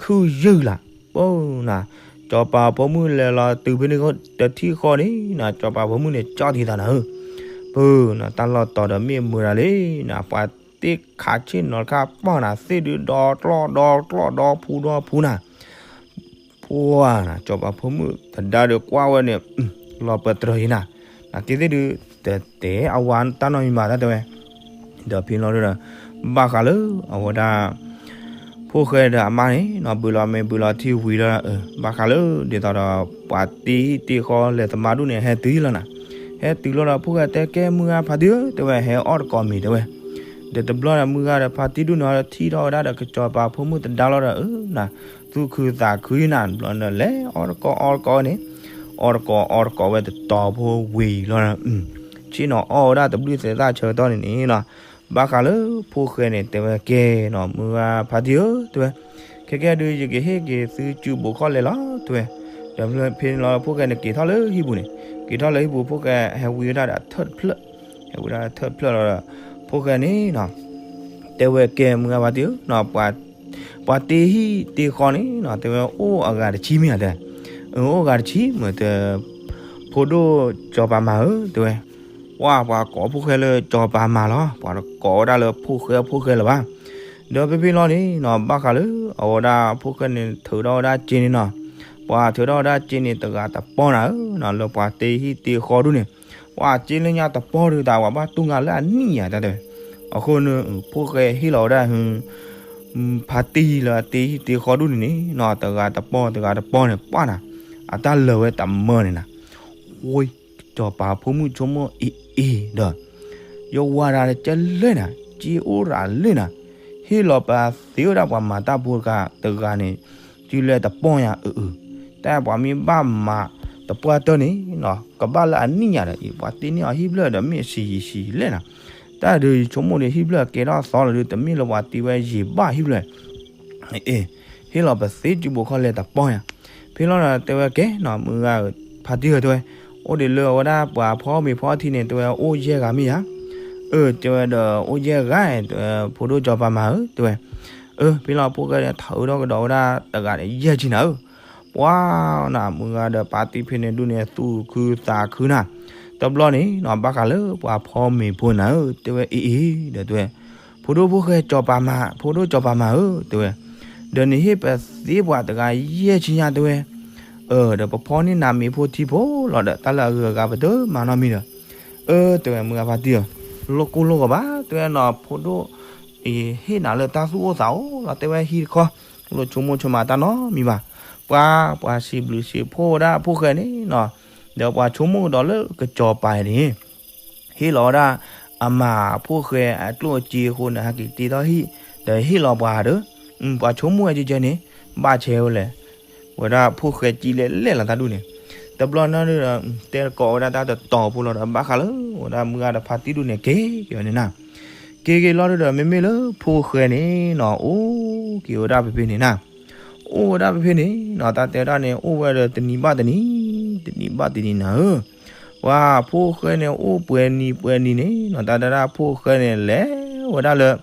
ခုယုၢ်လၢ် ပၢနၤ, စီၤပၤဖိမုၣ်လဲၤလီၤတုၤဖဲန့ၣ်တထံၣ်ဃီန့ၣ်နီၤ စီၤပၤဖိမုၣ်န့ၣ် ကၠီၣ်ထံသးနၤဧၢ, ပၢနၤ တၢ်လီၢ်တီၤဒီးမ့ၢ်မုာ်ဒၣ်လံနၤ ပှၤတ့ခးဆ့ၣ်နီၤတခါ ပှၢ်နၤ သ့ၣ်ဒုးဒီကျီၢ်ဒီကျီၢ်ဒီဖူဒီဖူနၤ ပှၢ်နၤ စီၤပၤဖိမုၣ်သဒါဒီးကွၢ်ဝဲန့ၣ် လီၤပတြၢၤအံၤနၤ, နက့သ့ၣ်ဒုး တတဲအဝၤတၢ်နီတမံၤဘၣ် တၢ်တဲဝဲ, ဒီးဖဲလီၤဒီး ဘၣ်ဃးလၢအဝဲဒၣ် ဖိၣ်ဃဲဒီးအမါန့ၣ်နီၤ ဘုးလီၤမ့ၤဘုးလီၤထံဝံၤလီၤ, ဘၣ်ဃးလၢဒ်သိးဒီး ပှၤတ့ဟံၣ်တ့ဃီလဲၤသမါဒူၣ်န့ၣ် ဟဲတုၤလီၤနၤ, ဟဲတုၤလီၤဒီး ဖိၣ်ဃဲတဲကဲမုၢ်ဂၤဖါတံၢ်ဧၢ တဲဝဲ ဟဲအီၣ်တကိးမ့ၤ တဲဝဲ, ဒီးတဘျီဒီးမုၢ်ဂၤဒီးဖါတံၢ်ဒူၣ်န့ၣ် ထံၣ်ထီၣ်ဝဲဒၣ်ဒီးကစီၤပၤဖိမုၣ်သဒါလီၤဒီး အၢနၤ သူၣ်ခုသးခုနၤ တဘျီဒီးလဲၤအီၣ်တကိးအီၣ်တကိးဝဲန့ၣ်, အီၣ်တကိးအီတကိးဝဲတတီၤဖိဝံၤလီၤ, ဆ့ၣ်နီၤအီၣ်ဝဲဒၣ်တဘျုးသဲးသၣ်ဆၢကတီၢ်န့ၣ်န့ၣ်နီၤ, ဘၣ်ဃးလၢဖိၣ်ဃဲန့ၣ် တဲဝဲကဲနီၤ မုၢ်ဂၤဖါတံၢ်ဧၢ တဲဝဲ, ခဲကဲဒုး ယကဟ့ၣ်က့ၤသုစုဘိးခီၣ်လဲၤလီၤ တဲဝဲ, ဒီးဖဲန့ၣ်လီၤ ဖိၣ်ဃဲန့ၣ်က့ၤထီၣ်လၢဟံၣ်ပူၤန့ၣ်, က့ၤထီၣ်လၢဟံၣ်ပူၤ ဖိၣ်ဃဲဟဲဝံဝဲဒၣ်ဒီးထၢၣ်တဖျၢၣ်, ဟဲဝံဒၣ်ထၢၣ်တဖျၢၣ်လီၤဒီး ဖိၣ်ဃဲန့ၣ်နီၤ တဲဝဲကဲမုၢ်ဂၤဖါတံၢ်ဧၢနီၤ ပှၤတ့ဟံၣ်တ့ဃီန့ၣ်နီၤ တဲဝဲအိၣ်အဂၤတဆံမ့ၢ်ဧါ တဲ, အၢ အိၣ်ဂၤတဆံ မ့ၢ်တဲ, ဖိဒိၣ်စီၤပၤမၤဧၢ တဲဝဲ, ပှၢ်ပှၤကိးဖိၣ်ဃဲလၢစီၤပၤမၤလီၤ ပှၤတကိးဝဲဒၣ်လၢဖိၣ်ဃဲဖိၣ်ဃဲလၢၤဘၣ်, ဒီးဖဲဖဲလီၤန့ၣ်နီၤ ဘၣ်ဃးလၢအဝဲဒၣ်ဖိၣ်ဃဲန့ၣ် ထုးထီၣ်ဝဲဒၣ်စ့န့ၣ်နီၤ, ပှၤထုးထီၣ်ဝဲဒၣ်စ့န့ၣ် တဂၤတပီၢ်နၤဧၢနီၤ လၢပှၤတ့ဟံၣ်တ့ဃီဒူၣ်န့ၣ်, ပှၤစ့လၢညါတပီၢ်ဒုးတၢ် ပှၤဘၣ်တူၢ်ငါလၢအနံၣ်ညါတၢ်တဲဝဲ, အဃိန့ၣ် ဖိၣ်ဃဲဟ့ၣ်လီၤဝဲဒၣ် ဖါတံၢ်လၢအတ့ဟံၣ်တ့ဃီဒူၣ်န့ၣ်န့ၣ်နီၤ တဂၤတပီၢ်တဂၤတပီၢ်န့ၣ် ပှၢ်နၤ အတၢ်လၢာ်ဝဲတမၢန့ၣ်နၤ, ဝ့ၢ် စီၤပၤဖိမုၣ်ဆိကမိၣ်အ့ၣ်အ့ၣ်ဒီး ယဝၤဒၣ်ကဲလဲၣ်နၤ စ့အိၣ်ရၤလၢနၤ, ဟ့ၣ်လီၤပသ့ဝဲဒၣ်ပှၤမၤတၢ်ဖိတဂၤတဂၤန့ၣ် တုၤလၢတပီၢ်ညါအု တၢ်ပှၤမ့ၢ်ဘၣ်မၤတပှၢ်တၢၢ်န့ၣ်နီၤ ကဘၣ်လၢအနံၣ်ညါဒီး ပှၤတ့န့ၢ်အီၤဟံၣ်ဖျၢၣ်ဒီးမ့ၢ်ဆံးယံာ်ဆံးလဲၣ်နၤ, တၢ်ဒုးယဆိကမိၣ်ဒီးဟံၣ်ဖျၢၣ်ကဲထီၣ်သီလီၤဒုး တမ့ၢ်လၢပှၤတ့ဝဲယံာ်ဘၣ်ဟံၣ်ဖျၢၣ် အ့ၣ်, ဟ့ၣ်လီၤပသ့စုဘိးခီၣ်လဲၤတပီၢ်ယၤ, ဖဲလီၤဒီးတဲဝဲကဲနီၤ မုၢ်ဂၤဖါတံၢ်ဧၢ တဲဝဲ, အိၣ်ဒံးလၢအဝဲဒၣ်ပှၤဖီမ့ၤဖီထံန့ၣ် တဲဝဲအိၣ်ယဲၢ်ဂၤမ့ၢ်ဧါ, အၢ တဲဝဲဒီးအိၣ်ယဲၢ်ဂၤ တဲဝဲ ဖိဒိၣ်စီၤပၤမၤဧၢ တဲဝဲ, အၢ ဖဲလီၤဖိၣ်ဃဲဒီးထးအုးထီၣ်ကဒီးဝဲဒၣ်တဂၤန့ၣ် ယဲၢ်ဆံနၤဧၢ, ပှၤနၤ မုၢ်ဂၤဒီးဖါတံၢ်ဖဲန့ၣ်ဒူၣ်န့ၣ် သူၣ်ခုသးခုနၤ, တဘျီန့ၣ်နီၤ ဘၣ်ဃးလၢပှၤဖီမ့ၤဖိနၤဧၢ တဲဝဲအ့ၣ်အ့ၣ်ဒီးတဲဝဲ, ဖ ဖိဒိၣ်ဖိၣ်ဃဲစီၤပၤမၤ, ဖိဒိၣ်စီၤပၤမၤဧၢ တဲဝဲ, ဒီးနဟ့ၣ်ပသ့ပှၤတဂၤယဲၢ်ဆံညါ တဲဝဲ, အၢ ဒီးပဖီၣ်န့ၢ်နၤမ့ၤဖိထံဖိလီၤဒီး တၢ်လၢအဂုၤအဂၤပတမၤနီတမံၤဒီး, အၢ တဲဝဲ မုၢ်ဂၤဖါတံၢ်ဧၢ, လိၣ်ကိၢ်လိၣ်ဂီၤဘၣ် တဲဝဲနီၤ ဖိဒိၣ် အံၤဟ့ၣ်နၤလၢတၢ်သူၣ်အိၣ်သးအိၣ်လီၤ တဲဝဲ ဟံၣ်တခီ လိၣ်ဆိကမိၣ်ဆိကမးတၢ်နီတမံၤဘၣ်. ပှၤ ပှၤစံးဘျုးစံးဖှိၣ်ဝဲဒၣ်ဖိၣ်ဃဲန့ၣ်နီၤ, ဒီးပှၤဆိကမိၣ်ကဒီးလၢကစီၤပၤန့ၣ် ဟ့ၣ်လီၤဝဲဒၣ် အမၤဖိၣ်ဃဲအကျိၣ်အစ့အဃိန့ၣ် ဟဲက့ၤတ့ထီၣ်ဟံၣ် ဒီးဟ့ၣ်လီၤပှၤဒီး, ပှၤဆိကမိၣ်ဝဲကဲကဲန့ၣ် ဘၣ်ဆဲးဝဲလဲၣ်, ဝဲဒၣ်ဖိၣ်ဃဲကံလဲၣ်လဲၣ်လီၤတၢ်ဒူၣ်န့ၣ်, တဘျီန့ၣ်ဒီး တဲတကိးဝဲဒၣ်တၢ်တတီၤဖိလီၤဒီး ဘၣ်ဃးလၢ ဝဲဒၣ်မုၢ်ဂၤဒီးဖါတံၢ်ဒူၣ်န့ၣ် က့ၤက့ၤဝဲန့ၣ်နၤ, က့ၤက့ၤလီၤဒီး မ့မ့ၢ်လၢဖိၣ်ဃဲန့ၣ်နီၤ အိၣ်က့ၤဝဲဒၣ်ဖဲဖဲန့ၣ်နၤ အိၣ်ဝဲဒၣ်ဖဲဖဲန့ၣ်နီၤ တၢ်တဲဒၣ်န့ၣ် အိၣ်ဝဲဒီးတနံၤဘၣ်တနံၤ, တနံၤဘၣ်တနံၤနၤဧၢ, ပှၤဖိၣ်ဃဲန့ၣ် အိၣ်ပှဲၤနံၤပှဲၤနံၤန့ၣ်နီၤ တၢ်တဲဒၣ်ဖိၣ်ဃဲန့ၣ်လဲၤဝဲဒၣ်လၢ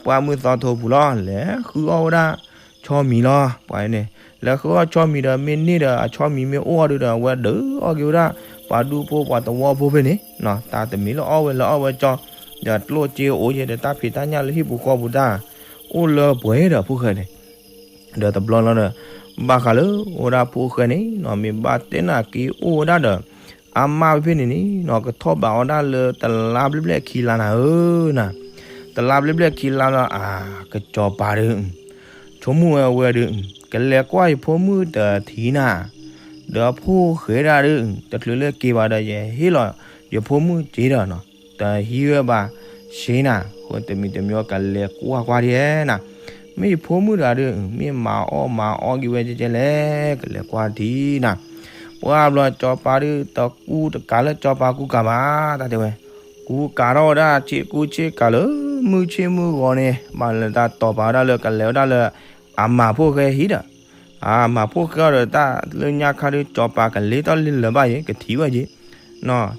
ပှၢ်မုၢ်သီထိပူၤလီၤ လဲၤဃုအီၣ်ဝဲဒၣ်ဆီမံၤလီၤ ပှၤန့ၣ်, လဲၤဃုအီၣ်ဆီမံၤဒီး မ့ၢ်န့ၢ်ဒီးအဆီမံၤမ့ၢ်အိၣ်အီၤဒီး အဝဲဒုးအီၣ်က့ၤဝဲဒၣ် ပှၤဒူဖိပှၤသဝီဖိဖဲန့ၣ်, တၢ်တမံၤလၢအီၣ်ဝဲလၢအီၣ်ဝဲကၠီ, ဒီးကျိၣ်စ့အိၣ်ယဲဒီး တၢ်ဖံးတၢ်ညၣ်လၢဟံၣ်ပူၤဃီပူၤတၢ် အိၣ်လၢပှဲၤဒီးဖိၣ်ဃဲန့ၣ် ဒီးတဘျီလီၤဒီး ဘၣ်ဃးလၢအိၣ်ဝဲဒၣ်ဖိၣ်ဃဲန့ၣ်နီၤ မ့ၢ်ဘၣ်တဲနၤက့ၤအိၣ်ဝဲဒၣ်ဒီး အမါဖဲဖဲန့ၣ်န့ၣ်နီၤ ကထီၣ်ဘးအီၤဒၣ်လၢတလါဘျဲၣ်ဘျဲၣ်ခံလါနၤဧၢနၤ, တလါဘျဲၣ်ဘျဲၣ်ခံလါလီၤ အါ ကစီၤပၤဒီး ဆိကမိၣ်ဝဲဝဲဒီး ကလဲၤကွၢ်ယဖိမုၣ်တထံၣ်နၤ, ဒီးဖိၣ်ဃဲဒၣ်ဒီး တချုးလၢက့ၤဘၣ်ဒီး ယဟ့ၣ်လီၤယဖိမုၣ်စ့ဒီးနီၤ တဟံးဝဲဘၣ်စ့နၤ, အဃိတမံၤတမံၤကလဲၤကွၢ်ကွၢ်ဒ်နၤ, မ့ၢ်ယဖိမုၣ်တဂၤဒီး မ့ၢ်မၤအီၣ်မၤအီၣ်က့ၤဝဲကဲကဲလဲၣ် ကလဲၤကွၢ်ထံၣ်နၤ, ပှၢ်ဘျီစီၤပၤဒီး တကူတကၤလၢစီၤပၤကူကၤဘၣ် တၢ်တဲဝဲ, ကူကၤထီၣ်ဝဲဒၣ်ဆ့ကူဆ့ကၤလၢ မုၢ်ဆ့မုၢ်ဂီၤန့ၣ် ဘၣ်လၢတၢ်တီၢ်ပာ်ဝဲဒၣ်လၢကလဲၤဝဲဒၣ်လၢ အမၤဖိၣ်ဃဲဟံၣ်ဒီး အမၤဖိၣ်ဃဲအီၤဒီး တၢ်လၢညါခါဒီး စီၤပၤကလ့ထီၣ်လံလၢၤဘၣ်ယဲ ကထံၣ်ဝဲက့ၤ,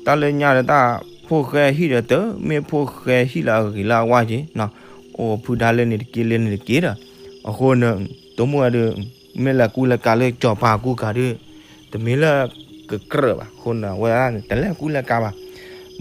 တၢ်လၢညါဒီးတၢ်ဖိၣ်ဃဲဟံၣ်ဒီး တမ့ၢ်ဖိၣ်ဃဲဟံၣ်လၢအဂ့ၤလၢအဝါက့ၤ, အိၣ်ဖုဒါလၢန့ၣ်တက့ၢ်လၢန့ၣ်တက့ၢ်ဒီး, အဃိန့ၣ် တိမိၣ်ဝဲဒီး မ့ၢ်လဲၤကူလဲၤကၤလၢစီၤပၤကူကၤဒီး တမ့ၢ်လၢကကြၢးဘၣ်, အဃိန့ၣ် အဝဲဒၣ်န့ၣ် တလဲၤကူလဲၤကၤဘၣ်,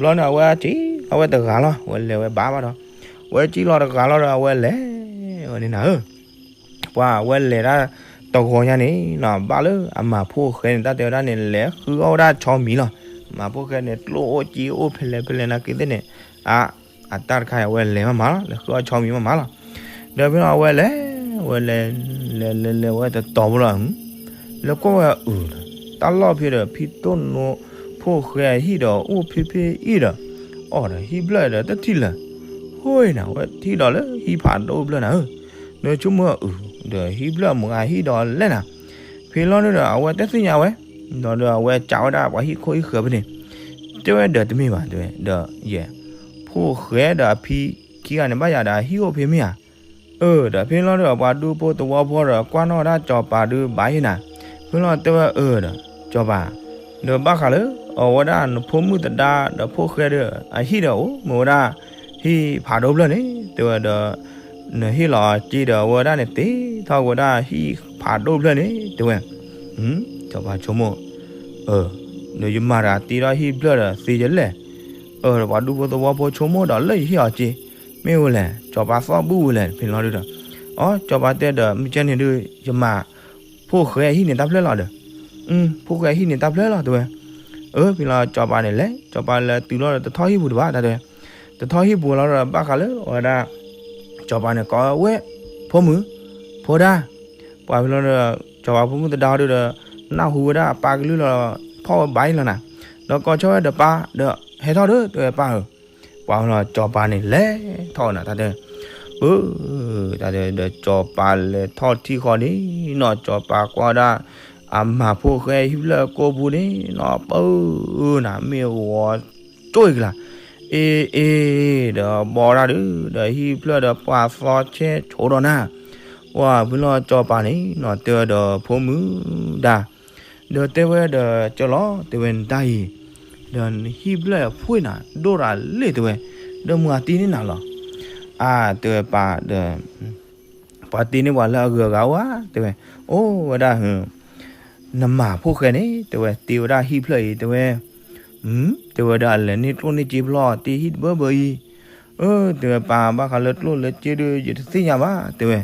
ဘျီန့ၣ် အဝဲက့ၤလီၤဝဲတဂၤလီၤ, အဝဲလဲၤဝဲဘၣ်ဘၣ်ဒီး, အဝဲက့ၤလီၤတဂၤလီၤဒီး အဝဲလဲၤဝဲန့ၣ်နၤဧၢ ပှၤအဝဲလဲၤဒၣ်တဂီၤညါန့ၣ်နီၤ ဘၣ်လၢအမၤဖိၣ်ဃဲန့ၣ် တၢ်တဲဝဲဒၣ်န့ၣ် လဲၤဃုအီၣ်ဝဲဒၣ်ဆီမံၤလီၤ. မၤဖိၣ်ဃဲန့ၣ် ကျိၣ်အိၣ်စ့အိၣ်ဖဲလဲၣ်ဖဲလဲၣ်နာ်က့သ့ၣ်န့ၣ်, အ အတၢ်တခါအံၤ အဝဲလဲၤမးမးလီၤ, လဲၤဃုအီၣ်ဆီမံၤမးမးလီၤ. ဒီးဖဲန့ၣ်အဝဲလဲၤ, ဝဲလဲၤ, လဲၤလဲၤလဲၤ ဝဲတတီၤဖိလီၤ. လဲၤကွၢ်ဝဲအုၣ်ဒီး တၢ်လီၢ်ဖဲဒီး ဖံတိၢ်နိ ဖိၣ်ဃဲအဟံၣ်ဒီး အိၣ်ဖဲဖဲအံၤဒီး အီၣ်ဒီးဟံၣ်ဖျၢၣ်ဒီးတထံၣ်လၢၤ ဃိနၤ ဝဲထံၣ်ဒီးလၢဟံၣ်ဖးဒိၣ်ဖျၢၣ်နၤဧၢ, ဒီးဆိကမိၣ်အုၣ် ဒီးဟံၣ်ဖျၢၣ်မုၢ်ဂၤဟံၣ်ဒီးလဲၣ်နၤ, ဖဲလီၤဒီး အဝဲတသ့ၣ်ညါဝဲ, ဒီးဒီးအဝဲစံးဝဲဒၣ်ပှၤဟံၣ်ခိၣ်ဟံၣ်ဃၢၤဖဲန့ၣ်, တဲဝဲဒီးတမ့ၢ်ဘၣ် တဲဝဲ, ဒီးယဲ, ဖိၣ်ဃဲဒီးအဖံခံဂၤန့ၣ် ဘၣ်ယၤဒီးအဟံၣ်အိၣ်ဖဲမ့ၢ်ဧါ, အၢ ဒီးဖဲလီၤဒီး ပှၤဒူဖိသဝီဖိဒီး ကွၢ်နီၣ်ဝဲဒၣ်စီၤပၤဒီးဘၣ်ယဲနၤ, ဖဲလီၤတဲဝဲအၢဒီး စီၤပၤ ဒီးဘၣ်ဃးလၢ အဝဲဒၣ်နဖိမုၣ်သဒါဒီးဖိၣ်ဃဲဒီး အဟံၣ်ဒီးအိၣ်မ့ၢ်ဝဲဒၣ် ဟံၣ်ဖးဒိၣ်ဖျၢၣ်န့ၣ် တဲဝဲဒီး နဟ့ၣ်လီၤစ့ဒီးအဝဲဒၣ်န့ၣ် တ့ထီၣ်ဝဲဒၣ်ဟံၣ်ဖးဒိၣ်ဖျၢၣ်န့ၣ် တဲဝဲ, စီၤပၤဆိကမိၣ်, အၢ, ဒီးယမၤတဂၤတ့ထီၣ်ဟံၣ်ဖျၢၣ်ဒီးသ့ယလဲၣ်, အၢ ဒီးပှၤဒူဖိသဝီဖိဆိကမိၣ်ဒီးလၢယဟ့ၣ်အီၤစ့, မ့ၢ်ဝဲလဲၣ် စီၤပၤသီၣ်ဘူၣ်ဝဲလဲၣ် ဖဲလီၤဒီး, အိ စီၤပၤတဲဒီး မ့ၢ်ကဲန့ၣ်ဒီး ယမၤ ဖိၣ်ဃဲအဟံၣ်န့ၣ်တၢ်ဖျၢၣ်လီၤဒီး, ဖိၣ်ဃဲအဟံၣ်န့ၣ်တၢ်ဖျၢၣ်လီၤ တဲဝဲ, အၢ ဖဲလီၤစီၤပၤန့ၣ်လဲၤ စီၤပၤလဲၤတုၤလီၤဒီးတထီၣ်ဟံၣ်ပူၤတဘၣ် တၢ်တဲ, တထီၣ်ဟံၣ်ပူၤလီၤဒီး ဘၣ်ဃးလၢအဝဲဒၣ် စီၤပၤန့ၣ်ကိးဝဲ ဖိမုၣ်, ဖိဒါ, ပှၤဖဲလီၤဒီး စီၤပၤဖိမုၣ်သဒါဒီး နၢ်ဟူဝဲဒၣ်အပၢ်ကလုၢ်လီၤ ဖီၣ်ဝဲဘၣ်အံၤလီၤနၤ, ဒီးကိးဆီဝဲဒီးပၢ်ဒီး ဟဲထီၣ်ဒီး တဲဝဲပၢ်ဧၢ, ပှၤဖဲလီၤစီၤပၤန့ၣ်လဲၤထီၣ်နၤ တၢ်တဲ, ပၢ်, တၢ်တဲ ဒီးစီၤပၤလဲၤထီၣ်ထံၣ်ဃီန့ၣ်နီၤ စီၤပၤကွၢ်ဒၣ် အမၤဖိၣ်ဃဲဟံၣ်ဖျၢၣ်ကိာ်ပူၤန့ၣ်နီၤ ပၢ်ဧၢ နၤမ့ၢ်ဂီၤ ကၠိၣ်အံၤကလၤ, အ့ အ့ ဒီးဘီဒၣ်ဒီး ဒီးဟံၣ်ဖျၢၣ်ဒီးပှၤသီဆဲးဆိဒီးနၤ, ပှၤဖဲလီၤစီၤပၤန့ၣ်နီၤ တဲဝဲဒီးဖိမုၣ်ဒါ, ဒီးတဲဝဲဒီးကၠီလီၤ တဲဝဲနတၢ်အံၤ, ဒီးဟံၣ်ဖျၢၣ်ဖှ့ၣ်နၤ ဒိၣ်တၢ်လ့ၣ်တဲဝဲ, ဒီးမုၢ်ဂၤတ့န့ၢ်နၤလီၤ, အါ တဲဝဲပၢ်ဒီး ပှၤတ့န့ၢ်ပှၤလၢအဂုၤအဂၤအိၣ်ဧါ တဲဝဲ, အိၣ်ဝဲဒၣ် နမၤဖိၣ်ဃဲန့ၣ် တဲဝဲ တ့ဝဲဒၣ်ဟံၣ်ဖျၢၣ်အံၤ တဲဝဲ, တဲဝဲဒီးအလဲၤန့ၢ်ကျိၣ်န့ၢ်စ့ဖျီၣ် တ့ဟံၣ်တဘၢဘၢအံၤ, အၢ တဲဝဲပၢ် ဘၣ်ဃးလၢကျိၣ်လၢစ့ဒုး ယတသ့ၣ်ညါဘၣ် တဲဝဲ.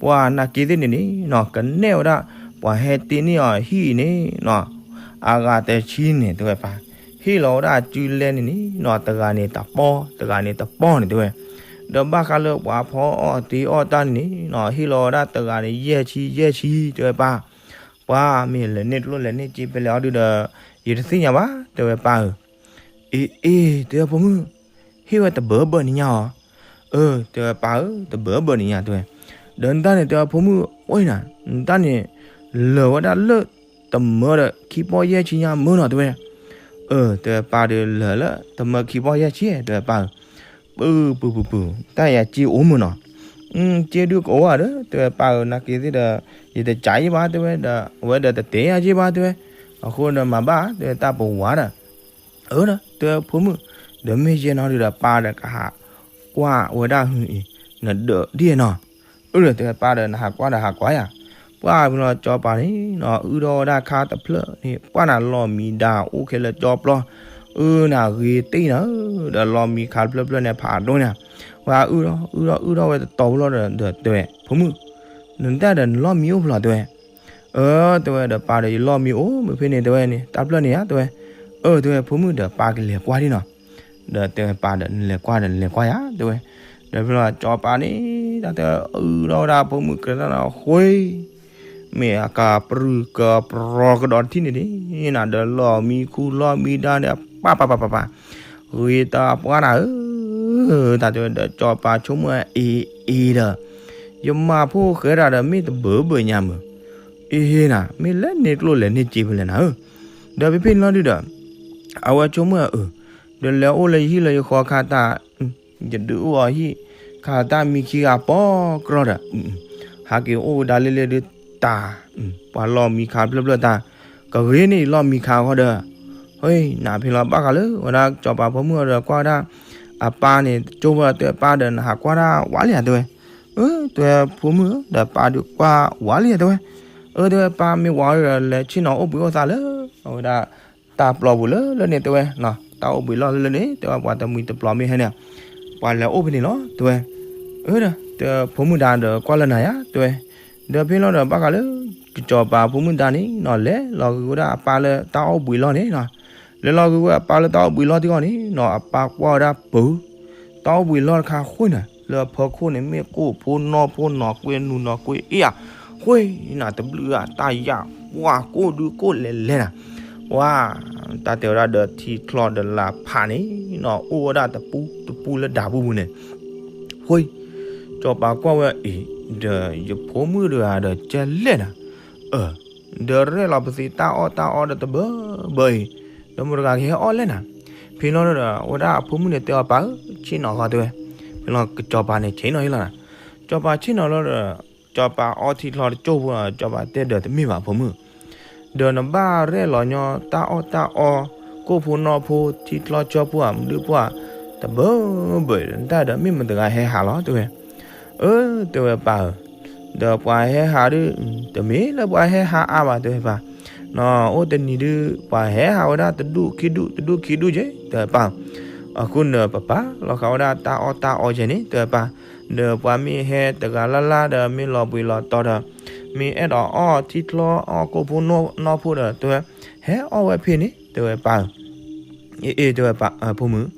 ပှၢ်နာ်က့သ့ၣ်န့ၣ်န့ၣ်နီၤ ကနဲၣ်ဝဲဒၣ် ပှၤဟဲတ့န့ၢ်အီၤဟံၣ်အံၤန့ၣ်နီၤ အဂၤတဆံန့ၣ် တဲဝဲပၢ်, ဟ့ၣ်လီၤဝဲဒၣ်အစုလဲန့ၣ်န့ၣ်နီၤ တဂၤန့ၣ်တပီၢ် တဂၤန့ၣ်တပီၢ်န့ၣ် တဲဝဲ. ဒီးဘၣ်ဃးလၢပှၤဖီအီၣ်တ့အီၣ်တၢ်န့ၣ်န့ၣ်နီၤ ဟ့ၣ်လီၤဝဲဒၣ်တဂၤန့ၣ် ယဲၢ်ဆံ ယဲၢ်ဆံ တဲဝဲပၢ်. ပှၢ်မ့ၢ်လဲၤန့ၢ်ကျိၣ်လဲၤန့ၢ်စ့ဖဲလဲၣ်အီၤဒုးဒီး ယတသ့ၣ်ညါဘၣ် တဲဝဲပၢ်ဧၢ. အ့ အ့ တဲဝဲဖိမုၣ်, ဟ့ၣ်ဝဲတဘၢဘၢန့ၣ်ညါအီၤ. အၢ တဲဝဲပၢ်ဧၢ တဘၢဘၢန့ၣ်ညါ တဲဝဲ. ဒီးနတၢ်န့ၣ် တဲဝဲဖိမုၣ် အိၣ်နၤ နတၢ်န့ၣ် လၢာ်ဝဲဒၣ်လၢတမၢဒီးခံပီၢ်ယဲၢ်ဆံညါမၢနီၤ တဲဝဲ. အၢ တဲဝဲပၢ်ဒီးလၢာ်လၢတမၢခံပီၢ်ယဲၢ်ဆံ တဲဝဲပၢ်ဧၢ. ပုၢ်ပုၢ်ပုၢ်ပုၢ် တၢ်ယၤစ့အိၣ်မၢနီၤ. စ့ဒုးကအိၣ်ဧါဒီး တဲဝဲပၢ်ဧၢ နာ်က့သ့ၣ်ဒီး ယတကးယ့ၢ်ဘၣ် တဲဝဲဒီး အဝဲဒီးတတဲယၤက့ၢ်ဘၣ် တဲဝဲ. အဃိဒီးမၤဘၣ် တဲဝဲတၢ်ပဝါဒီး အၢဒီး တဲဝဲဖိမုၣ်, ဒီးမ့ၢ်ယဲၢ်နီၤဒုးဒီးပၢ်ဒီးကဟးကွၢ်ဝဲဒၣ်ဟုအံၤ နဒၢးဒ်နီၤ. အၢဒီးတဲဝဲပၢ်ဒီးနဟးကွၢ်ဒီးဟးကွၢ်ယၤ. ပှၢ်ဖဲလီၤစီၤပၤန့ၣ်နီၤ အုၣ်ထီၣ်ဝဲဒၣ်ခါတဖျၢၣ်န့ၣ် ပှၢ်နၤလီၢ်မံဒါအိၣ်ခဲလၢာ်ကၠီပျီ အၢနၤဂ့ၤတ့ၢ်နၤဧၢ ဒီးလီၢ်မံခါတဖျၢၣ်ဖျၢၣ်န့ၣ် ဖးဒိၣ်န့ၣ် ပှၢ်အုၣ်ထီၣ်အုၣ်ထီၣ်အုၣ်ထီၣ်ဝဲတတီၤဖိလီၤဒီး တဲဝဲ ဖိမုၣ်, နတၢ်ဒီးနလီၢ်မံအိၣ်ဖဲလဲၣ် တဲဝဲ. အၢ တဲဝဲဒီးပၢ်ဒီးယလီၢ်မံအိၣ်မ့ၢ်ဖဲန့ၣ် တဲဝဲန့ၣ် တၢ်ဖျၢၣ်န့ၣ်ဧါ တဲဝဲ. အၢ တဲဝဲဖိမုၣ်ဒီးပၢ်ကလဲၤကွၢ်ဒ်နီၤ. ဒီးတဲဝဲပၢ်ဒီးနလဲၤကွၢ်ဒီးနလဲၤကွၢ်ယၤ တဲဝဲ. ဒီးဖဲလီၤစီၤပၤန့ၣ် တၢ်တဲအုၣ်ထီၣ်ဝဲဒၣ်ဖိမုၣ်ကဲထီၣ်နၤဃ့ မ့ၢ်အကပြူၢ်ကပြီၤကဒီးတထံၣ်န့ၣ်ဒ်နၤ ဒီးလီၢ်မံခူလီၢ်မံဒါန့ၣ် ပၢ်ပၢ်ပၢ်ပၢ်ပၢ် ဂ့ၤတပှၢ်နၤဧၢ တၢ်တဲဝဲဒီးစီၤပၤဆိကမိၣ်အအ့အ့ဒီး ယမၤဖိၣ်ဃဲတၢ်ဒီးမ့ၢ်တဘၢဘၢညါမုၢ် အ့ဟ့နၤ မ့ၢ်လဲၤန့ၢ်ကျိၣ်လဲၤန့ၢ်စ့ဖဲလဲၣ်နၤဧၢ. ဒီးဖဲဖဲန့ၣ်လီၤဒုးဒီး အဝဲဆိကမိၣ်အအၢ ဒီးလဲၤအိၣ်လၢယဟံၣ်လၢယဃီခါတၢ် ယဒုးအိၣ်အီၤဟံၣ်ခါတၢ်မံခံဂၤပီၤကြီဒီး ဟးက့ၤအိၣ်ဝဲဒၣ်လၢလၢဒုးတၢ် ပှၤလီၢ်မံခါဖျၢၣ်ဖျၢၣ်တၢ် ကဂ့ၤန့ၢ်ယလီၢ်မံခါအဂီၢ်ဒီး ဟ့ နၤဖဲလီၤဘၣ်ဃးလၢ ဝဲဒၣ်စီၤပၤဖိမုၣ်အီၤဒီးကွၢ်ဝဲဒၣ် အပၢ်န့ၣ် ကၠိဖိဒီးတဲပၢ်ဒီးနဟးကွၢ်တၢ်ဝးလံဧါ တဲဝဲ. အၢ တဲဝဲဖိမုၣ်ဧၢ ဒီးပၢ်ဒုးကွၢ်ဝးလံဧါ တဲဝဲ. အၢ တဲဝဲပၢ်မ့ၢ်ဝးဒီးလဲၤဆ့ၣ်နီၤအိၣ်ဘှံးအိၣ်သါလၢ အဝဲဒၣ် တၢ်ပျီပူၤလၢလၢန့ၣ် တဲဝဲ, တၢ်အိၣ်ဘှံးလီၢ်လၢလၢန့ၣ် တဲဝဲ ပှၤတမှံၤတပျီၤမ့ၢ်ဟဲန့ၣ် ပှၤလဲၤအိၣ်ဖဲန့ၣ်လီၤ တဲဝဲ. အၢ ဒီးတဲဖိမုၣ်ဒါဒီးကွၢ်လၢနၤယါ တဲဝဲ. ဒီးဖဲလီၤဒီးဘၣ်ဃးလၢ ကစီၤပၤဖိမုၣ်ဒါန့ၣ်နီၤ လဲၤလီၤဂ့ၤဝဲဒၣ်အပၢ်လၢတၢ်အိၣ်ဘှံးလီၢ်န့ၣ်နီၤ, လဲၤလီၤဂ့ၤဝဲအပၢ်လၢတၢ်အိၣ်ဘှံးလီၢ်တဂီၢ်န့ၣ်နီၤ အပၢ်ကွၢ်ဝဲဒၣ်ပူၤ တၢ်အိၣ်ဘှံးလီၢ်တခါဃိန့ၣ် လၢအဖီခိၣ်န့ၣ် မ့ၢ်ကိၣ်ဖိနီၢ်ဖိနီၢ်ကွ့နူၤနီၢ်ကွ့အ့ဧါ, ဃိနၤတဘျုးဧါ တၢ်ယၢ် ပှၤကိၣ်ဒုးကိၣ်လဲၤလဲၤနၤ, ပှၤ တၢ်တဲဝဲဒၣ်ဒီးထံချီဒီးလၢ်ဖးန့ၣ်နီၤ အိၣ်ဝဲဒၣ်တပူၤတပူၤလၢဒၢးပူၤပူၤန့ၣ်, ဃိ စီၤပၤကွၢ်ဝဲအံၤ ဒီးယဖိမုၣ်တဂၤဒီးကဲလဲၣ်နၤ, အၢ ဒီးရဲၣ်လီၤပသံးတၢ်အီၣ်တၢ်အီဒီးတဘၢဘၢအံၤ, ဒီးမိၢ်တဂၤကဟဲအီၣ်လဲၣ်နၤ, ဖဲလီၤဒီး အဝဲဒၣ်အဖိမုၣ်န့ၣ်တဲအီၤပၢ်ဧၢ ဆ့ၣ်နီၤဃီတဲဝဲ, ဖဲလီၤကစီၤပၤန့ၣ်ဆ့ၣ်နီၤဟ့ၣ်လီၤနၤ, စီၤပၤဆ့ၣ်နီၤလီၤဒီး စီၤပၤအီထံချီတကၠိၢ်ဖိဒီး စီၤပၤတဲဒီးတမ့ၢ်ဘၣ်ဖိမုၣ် ဒီးနဘၣ်ရဲၣ်လီၤညီတၢ်အီၣ်တၢ်အီ, ကိၣ်ဖိနီၢ်ဖိ ထံချီဆၢဖိဧါ မဒုဖိဧါ, တဘၢဘၢအံၤဒီး နတၢ်ဒီးမ့ၢ်မတဂၤဟဲဟးလီၤ တဲဝဲ. အၢ တဲဝဲပၢ်ဧၢ, ဒီးပှၤဟဲဟးဒုး တမ့ၢ်လၢပှၤဟဲဟးအါဘၣ် တဲဝဲပၢ်, နီၢ် အိၣ်တနံၤဒုး ပှၤဟဲဟးဝဲဒၣ်တဒူၣ်ခံဒူၣ် တဒူၣ်ခံဒူၣ်က့ တဲဝဲပၢ်, အဃိန့ၣ် ပပာ်လီၤဃာ်ဝဲဒၣ်တၢ်အီၣ်တၢ်အီကဲန့ၣ် တဲဝဲပၢ်, ဒီးပှၤမ့ၢ်ဟဲတဂၤလၢ်လၢ်ဒီးမ့ၢ်လီၤဘှံးလီၤတီၤဒီး မ့ၢ်အဲၣ်ဒိးအီၣ်ထံချီအီၣ်ကိၣ်ဖိနီၢ်ဖိဒီး တဲဝဲ ဟဲအီၣ်ဝဲဖဲန့ၣ် တဲဝဲပၢ်ဧၢ, အ့ အ့ တဲဝဲပၢ် ဖိမုၣ်,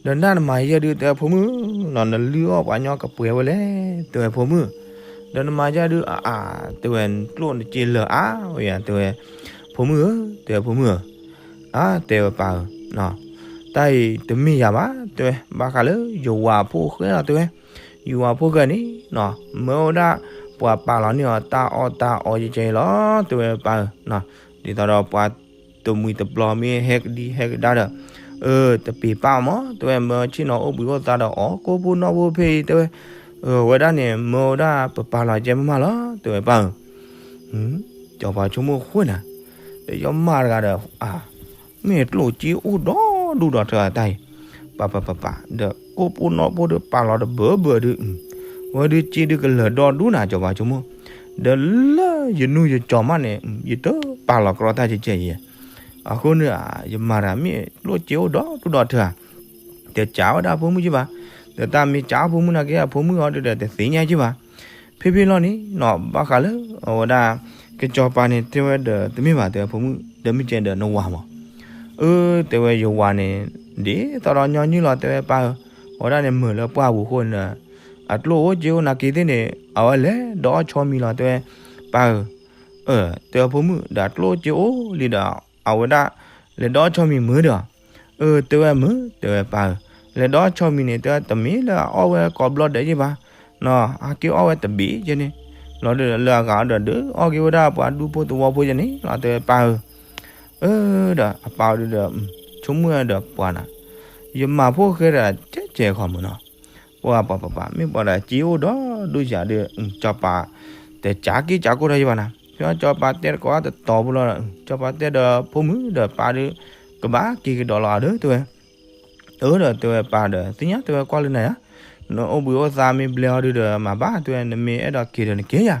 ဒီးနတၢ်နမၤယဲၢ်ဒုး တဲဝဲဖိမုၣ်, နီၢ် နလုၢ်အီၣ်ပှၤညီကပှဲၤဝဲလဲၣ် တဲဝဲဖိမုၣ်, ဒီးနမၤယဲၢ်ဒုးအါအါ တဲဝဲ ကျိၣ်နစ့လၢာ်အါဝဲယါ တဲဝဲ, ဖိမုၣ်ဧၢ တဲဝဲဖိမုၣ်ဧၢ, အါ တဲဝဲပၢ်ဧၢ, တၢ်အံၤတမ့ၢ်ယၤဘၣ် တဲဝဲ ဘၣ်ဃးလၢယဝၤဖိၣ်ဃဲလီၤ တဲဝဲ, ယဝၤဖိၣ်ဃဲန့ၣ်နီၤ မၢဝဲဒၣ်ပှၤပာ်လီၤန့ၢ်အီၤတၢ်အီၣ်တၢ်အီယဲၢ်ကဲလီၤ တဲဝဲပၢ်ဧၢ, ဒ်သိးဒီးပှၤတမှံၤတပျီၤမ့ၢ်ဟဲကဒံဟဲကဒါဒီး အၢ တပ့ၤပာ်အီၤမး တဲဝဲ မၢဆ့ၣ်နီၤအိၣ်ဘှံးအိၣ်သါဒီးအီၣ်ကိၣ်ဖိနီၢ်ဖိဖဲအံၤ တဲဝဲ, အဝဲဒၣ်န့ၣ် မၢဝဲဒၣ်ပပာ်လီၤကဲမးမးလီၤ တဲဝဲပၢ်ဧၢ, စီၤပၤဆိကမိၣ်ဃိနၤ, ဒီးယမၤတဂၤဒီး အါ မ့ၢ်ကျိၣ်စ့အိၣ်ဒီဒူၣ်ဒီထၢအတၢ်အံၤ, ပၢ်ပၢ်ပၢ်ပၢ် ဒီးကိၣ်ဖိနီၢ်ဖိဒီးပာ်လီၤတဘၢဘၢဒုး, ဝဲဒုးစ့ဒုးကလၢာ်ဒီဒူၣ်နၤ စီၤပၤဆိကမိၣ်, ဒီးလၢယနူယကၠီၤမးန့ၣ် ယတပာ်လီၤကြီတၢ်ကဲကဲအံၤ, အဃိန့ၣ် ယမၤတဂၤမ့ၢ်ကျိၣ်စ့အိၣ်ဒီဒူၣ်ဒီထၢဧါ တကးဝဲဒၣ်ဖိမုၣ်က့ဘၣ်, ဒီးတၢ်မ့ၢ်ကးအီၣ်ဖိမုၣ်နာ်က့ အဖိမုၣ်အီၤဒုဒီးတသ့ၣ်ညါက့ဘၣ်. ဖဲဖဲလီၤန့ၣ်နီၤ ဘၣ်ဃးလၢအဝဲဒၣ် ကစီၤပၤန့ၣ်တဲဝဲဒီး တမ့ၢ်ဘၣ် တဲဝဲဖိမုၣ် ဒီးမ့ၢ်ကဲဒီးနဝၤမး. အၢ တဲဝဲယဝၤန့ၣ် ဒ်သိးဒီးညီနုၢ်လီၤ တဲဝဲပၢ်ဧၢ, အဝဲဒၣ်န့ၣ်မုာ်လၢပှၢ်ပူၤအဃိန့ၣ် အကျိၣ်အိၣ်စ့အိၣ်နာ်က့သ့ၣ်န့ၣ် အဝဲလဲၤဒီးဆီမံၤလီၤ တဲဝဲပၢ်ဧၢ. အၢ တဲဝဲဖိမုၣ် ဒီးအကျိၣ်စ့အိၣ်လံဒီး အဝဲဒၣ်လဲၤဒီးဆီမံၤမုာ်ဒီး အၢ တဲဝဲမုာ် တဲဝဲပၢ်ဧၢ, လဲၤဒီးဆီမံၤန့ၣ် တဲဝဲတမ့ၢ်လၢအအီၣ်ဝဲကိးဘျီဒဲးယ့ၢ်ဘၣ်, နီၤ ဟဲက့ၤအီၣ်ဝဲတဘ့ၣ်ယဲန့ၣ်, လီၤဒုဒီးလၢအဂၤဒီးဒုးအီၣ်က့ၤဝဲဒၣ်ပှၤဒူဖိသဝီဖိယဲန့ၣ်လီၤ တဲဝဲပၢ်ဧၢ. အၢ ဒီးအပၢ်ဒုဒီး ဆိကမိၣ်ဝဲဒီးပှၤနၤ, ယမၤဖိၣ်ဃဲဒီးကဲကဲခီမုၢ်နီၤ, ပှၤပှၤပှၤပှၤ မ့ၢ်ပှၤဒီးစ့အိၣ်ဒီးဒိၣ်ယၤဒီး စီၤပၤ တကးက့ၤကးကိၢ်ထီၣ်ယဘၣ်နၤ, ဖဲစီၤပၤတဲတကိးတတီၤဖိလီၤ, စီၤပၤတဲဒီးဖိမုၣ်ဒီးပၢ်ဒီး ကဘၣ်က့ၤကဒီးလီၤဒီး တဲဝဲ အၢ ဒီးတဲဝဲပၢ်ဒီး သ့ၣ်ညါ တဲဝဲ ကွၢ်လၢနၤယၤ, နအိၣ်ဘှံးအိၣ်သါမ့ၢ်ဘျဲအီၤဒုဒီး မၤဘၣ် တဲဝဲ နမ့ၢ်အဲၣ်ဒိးက့ၤဒီးနက့ၤယၤ.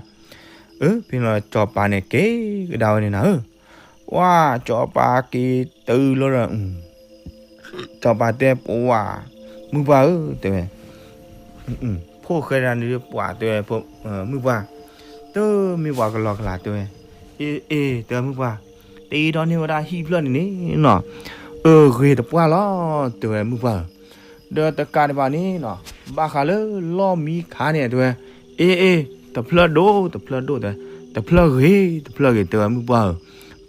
အၢ ဖဲလီၤစီၤပၤန့ၣ်က့ၤကဒါဝဲန့ၣ်နၤဧၢ. ပှၤစီၤပၤက့ၤတုၤလီၤဒီး စီၤပၤတဲပှၤ မုၢ်ပှၢ်ဧၢ တဲဝဲ, ဖိၣ်ဃဲဒၣ်န့ၣ်ပှၤ တဲဝဲ မုၢ်ပှၢ်, တမ့ၢ်ပှၤကလီကလီ တဲဝဲ, အ့ အ့ တဲဝဲမုၢ်ပှၢ်, တအ့ထီၣ်န့ၢ်ဝဲဒၣ်ဟံၣ်ဖျၢၣ်န့ၣ်န့ၣ်နီၤ, အၢ ဂ့ၤတပှၢ်လီၤ တဲဝဲမုၢ်ပှၢ်ဧၢ. ဒီးတကးဒံးဘၣ်န့ၣ်နီၤ ဘၣ်ဃးလၢလီၢ်မံခါန့ၣ် တဲဝဲ, အ့ အ့ တဖျၢၣ်ဒိၣ် တဖျၢၣ်ဒိၣ် တဲဝဲ, တဖျၢၣ်ဂ့ၤ တဖျၢၣ်ဂ့ၤ တဲဝဲမုၢ်ပှၢ်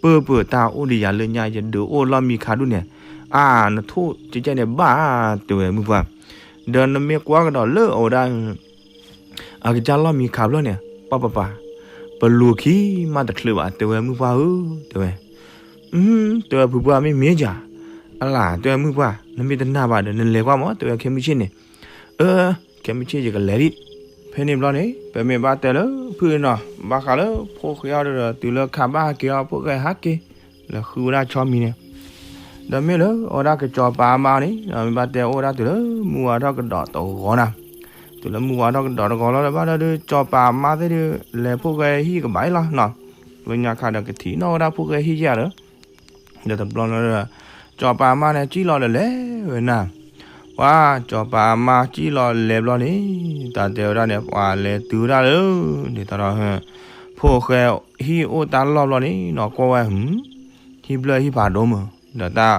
ဧၢ, ပၢၢ်ပၢၢ်တၢ်အိၣ်ဒံးယၤလၢညါ ယဒုးအိၣ်လီၢ်မံခါဒူၣ်န့ၣ်, အါ နထိၣ်ကဲကဲန့ၣ်ဘၣ် တဲဝဲမုၢ်ပှၢ်, ဒီးနမ့ၢ်ကွၢ်ကဒီးလၢအဝဲဒၣ် အကစၢ်လီၢ်မံခါဖျၢၣ်န့ၣ် ပၢ်ပၢ်ပၢ်, ပလူၤခံမးတချုးဘၣ် တဲဝဲမုၢ်ပှၢ်ဧၢ တဲဝဲ, တဲဝဲဖုပှၢ်မ့ၢ်မ့ၢ်ယၤ, အလၢ တဲဝဲမုၢ်ပှၢ် နမ့ၢ်တနာ်ဘၣ်ဒီး နလဲၤကွၢ်မး တဲဝဲခဲမုၢ်ဆ့ၣ်န့ၣ်, အၢ ခဲမုၢ်ဆ့ၣ်ယကလဲၤလံ. ဖဲန့ၣ်ဘျီန့ၣ် ပမ့ၢ်ဘၣ်တဲလၢဖုနီၤ ဘၣ်ဃးလၢဖိၣ်ဃဲအီၤဒီး တုၤလၢခါဘၣ်ဟဲက့ၤအီၤ ဖိၣ်ဃဲဟဲက့ၤ လဲၤဃုဝဲဒၣ်ဆီမံၤန့ၣ် ဒီးမ့ၢ်လၢအဝဲဒၣ်ကစီၤပၤအမါန့ၣ် မ့ၢ်ဘၣ်တဲအိၣ်ဝဲဒၣ်တုၤလၢမုၢ်ဝါထီၣ်ကဒီးတဂီၤနၤ, တုၤလၢမုၢ်ဝါထီၣ်ကဒီးတဂီၤလီၤဒီး ဘၣ်ဒီးဒုး စီၤပၤအမါသ့ၣ်ဒုး လဲၤဖိၣ်ဃဲဟံၣ်ကဘၣ်အံၤလီၤနီၤ, လၢညါခါဒီးကထံၣ်နီၣ်ဝဲဒၣ်ဖိၣ်ဃဲဟံၣ်ယဲၢ်လၢ ဒီးတဘျီလီၤဒီး စီၤပၤအမါန့ၣ် စံၣ်လီၤဒီးလဲၤဝဲနၤ, ပှၤ စီၤပၤအမါစံၣ်လီၤလဲၤဘျီန့ၣ် တၢ်တဲဝဲဒၣ်န့ၣ် ပှၤလဲၤတုၤဝဲဒၣ်လၢ ဒ်သိးဒီး ဖိၣ်ဃဲဟံၣ်အိၣ်တၢ်လီၢ်ဘျီန့ၣ်နီၤ ကွၢ်ဝဲ ဟံၣ်ဖျၢၣ်ဟံၣ်ဖးဒိၣ်မုၢ် ဒီးတၢ်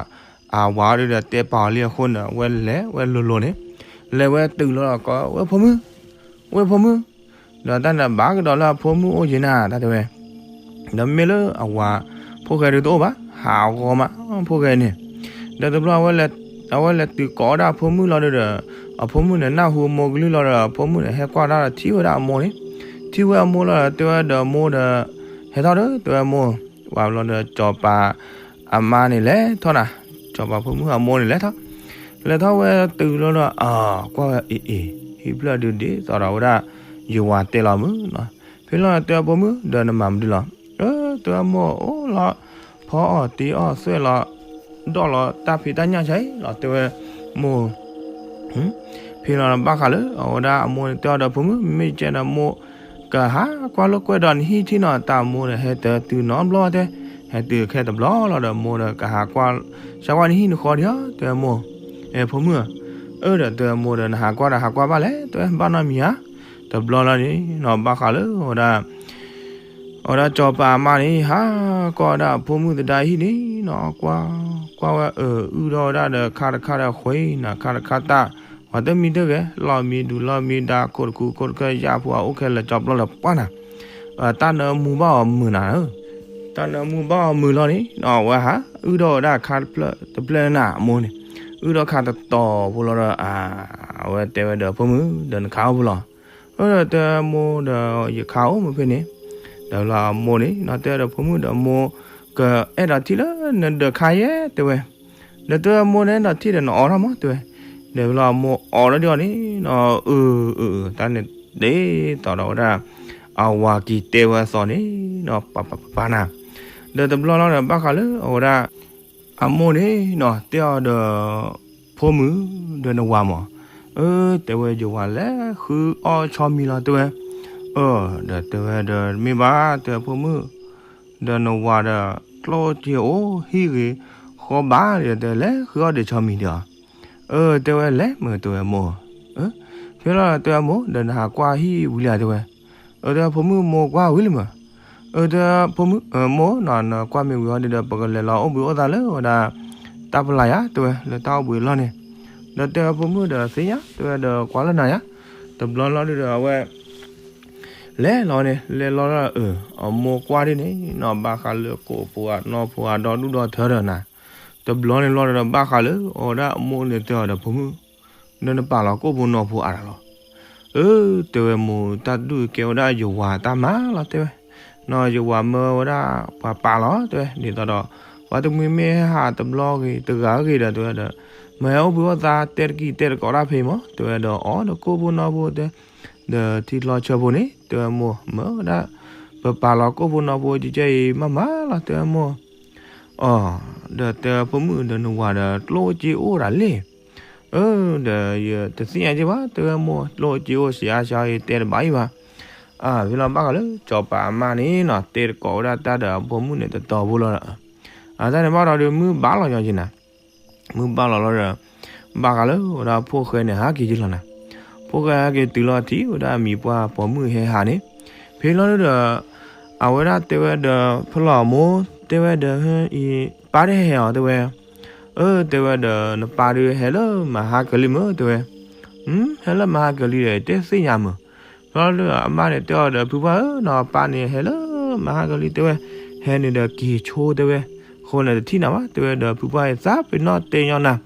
အဝၤဒုဒီးတဲပာ်အီၤလံအဃိန့ၣ် ဝဲလဲၤဝဲလိၤလိၤန့ၣ် လဲၤဝဲတုၤလီၤဒီးကိးဝဲဖိမုၣ်, ဝဲဖိမုၣ်, ဒီးတၢ်န့ၣ်ဘၣ်ကဒီးလၢအဖိမုၣ်အိၣ်ယံၤနၤ တၢ်တဲဝဲ, ဒီးမ့ၢ်လၢအဝၤ ဖိၣ်ဃဲဒုတအိၣ်ဘၣ် ဟးဂီၤမး ဖိၣ်ဃဲန့ၣ်, ဒီးတဘျီ အဝဲလဲၤတုၤကိးဝဲဒၣ်အဖိမုၣ်လီၤဒီး အဖိမုၣ်န့ၣ် နၢ်ဟူအမိၢ်ကလုၢ်လီၤဒီး အဖိမုၣ်န့ၣ် ဟဲကွၢ်တၢ်ဒီးထံၣ်ဝဲဒၣ်အမိၢ်န့ၣ်, ထံၣ်ဝဲအမိၢ်လီၤဒီး တဲဝဲဒီးမိၢ်ဒီး ဟဲထီၣ်ဒီး တဲဝဲမိၢ်, ပှၤဘျီဒီး စီၤပၤ အမါန့ၣ်လဲၤထီၣ်နၤ, စီၤပၤဖိမုၣ်အမိၢ်န့ၣ်လဲၤထီၣ်, လဲၤထီၣ်ဝဲတုၤလီၤဒီး အကွၢ်ဝဲအ့ၣ်အ့ၣ် ဟံၣ်ဖျၢၣ်ဒုဒ်သိးဒီးဝဲဒၣ် ယဝၤတဲလီၤမုၢ်နီၤ, ဖဲလီၤတဲအဖိမုၣ်ဒီးနမၤမနုၤလီၤ, တဲဝဲမိၢ်အိၣ်လီၤ, ဖီအီၣ်တ့အီၣ်သွဲၣ်လီၤ, ဒီးလီၤတၢ်ဖံးတၢ်ညၣ်ဆါအံၤလီၤ တဲဝဲမိၢ် ဖဲလီၤဘၣ်ဃးလၢ အဝဲဒၣ်အမိၢ်န့ၣ်တဲအီၤဒီးဖိမုၣ် မ့ၢ်ကဲဒီးမိၢ် ကဟးကွၢ်လိာ်ကွဲဒီးနဟံၣ်ထံၣ်နီၤ တၢ်မိၢ်ဒီးဟဲတတုၤနီတဘျီတဲ, ဟဲတုၤခဲတဘျီလီၤဒီး မိၢ်ဒီးကဟးကွၢ် စၢ်ကွၢ်နဟံၣ်နဃီဒီး တဲမိၢ်, အဲ ဖိမုၣ်ဧၢ, အၢ ဒီးတဲမိၢ်ဒီး နဟးကွၢ်ဒီးဟးကွၢ်ဘၣ်လဲၣ် တဲဘၣ်နီတမံၤဧါ, တဘျီလီၤန့ၣ်နီၤ ဘၣ်ဃးလၢအဝဲဒၣ် အဝဲဒၣ်စီၤပၤအမါန့ၣ် ဟးကွၢ်ဝဲဒၣ်အဖိမုၣ်သဒါဟံၣ်န့ၣ်နီၤ ကွၢ် ကွၢ်ဝဲအုၣ်ထီၣ်ဝဲဒၣ်ဒီးခါတခါဒီးဃ့နၤ ခါတခါတၢ် ပှၤတမံၤတဂ့ၤ လီၢ်မံဒူလီၢ်မံဒါ ခိၣ်တခူခိၣ်တခၢၣ် ယၣ်ဖိအအိၣ်ခဲလၢာ် ကၠီပျီလၢပှၢ်နၤ, တၢ်နၢမူဘၣ်အီၤမုာ်နၤဧၢ, တၢ်နၢမူဘၣ်အီၤမုာ်လီၤန့ၣ်နီၤ အဝဲဟးအုၣ်ထီၣ်ဝဲဒၣ်ခါတဖျၢၣ်တဖျၢၣ်နၤ အမိၢ်န့ၣ်, အုၣ်ထီၣ်ခါတတီၤဖိလီၤဒီး အဝဲတဲဝဲဒီးဖိမုၣ် ဒီးနခါအိၣ်ဖိလီၤ အၢ ဒီးတဲမိၢ်ဒီး ယခါအိၣ်မ့ၢ်ဖဲန့ၣ်, ဒီးလီၤအမိၢ်န့ၣ်နီၤ တဲဒီးဖိမုၣ်ဒီးမိၢ် ကအဲၣ်ဒိးထံၣ်လၢနဒၢးခါယဲ တဲဝဲ, ဒီးတဲမိၢ်န့ၣ်ဒီးထံၣ်ဒီးနအိးထီၣ်မး တဲဝဲ, ဒီးလီၤအမိၢ်အိးထီၣ်ဒံးအီၤန့ၣ်နီၤ အၢ အၢ တၢ်န့ၣ်ဒ်သိးဒီးဝဲဒၣ် အဝၤက့ၤတဲဝဲအသိးန့ၣ်နီၤ ပပပပနၤ, ဒီးတဘျီလီၤဒီးဘၣ်ဃးလၢအဝဲဒၣ် အမိၢ်န့ၣ်နီၤ တဲအီၤဒီး ဖိမုၣ် ဒီးနဝၤမး, အၢ တဲဝဲယဝၤလဲၤဃုအီၣ်ဆီမံၤလီၤ တဲဝဲ, အၢ ဒီးတဲဝဲဒီးမ့ၢ်ဘၣ် တဲဝဲဖိမုၣ် ဒီးနဝၤဒီး ကျိၣ်စ့အိၣ်ဟံၣ်ဂ့ၤ ဃီဘၣ်ဒီး တဲလဲၤဃုအီၣ်ဒီးဆီမံၤဒီး, အၢ တဲဝဲလဲၤမုာ် တဲဝဲမိၢ်, ဖဲလီၤတဲဝဲမိၢ် ဒီးနဟးကွၢ်ဟံၣ်ဝံၤလံဧါ တဲဝဲ. အၢ တဲဝဲ ဖိမုၣ် မိၢ်ကွၢ်ဝံၤလံမး. အၢ တဲဝဲ ဖိမုၣ် မိၢ်နီၤ နကွၢ်မ့ၢ်ဝံၤအီၤဒီး ပကလဲၤလီၤအိၣ်ဘှံးအိၣ်သါလၢဝဲဒၣ် တၢ်ဖျါယၤ တဲဝဲ လၢတၢ်အိၣ်ဘှံးအလီၢ်န့ၣ်. ဒီးတဲဝဲ ဖိမုၣ် ဒီးသ့ၣ်ညါ တဲဝဲ ဒီးကွၢ်လၢနၤယၤ. တဘျီလီၤဒုးဒီး အဝဲ လဲၤလီၤန့ၣ် လဲၤလီၤဒီး အၢ အမိၢ်ကွၢ်ဒ်န့ၣ်နီၤ ဘၣ်ဃးလၢကိးပူၤအနီၢ်ဖိအဒီဒူၣ်ဒီထၢဒီးနၤ. တဘျီန့ၣ်လီၤဒီး ဘၣ်ဃးလၢအဝဲဒၣ်အမိၢ်န့ၣ်တဲအီၤဒီး ဖိမုၣ် ဒီးနပာ်လီၤကိးဖိနီၢ်ဖိအါတၢ်လီၤ. အၢ တဲဝဲမိၢ် တၢ်တဒူၣ်ကဲဝဲဒၣ်ယဝၤတၢ်မၤလီၤ တဲဝဲ. နီၤ ယဝၤမၢဝဲဒၣ်ပှၤပာ်လီၤ တဲဝဲ ဒ်သိးဒီး ပှၤတမှံၤမ့ၢ်ဟးတဘျီဂ့ၤ တဂၤဂ့ၤဒီး တဲဝဲဒီး မ့ၢ်ဟဲအိၣ်ဘှံးအိၣ်သါ တဲတကံၢ်တဲတကိးတၢ်ဖဲအံၤမး တဲဝဲဒီး အီၤဒီးကိးဖိနီၢ်ဖိတဲ ဒီးထံချီဆၢဖိန့ၣ် တဲဝဲမိၢ် မၢဝဲဒၣ် ပပာ်လီၤကိးဖိနီၢ်ဖိကဲကဲအံၤ မၤမၤလီၤ တဲဝဲမိၢ်. အီၤ ဒီးတဲဝဲ ဖိမုၣ် ဒီးနဝၤဒီးကျိၣ်စ့အိၣ်ဒၣ်လဲၣ်. အၢ ဒီးယတသ့ၣ်ညါက့ဘၣ် တဲဝဲမိၢ် ကျိၣ်စ့အိၣ်စံးအါစံးအါအံၤ တဲတဘၣ်အံၤဘၣ်. အၢ ဖဲလီၤဘၣ်ဃးလၢ စီၤပၤအမါန့ၣ်နီၤ တဲတကိးဝဲဒၣ်တၢ်ဒီးအဖိမုၣ်န့ၣ်တတီၤဖိလီၤ. အတၢ်န့ၣ်ဘၣ်ဒီး မုၢ်ဘၣ်လီၤညီက့နၤ မုၢ်ဘၣ်လီၤလီၤဒီး ဘၣ်ဃးလၢဝဲဒၣ်ဖိၣ်ဃဲန့ၣ် ဟးက့ၤက့ၤလီၤနၤ. ဖိၣ်ဃဲဟဲက့ၤတုၤလီၤထံၣ်ဝဲဒၣ်မံၤပှၢ်ပိာ်မုၣ်ဟဲဟးန့ၣ်, ဖဲလီၤဒုဒီး အဝဲဒၣ်တဲဝဲဒီး ဖဲလီၤမိၢ် တဲဝဲဒီး အံၤ ပၢ်တဟဲဟဲအီၤ တဲဝဲ. အၢ တဲဝဲဒီး နပၢ်ဒုးဟဲလၢမဟါကလံမ့ၢ် တဲဝဲ. ဟဲလၢမဟါကလံဒီး တသ့ၣ်ညါမ့ၢ်. ဖဲလီၤဒုဒီး အမါန့ၣ်တဲအီၤဒီး ဖုပှၢ်ဧၢနီၤ ပၢ်န့ၣ်ဟဲလၢမဟါကလံ တဲဝဲ, ဟဲန့ၣ်ဒီးက့ၤဆိ တဲဝဲ, အဃိန့ၣ်တထံၣ်နၤဘၣ် တဲဝဲဒီး ဖုပှၢ်အံၤ သးပ့ၤနီၣ်တဲညီနၤ,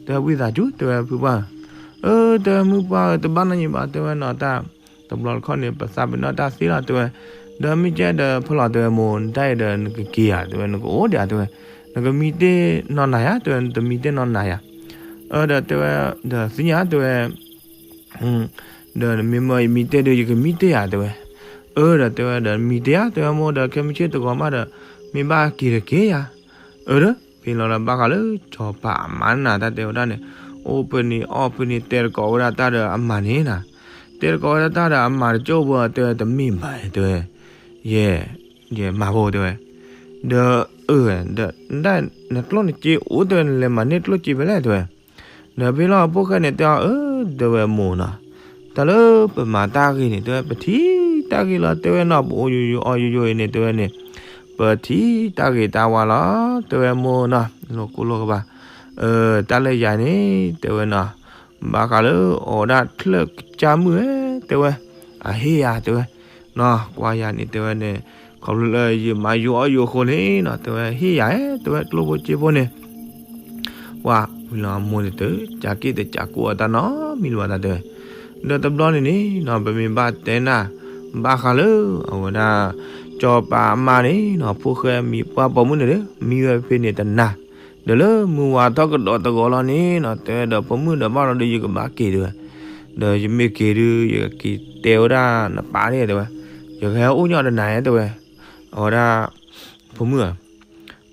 တဲဝဲဝံသးစူၤ တဲဝဲဖုပှၢ်ဧၢ. အၢ တဲဝဲမုၢ်ပှၢ်ဧၢ တဘၣ်နီတမံၤဘၣ် တဲဝဲနီၤ တၢ်တဘျီတခီၣ်န့ၣ် ပသးပ့ၤနီၣ်တၢ်သ့လီၤ တဲဝဲ, ဒီးမ့ၢ်ကဲဒီးဖဲလီၤ တဲဝဲမိၢ် နတၢ်အံၤဒီးနကက့ၤဧါ တဲဝဲ နကအိၣ်ဒံးဧါ တဲဝဲ, နကမံတ့ၢ်နီၢ်နၤယါ တဲဝဲ နတမံတ့ၢ်နီၢ်နၤယါ. အၢ ဒီးတဲဝဲ ဒီးသ့ၣ်ညါ တဲဝဲ ဒီးမ့ၢ်မ့ၢ်ယမံတ့ၢ်ဒီး ယကမံတ့ၢ်ဧါ တဲဝဲ. အၢ ဒီးတဲဝဲဒီးမံတ့ၢ်ဧါ တဲဝဲမိၢ် ဒီးခဲမုၢ်ဆ့ၣ်တဂီၤမးဒီး မ့ၢ်ဘၣ်က့ၤတက့ၢ်ယါ. အၢ ဒီး ဖဲလီၤဒီးဘၣ်ဃးလၢစီၤပၤအမါန့ၣ်နၤ တၢ်တဲဝဲဒၣ်န့ၣ်, အိၣ်ပန့ၣ်အီၣ်ပန့ၣ် တဲတကိးဝဲဒၣ်တၢ်ဒီးအမါန့ၣ်နၤ, တဲတကိးဝဲဒၣ်တၢ်ဒီးအမါတကၠိၢ်ဖိ တဲဝဲတမ့ၢ်ဘၣ် တဲဝဲ, ယဲ ယဲမၤဖိ တဲဝဲ. ဒီး အၢ ဒီး နကျိၣ်နစ့အိၣ် တဲဝဲ နလဲၤမၤန့ၢ်ကျိၣ်စ့ဖဲလဲၣ် တဲဝဲ. ဒီးဖဲလီၤအဖိၣ်ဃဲန့ၣ်တဲအီၤ အၢ တဲဝဲမိၢ်နီၤ, တၢ်လၢပမၤတၢ်ဂ့ၤန့ၣ် တဲဝဲ ပထံၣ်တၢ်ဂ့ၤလီၤ တဲဝဲနီၤ, ပအိၣ်ယိယိအီၣ်ယိယိအံၤန့ၣ် တဲဝဲန့ၣ် ပထံၣ်တၢ်ဂ့ၤတၢ်ဝါလီၤ တဲဝဲမိၢ်နီၤ, လိာ်ကိၢ်လိာ်ကဘၣ်. အၢ တၢ်လၢယၤန့ၣ် တဲဝဲနီၤ, ဘၣ်ဃးလၢအီၤဒၣ်ချၢၣ်ကစၢ်မုၣ်ဝဲ တဲဝဲ, အဟ့ၣ်ယၤ တဲဝဲ, နီၤ ကွၢ်ယၤန့ၣ် တဲဝဲန့ၣ် ခီဖျိလၢယမၤယိအီၣ်ယိအဃိန့ၣ်နီၤ တဲဝဲ ဟ့ၣ်ယၤ တဲဝဲ ကျိၣ်ဖိစ့ဖိန့ၣ် ပှၤဝံၤလီၤအမိၢ်န့ၣ်တ ကးက့ၣ်တကးကိၣ်အတၢ်နီတမံၤလၢၤဘၣ်တၢ်တဲဝဲ. ဒီးတဘျီန့ၣ်န့ၣ်နီၤ ပမ့ၢ်ဘၣ်တဲနၤ ဘၣ်ဃးလၢ အဝဲဒၣ် စီၤပၤအမါန့ၣ်နီၤ ဖိၣ်ဃဲမံၤပှၢ်ပိာ်မုၣ်န့ၣ်ဒီး မံဝဲဖဲန့ၣ်တနၤ ဒီးလၢမုၢ်ဝါထီၣ်ကဒီးတဂီၤလီၤန့ၣ်နီၤ တဲဝဲဒီး ဖိမုၣ်ဒီးဘၣ်လီၤဒီး ယကဘၣ်က့ၤတဲဝဲ, ဒီးယမ့ၢ်က့ၤဒုး ယကက့ၤတဲဝဲဒၣ်နပၢ်န့ၣ်တဲဝဲ, ယကဟဲအိၣ်ညီတနၤတဲဝဲ, အဝဲဒၣ် ဖိမုၣ်ဧၢ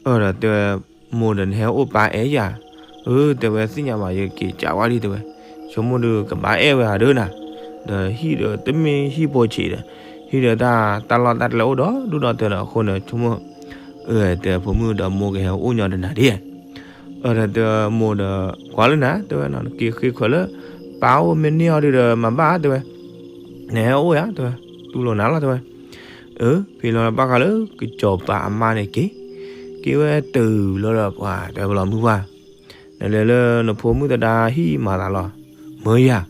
အၢ ဒီးတဲဝဲ မိၢ်ဒီးနဟဲအိၣ်ပၢ်အဲၣ်ယၤ, အၢ တဲဝဲသ့ၣ်ညါဘၣ် ယက့ၤကးဝါဒံးတဲဝဲ, ဆိကမိၣ်ဒီးကဘၣ်အဲၣ်ဝဲဧါဒီးနၤ, ဒီးဟံၣ်ဒီးတမ့ၢ်ဟံၣ်ဖိဆံးဒီး, ဟံၣ်ဒီးတၢ် တၢ်လီၢ်တၢ်ကျဲအိၣ်ဒီးဒူၣ်ဒီးတၢ်ဒီးအဃိန့ၣ် ဆိကမိၣ်, အၢ တဲဖိမုၣ်ဒီးမိၢ်ကဟဲအိၣ်ညီတနၤဒ်, အၢ ဒီးတဲမိၢ်ဒီး ကွၢ်လၢနၤ တဲဝဲနီၤ နက့ၤဃ့ခွဲးလၢ ပၢ်အိၣ်မ့ၢ်န့ၢ်အီၤဒုးဒီးမၤဘၣ်တဲဝဲ, နဟဲအိၣ်ယၤတဲဝဲ, တူၢ်လိာ်နၤလီၤတဲဝဲ. အၢ ဖဲလီၤဘၣ်ဃးလၢ ကစီၤပၤအမါန့ၣ်က့ၤ, က့ၤဝဲတုၤလီၤဒီးပှၤတဲပလီၤမုၢ်ပှၢ်, နလဲၤလၢနဖိမုၣ်သဒါဟံၣ်မၤသးလီၤ, မၢယၤ,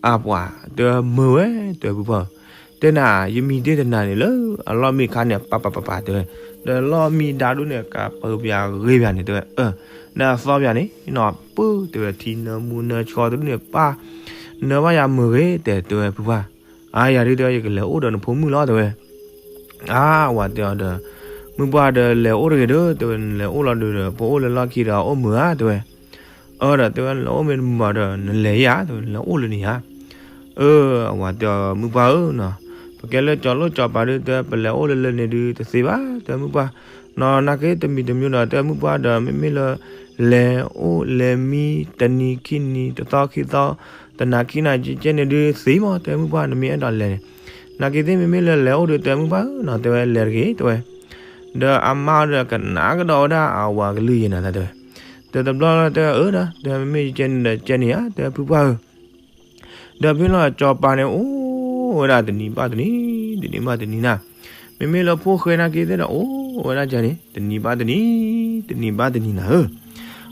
အပှၤတဲမၢဝဲ တဲဖုပှၢ်, တဲနၤ ယမံတ့ၢ်တနၤန့ၣ်လၢအလီၢ်မံခါန့ၣ် ပပပပတဲဝဲ, ဒီးလီၢ်မံဒါဒိၣ်န့ၣ် ကးပၢပၠးဂ့ၤပၠးန့ၣ်တဲဝဲ, အၢ နသီပၠးန့ၣ်နီၤ ပၢ်တဲဝဲ ထံနၢမူနၢဆှီတဒူၣ်န့ၣ် ပၢ်နၢဘၣ်ယၤမုာ်ဂ့ၤတဲတဲဝဲဖုပှၢ်, အါယၤဒုးတဲဝဲ ယကလဲၤအိၣ်ဒီးနဖိမုၣ်လီၤတဲဝဲ. အါ ဝၤတဲအီၤဒီး မုၢ်ပှၢ်ဒီးလဲၤအိၣ်တဂ့ၤဒီး တဲဝဲ နလဲၤအိၣ်လီၤဒုးဒီး ပအိၣ်လၢလီၢ်ခံဒီးအိၣ်မုာ်ဧါတဲဝဲ. အၢ ဒီးတဲဝဲ နလဲၤအိၣ်မ့ၢ်တမုာ်ဘၣ်ဒီး နလဲၤယၤတဲဝဲ နလဲၤအိၣ်လၢန့ၣ်ဧါ. အၢ အဝၤတဲအီၤ မုၢ်ပှၢ်ဧၢနီၤ, ပကဲလၢကၠီၤလိၣ်ကၠီၤပၤဒုး တဲဝဲ ပလဲၤအိၣ်လၢလၢန့ၣ်ဒုးတသ့ဘၣ် တဲမုၢ်ပှၢ်, နီၤ နာ်က့တမံၤတမံၤဒီး တဲမုၢ်ပှၢ်ဒီး မ့မ့ၢ်လၢ လဲၤအိၣ်လဲၤမံ တနံၤခံနံၤ တသီခံသီ တနၤခံနၤကဲကဲန့ၣ်ဒုးသ့မး တဲမုၢ်ပှၢ် နမ့ၢ်အဲၣ်ဒိးလဲၤန့ၣ်, နာ်က့သ့ၣ်မ့မ့ၢ်လၢလဲၤအိၣ်ဒုး တဲမုၢ်ပှၢ်ဧၢနီၤ တဲဝဲ လဲၤတဂ့ၤတဲဝဲ. ဒီးအမါဒီးကနၣ်ကဒီးဝဲဒၣ်အဝၤကလုၢ်ယဲနၤတၢ်တဲဝဲ, ဒီးတဘျီလၢတဲအၢဒီး တဲမ့မ့ၢ်ကဲန့ၣ်ဒီးကဲန့ၣ်ဧါ တဲဖုပှၢ်ဧၢ. ဒီးဖဲလီၤကစီၤပၤန့ၣ် အိၣ်ဝဲဒၣ်တနံၤဘၣ်တနံၤ, တနံၤဘၣ်တနံၤနၤ, မ့မ့ၢ်လၢဖိၣ်ဃဲနာ်က့သ့ၣ်ဒီး အိၣ်ဝဲဒၣ်ကန့ၣ် တနံၤဘၣ်တနံၤ, တနံၤဘၣ်တနံၤနၤဧၢ,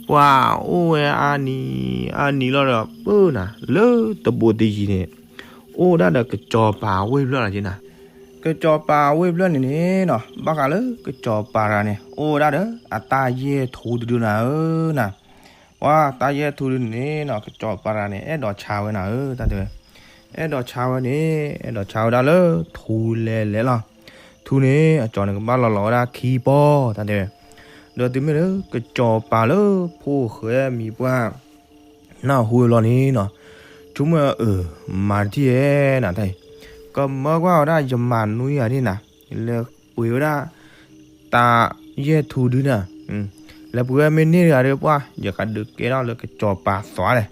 ပှၤအိၣ်ဝဲအါနံၤအါနံၤလီၤဒီး ပၢနၤ လၢတဘိးတယံၤန့ၣ် အိၣ်ဒၣ်ဒီးကစီၤပၤဝ့ၢ်ဖျၢၣ်လီၤက့နၤ, ကစီၤပၤဝ့ၢ်ဖျၢၣ်န့ၣ်န့ၣ်နီၤ ဘၣ်ဃးလၢကစီၤပၤတဂၤန့ၣ် အိၣ်ဝဲဒၣ်ဒီးအတၢ်ယဲၢ်ထူတဒုနၤဧၢနၤ, ပှၤတၢ်ယဲၢ်ထူဒုန့ၣ်နီၤ ကစီၤပၤတဂၤန့ၣ် အဲၣ်ဒိးဆါဝဲနၤဧၢ တၢ်တဲဝဲ, အဲၣ်ဒိးဆါဝဲန့ၣ် အဲၣ်ဒိးဆါဝဲဒၣ်လၢထူလဲၤလဲၤလီၤ, ထူန့ၣ် အကၠီၤန့ၣ်ကဘၣ်လီၤလီၤဝဲဒၣ်ခံပီၢ် တၢ်တဲဝဲ, ဒီးတုၤမ့ၢ်လၢကစီၤပၤလၢဖိၣ်ဃဲမံၤပှၢ် နၢ်ဟူဝဲလီၤန့ၣ်နီၤ, ဆိကမိၣ်အၢ မၤတထံၣ်ဧဲနၤတၢ်အံၤ, ကမၢကွၢ်ဝဲဒၣ်ယမၤနွံဂၤန့ၣ်နၤ, လဲၤပှ့ၤဝဲဒၣ် တၢ်ယဲၢ်ထူဒုနၤ, လဲၤပှ့ၤဝဲမ့ၢ်န့ၢ်တဂၤဒီး ပှၤယကဒုးကဲထီၣ်လၢကစီၤပၤသွါလဲၣ်,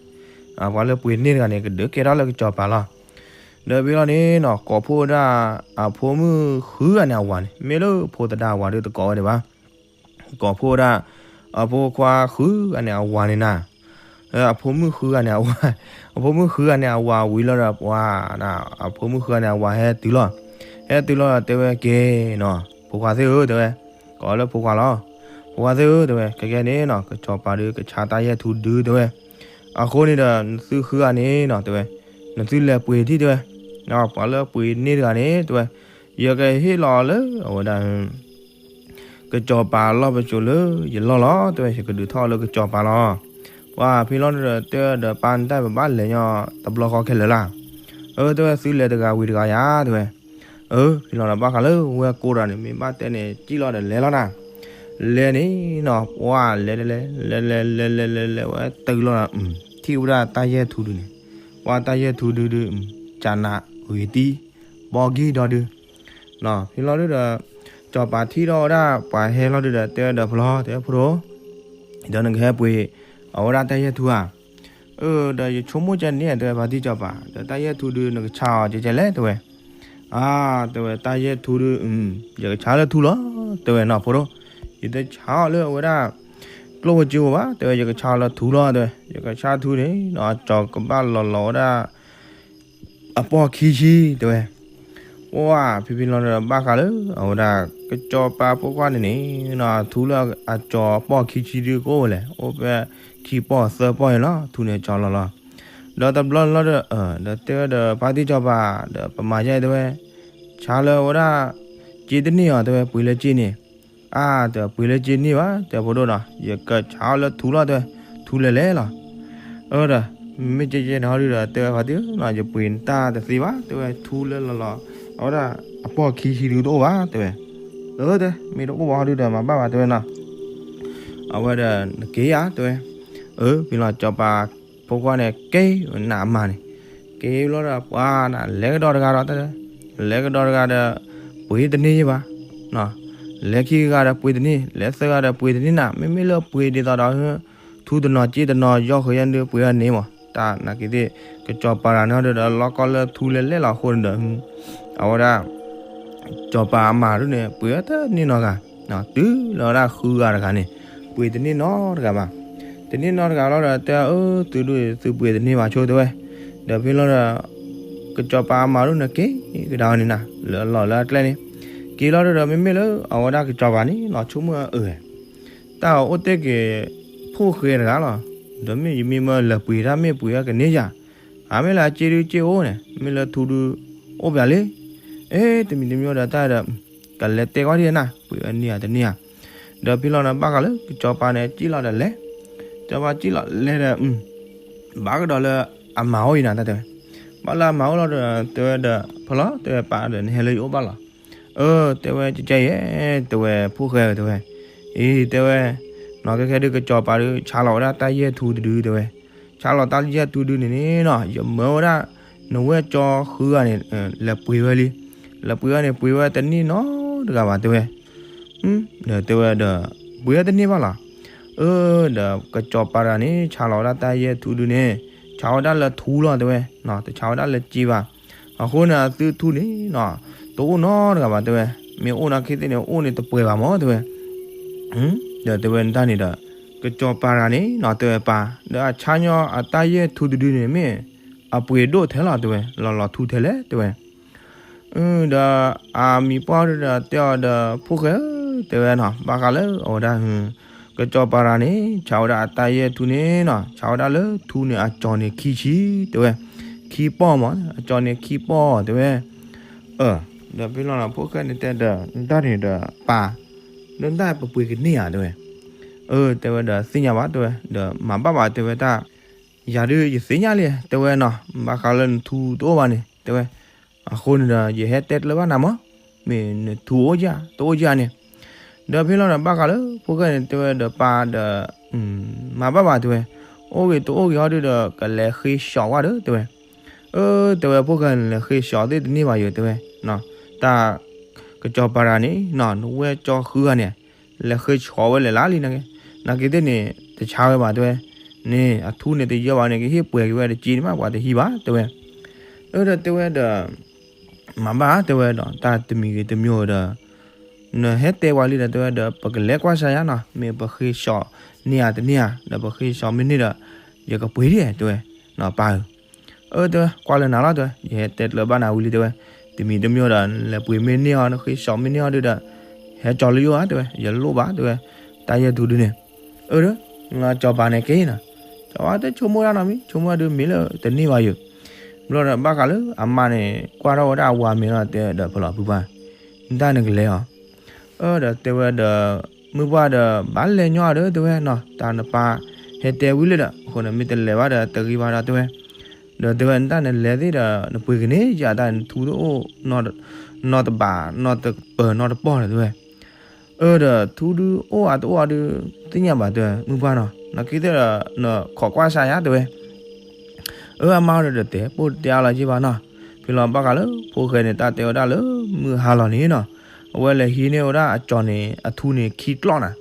ပှၤလၢပှ့ၤန့ၢ်တဂၤန့ၣ် ကဒုးကဲထီၣ်လၢကစီၤပၤလီၤ, ဒီးဖဲလီၤန့ၣ်နီၤ ကိးဖှိၣ်ဝဲဒၣ် အဖိမုၣ်ဃုဂၤန့ၣ်အဝၤန့ၣ် မ့ၢ်လၢဖိသဒါအဝၤဒီးတကိးဝဲဒံးဘၣ် ကိးဖှိၣ်ဝဲဒၣ် အဖိခွါဃုဂၤန့ၣ်အဝၤန့ၣ်နၤ, အဖိမုၣ်ဃုဂၤန့ၣ်အဝၤ, အဖိမုၣ်ဃုဂၤန့ၣ်အဝၤဝံၤလီၤဒီး ပှၤ အဖိမုၣ်ဃုဂၤန့ၣ်အဝၤဟဲတုၤလီၤ, ဟဲတုၤလီၤဒီးတဲဝဲ ကဲနီၤ ဖိခွါသ့ၣ်ဧၢ တဲဝဲ, ကိးလၢဖိခွါလီၤ, ဖိခွါသ့ၣ်ဧၢ တဲဝဲ ခဲကဲန့ၣ်နီၤ ကစီၤပၤဒုးကဆါတၢ်ယဲၢ်ထူဒု တဲဝဲ, အဃိန့ၣ်ဒီး နသုဃုဂၤန့ၣ်နီၤ တဲဝဲ, နသုလဲၤပှ့ၤထံၣ် တဲဝဲ, ပှၤလၢပှ့ၤန့ၢ်တဂၤန့ၣ် တဲဝဲ, ယကဟ့ၣ်လီၤအီၤလၢအဝဲဒၣ် ကစီၤပၤလီၢ်ပစိာ်လၢယလီၢ်လီၤ တဲဝဲ, ယကဒုးထီၣ်အီၤလၢကစီၤပၤလီၤ, ပှၤဖဲလီၤဒီးတဲဒီး ပၢ်နတၢ်ပဘၣ်လဲၤညီတဘျီဃီခဲလၢာ်လၢ်, အၢ တဲဝဲ သုလဲၤတဂၤဝံၤတဂၤယၤ တဲဝဲ, အၢ ဖဲလီၤဒီးဘၣ်ဃးလၢဝဲၢ်ကိးတဂၤန့ၣ် မ့ၢ်ဘၣ်တဲန့ၣ် စံၣ်လီၤဒီးလဲၤလီၤနၤ, လဲၤန့ၣ်နီၤ ပှၤလဲၤတလဲၤ လဲၤလဲၤလဲၤလဲၤလဲၤဝဲတုၤလီၤ ထံၣ်ဝဲဒၣ်တၢ်ယဲၢ်ထူဒုန့ၣ်, ပှၤတၢ်ယဲၢ်ထူဒုဒု ကနးဂ့ၤတံၢ် ဘီကံၢ်ဒီဒု ဖဲလီၤဒုဒီး စီၤပၤထံၣ်ထီၣ်ဝဲဒၣ်ပှၤဟဲလီၤဒုဒီး တဲဝဲဒီးဖဲလီၤ တဲဝဲဖိဒိၣ်, ဒီးနကဟဲပှ့ၤအဝဲဒၣ်တၢ်ယဲၢ်ထူဧါ, အၢ ဒီးယဆိကမိၣ်ကဲန့ၣ် တဲဝဲ ဖါတံၢ်စီၤပၤ ဒီးတၢ်ယဲၢ်ထူဒု နကဆါအီၤကဲကဲလဲၣ် တဲဝဲ, အါ တဲဝဲ တၢ်ယဲၢ်ထူဒု ယကဆါလၢထူလီၤ တဲဝဲနီၤဖိဒိၣ်, ယတဆါအီၤလၢအဝဲဒၣ် ကျိၣ်ဖိစ့ဖိဘၣ် တဲဝဲ ယကဆါအီၤလၢထူလီၤ တဲဝဲ ယကဆါထူန့ၣ်နီၤ အကၠီၤကဘၣ်လီၤလီၤဝဲဒၣ် အပီၢ်ခံဆံ တဲဝဲ, ပှၤဖံဖံလီၤဒီးဘၣ်ဃးလၢ အဝဲဒၣ် ကစီၤပၤဖိခွါန့ၣ်န့ၣ်နီၤ ထူလၢအကၠီၤအပီၢ်ခံဆံဒုကအိၣ်ဝဲလဲၣ် အိၣ်ဖဲခံပီၢ်သၢပီၢ်အံၤလီၤ ထူန့ၣ်ကၠီၤလီၤလီၤ, ဒီးတဘျီလီၤဒီး ဒီးတဲဝဲဒီးဖါတံၢ်စီၤပၤ ဒီးပမၤယဲ တဲဝဲ, ဆါလၢအဝဲဒၣ် စ့တန့ၢ်အီၤ တဲဝဲ ပှ့ၤလၢစ့န့ၣ် အါ တဲဝဲ ပှ့ၤလၢစ့န့ၢ်ဘၣ် တဲဖိဒိၣ်နီၤ ယကဆါအီၤလၢထူလီၤ တဲဝဲ, ထူလဲၤလဲၤလီၤ, အၢ ဒီး မ့မ့ၢ်ကဲကဲန့ၣ်ဟီဒုဒီး တဲဝဲဖါတံၢ်နီၤ ယပှ့ၤနတၢ်တသ့ဘၣ် တဲဝဲ ထူလၢလီၤလီၤ အဝဲဒၣ် အပီၢ်ခံဆံဒုတအိၣ်ဘၣ် တဲဝဲ, အၢ တဲ မ့ၢ်တအိၣ်ဘၣ်ဟီဒုဒီးမၤဘၣ်ဘၣ် တဲဝဲနီၤ အဝဲဒီး နက့ၤဧါ တဲဝဲ, အၢ ဖဲလီၤစီၤပၤဖိခွါန့ၣ် က့ၤနၤအမါန့ၣ်, က့ၤလီၤဒီးပှၤနၤ လဲၤကဒီးတဂၤဒီး တဲ လဲၤကဒီးတဂၤဒီး ပှ့ၤတန့ၢ်ယဘၣ်, လဲၤခံဂၤဒီးပှ့ၤတန့ၢ် လဲၤသၢဂၤဒီးပှ့ၤတန့ၢ်နၤ မ့မ့ၢ်လၢပှ့ၤဒ်သိးဒီး ထူတနီၤစ့တနီၤ ယီၢ်ဃုာ်ယဲၢ်ဒု ပှ့ၤအီၤန့ၣ်မး တၢ်နာ်က့သ့ၣ် ကစီၤပၤတဂၤန့ၣ်ဒီး လီၢ်ကီၢ်လၢထူလဲၤလဲၤလီၤအဃိန့ၣ်ဒီး အဝဲဒၣ် စီၤပၤအမါဒုန့ၣ် ပှ့ၤဝဲတန့ၢ်နီတဂၤ, တုၤလီၤဝဲဒၣ်ဃုဂၤတဂၤန့ၣ် ပှ့ၤတန့ၢ်နီတဂၤဘၣ်, တန့ၢ်နီတဂၤလီၤဒီး တဲအၢ သုဒု သုပှ့ၤတန့ၢ်ဘၣ်ဆိ တဲဝဲ, ဒီးဖဲလီၤဒီး ကစီၤပၤအမါဒုန့ၣ်က့ၤကဒါဝဲန့ၣ်နၤ လၢအလီၢ်လၢအကျဲန့ၣ်, က့ၤလီၤဒုဒီး မ့မ့ၢ်လၢအဝဲဒၣ်ကစီၤပၤန့ၣ်နီၤ ဆိကမိၣ်အၢ တၢ်အိၣ်တ့ၢ်က့ၤ ဖိၣ်ဃဲတဂၤလီၤ, ဒီးမ့ၢ်ယမ့ၢ်မၢလဲၤပှ့ၤတၢ်မ့ၢ်ပှ့ၤအကန့ၢ်ယၤ, အမ့ၢ်လၢအစ့ဒုစ့အိၣ်န့ၣ် မ့ၢ်လၢထူဒု အိၣ်ပၠးလံ, အ့ တမံၤတမံၤဒီးတၢ်ဒီး ကလဲၤတဲကွၢ်ဒံးနၤ ပှ့ၤအန့ၢ်ဧါတန့ၢ်ဧါ, ဒီးဖဲလီၤန့ၣ် ဘၣ်ဃးလၢကစီၤပၤန့ၣ် စံၣ်လီၤဒီးလဲၤ, ကစီၤပၤစံၣ်လီၤလဲၤဒီး ဘၣ်ကဒီးလၢအမါအိၣ်အံၤနၤ တၢ်တဲဝဲ, ဘၣ်လၢအမါအိၣ်လီၤဒီး တဲဝဲဒီး ဖဲလီၤ တဲဝဲပၢ်ဒီး နဟဲလၢယအိၣ်ဘၣ်လီၤ, အၢ တဲဝဲ ကကဲယဲ တဲဝဲ ဖိၣ်ဃဲ တဲဝဲ, အံၤ တဲဝဲ, နီၢ်ကဲခဲဒုးကစီၤပၤဒုး ဆါလီၤဝဲဒၣ်တၢ်ယဲၢ်ထူတဒု တဲဝဲ, ဆါလီၤတၢ်ယဲၢ်ထူဒုန့ၣ်န့ၣ်နီၤ ယမၢဝဲဒၣ် နဝဲၢ်ကၠီဃုဂၤန့ၣ် လဲၤပှ့ၤဝဲလံ, လဲၤပှ့ၤဝဲန့ၣ် ပှ့ၤဝဲတန့ၢ်နီတဂၤဘၣ် တဲဝဲ, ဒီးတဲဝဲဒီး ပှ့ၤဝဲတန့ၢ်ဘၣ်လီၤ, အၢ ဒီးကစီၤပၤတဂၤန့ၣ် ဆါလီၤဝဲဒၣ်တၢ်ယဲၢ်ထူဒုန့ၣ် ဆါဝဲဒၣ်လၢထူလီၤ တဲဝဲ, တဆါဝဲဒၣ်လၢစ့ဘၣ်, အဃိန့ၣ် အသုထူန့ၣ်နီၤ တအိၣ်နီတဂၤဘၣ် တဲဝဲ, မ့ၢ်အိၣ်နာ်က့သ့ၣ်န့ၣ် အိၣ်န့ၣ်တပှဲၤဘၣ်မး တဲဝဲ, ဒီးတဲဝဲတၢ်န့ၣ်ဒီး ကစီၤပၤတဂၤန့ၣ်နီၤ တဲဝဲပၢ် ဒီးအဆါညီအတၢ်ယဲၢ်ထူတဒုန့ၣ် မ့ၢ် အပှ့ၤဒိၣ်ထဲလီၤ တဲဝဲ, လီၤလီၤထူထဲလဲၣ် တဲဝဲ. ဒီးအမံၤပှၢ်ဒုဒီးတဲအီၤဒီး ဖိၣ်ဃဲဧၢ တဲဝဲနီၤ, ဘၣ်ဃးလၢအဝဲဒၣ် ကစီၤပၤတဂၤန့ၣ် ဆါဝဲဒၣ်အတၢ်ယဲၢ်ထူန့ၣ်နီၤ, ဆါဝဲဒၣ်လၢထူန့ၣ်အကၠီၤန့ၣ်ခံဆံ တဲဝဲ, ခံပီၢ်မး, အကၠီၤန့ၣ်ခံပီၢ် တဲဝဲ. ဒီးဖဲလီၤဒီး ဖိၣ်ဃဲန့ၣ်တဲဒီး နတၢ်န့ၣ်ဒီးပၢ်, ဒီးနတၢ်ပပှ့ၤကန့ၢ်ဧါ တဲဝဲ. အၢ တဲဝဲဒီး သ့ၣ်ညါဘၣ် တဲဝဲ, ဒီးမၤဘၣ်ဘၣ် တဲဝဲတၢ်, ယၤဒုးယသ့ၣ်ညါလံ တဲဝဲနီၤ, ဘၣ်ဃးလၢနထူတအိၣ်ဘၣ်န့ၣ် တဲဝဲ. အဃိန့ၣ်ဒီး ယဟဲတဲကျၢၤဘၣ်နၤမး, မ့ၢ်နထူအိၣ်ဧါ တအိၣ်ဧါန့ၣ်. ဒီးဖဲလီၤဒီး ဘၣ်ဃးလၢဖိၣ်ဃဲန့ၣ် တဲဝဲဒီးပၢ်ဒီး မၤဘၣ်ဘၣ် တဲဝဲ, အိၣ်ဂ့ၤတအိၣ်ဂ့ၤဟီဒုဒီး ကလဲၤဃ့ၡီၤဝဲဒီး တဲဝဲ. အၢ တဲဝဲ ဖိၣ်ဃဲန့ၣ် လဲၤဃ့ၡီၤသ့ၣ်တန့ၢ်ဘၣ်ယိၤ တဲဝဲ, တၢ် ကစီၤပၤတဂၤန့ၣ်နီၤ, နဝဲၢ်ကၠီဃုဂၤန့ၣ် လဲၤဃ့ၡီၤဝဲလဲၣ်လၢလံန့ၣ်, နာ်က့သ့ၣ်န့ၣ် တဆါဝဲဘၣ် တဲဝဲ, န့ၣ် အထူန့ၣ်တယၢဘၣ်န့ၣ် ကဟ့ၣ်ပှဲၤက့ၤဝဲတက့ၢ်န့ၣ်မး ပှၤတဟံးဘၣ် တဲဝဲ. အၢ ဒီးတဲဝဲဒီး မၤဘၣ် တဲဝဲဒီး တၢ်တမံၤဂ့ၤတမံၤဒီး နဟဲတဲဝဲလံဒီး တဲဝဲဒီး ပကလဲၤကွၢ်စၢ်ယါနီၤ, မ့ၢ်ပဃ့ၡီၤန့ၢ်ဧါတန့ၢ်ဧါ, ဒီးပဃ့ၡီၤမ့ၢ်န့ၢ်ဒီး ယကပှ့ၤဒံး တဲဝဲ, ပၢ်ဧၢ. အၢ တဲဝဲ ကွၢ်လၢနၤလီၤ တဲဝဲ, ယဟဲတဲကျၢၤဘၣ်နၤဝံၤလံ တဲဝဲ, တမံၤတမံၤဒီး နလဲၤပှ့ၤမ့ၢ်န့ၢ်အီၤ နဃ့ၡီၤမ့ၢ်န့ၢ်အီၤဒုဒီး ဟဲကၠီၤလၢယအိၣ်ဧါ တဲဝဲ, ယလိၣ်ဘၣ် တဲဝဲ, တၢ်ယဲၢ်ထူဒုန့ၣ်. အၢ ဒီး စီၤပၤန့ၣ်ကဲအံၤနီၤ, စီၤပၤတဲဆိကမိၣ်ဒၣ်နီတမံၤ, ဆိကမိၣ်ဒၣ်ဒုးမ့ၢ်လၢတန့ၢ်ဘၣ်ယိၤ. ဘျီဒီး ဘၣ်ဃးလၢအမါန့ၣ် ကွၢ်ထီၣ်ဝဲဒၣ်အဝၤမဲာ်လီၤ တဲဒီး ဖဲလီၤဖုပှၢ်, နတၢ်နကလဲၤအီၤ. အၢ ဒီးတဲဝဲဒီး မုၢ်ပှၢ်ဒီး ဘၣ်လဲၤညီဒီး တဲဝဲနီၤ, တၢ်နပၢ်ဟဲတဲဝံၤလံဒီး အဃိန့ၣ် မ့ၢ်တလဲၤဘၣ်ဒီး တဂ့ၤဘၣ်ဒီး တဲဝဲ. ဒီးတဲဝဲ နတၢ်နလဲၤသ့ၣ်ဒီး နပှ့ၤကန့ၢ်ယၤတၢ် နထူတအိၣ် နီတဘး နီတပၢၤ နီတပီၢ်ဒီး တဲဝဲ. အၢ ဒီးထူဒုအိၣ်ဧါတအိၣ်ဧါဒုး သ့ၣ်ညါဘၣ် တဲဝဲ မုၢ်ပှၢ်နီၤ, နာ်က့သ့ၣ်ဒီး နခိးကွၢ်စၢ်ယါ တဲဝဲ. အၢ အမါဒီးတဲ ပိၢ်တတဲအါလီၤက့ဘၣ်နီၤ. ဖဲလီၤဘၣ်ဃးလၢ ဖိၣ်ဃဲန့ၣ် တၢ်တဲဝဲဒၣ်လၢမုၢ်ဟါလီၤန့ၣ်နီၤ, အဝဲလဲၤဟံးန့ၢ်ဝဲဒၣ်အကၠီၤန့ၣ် အထူန့ၣ်ခံကျီၢ်နၤ.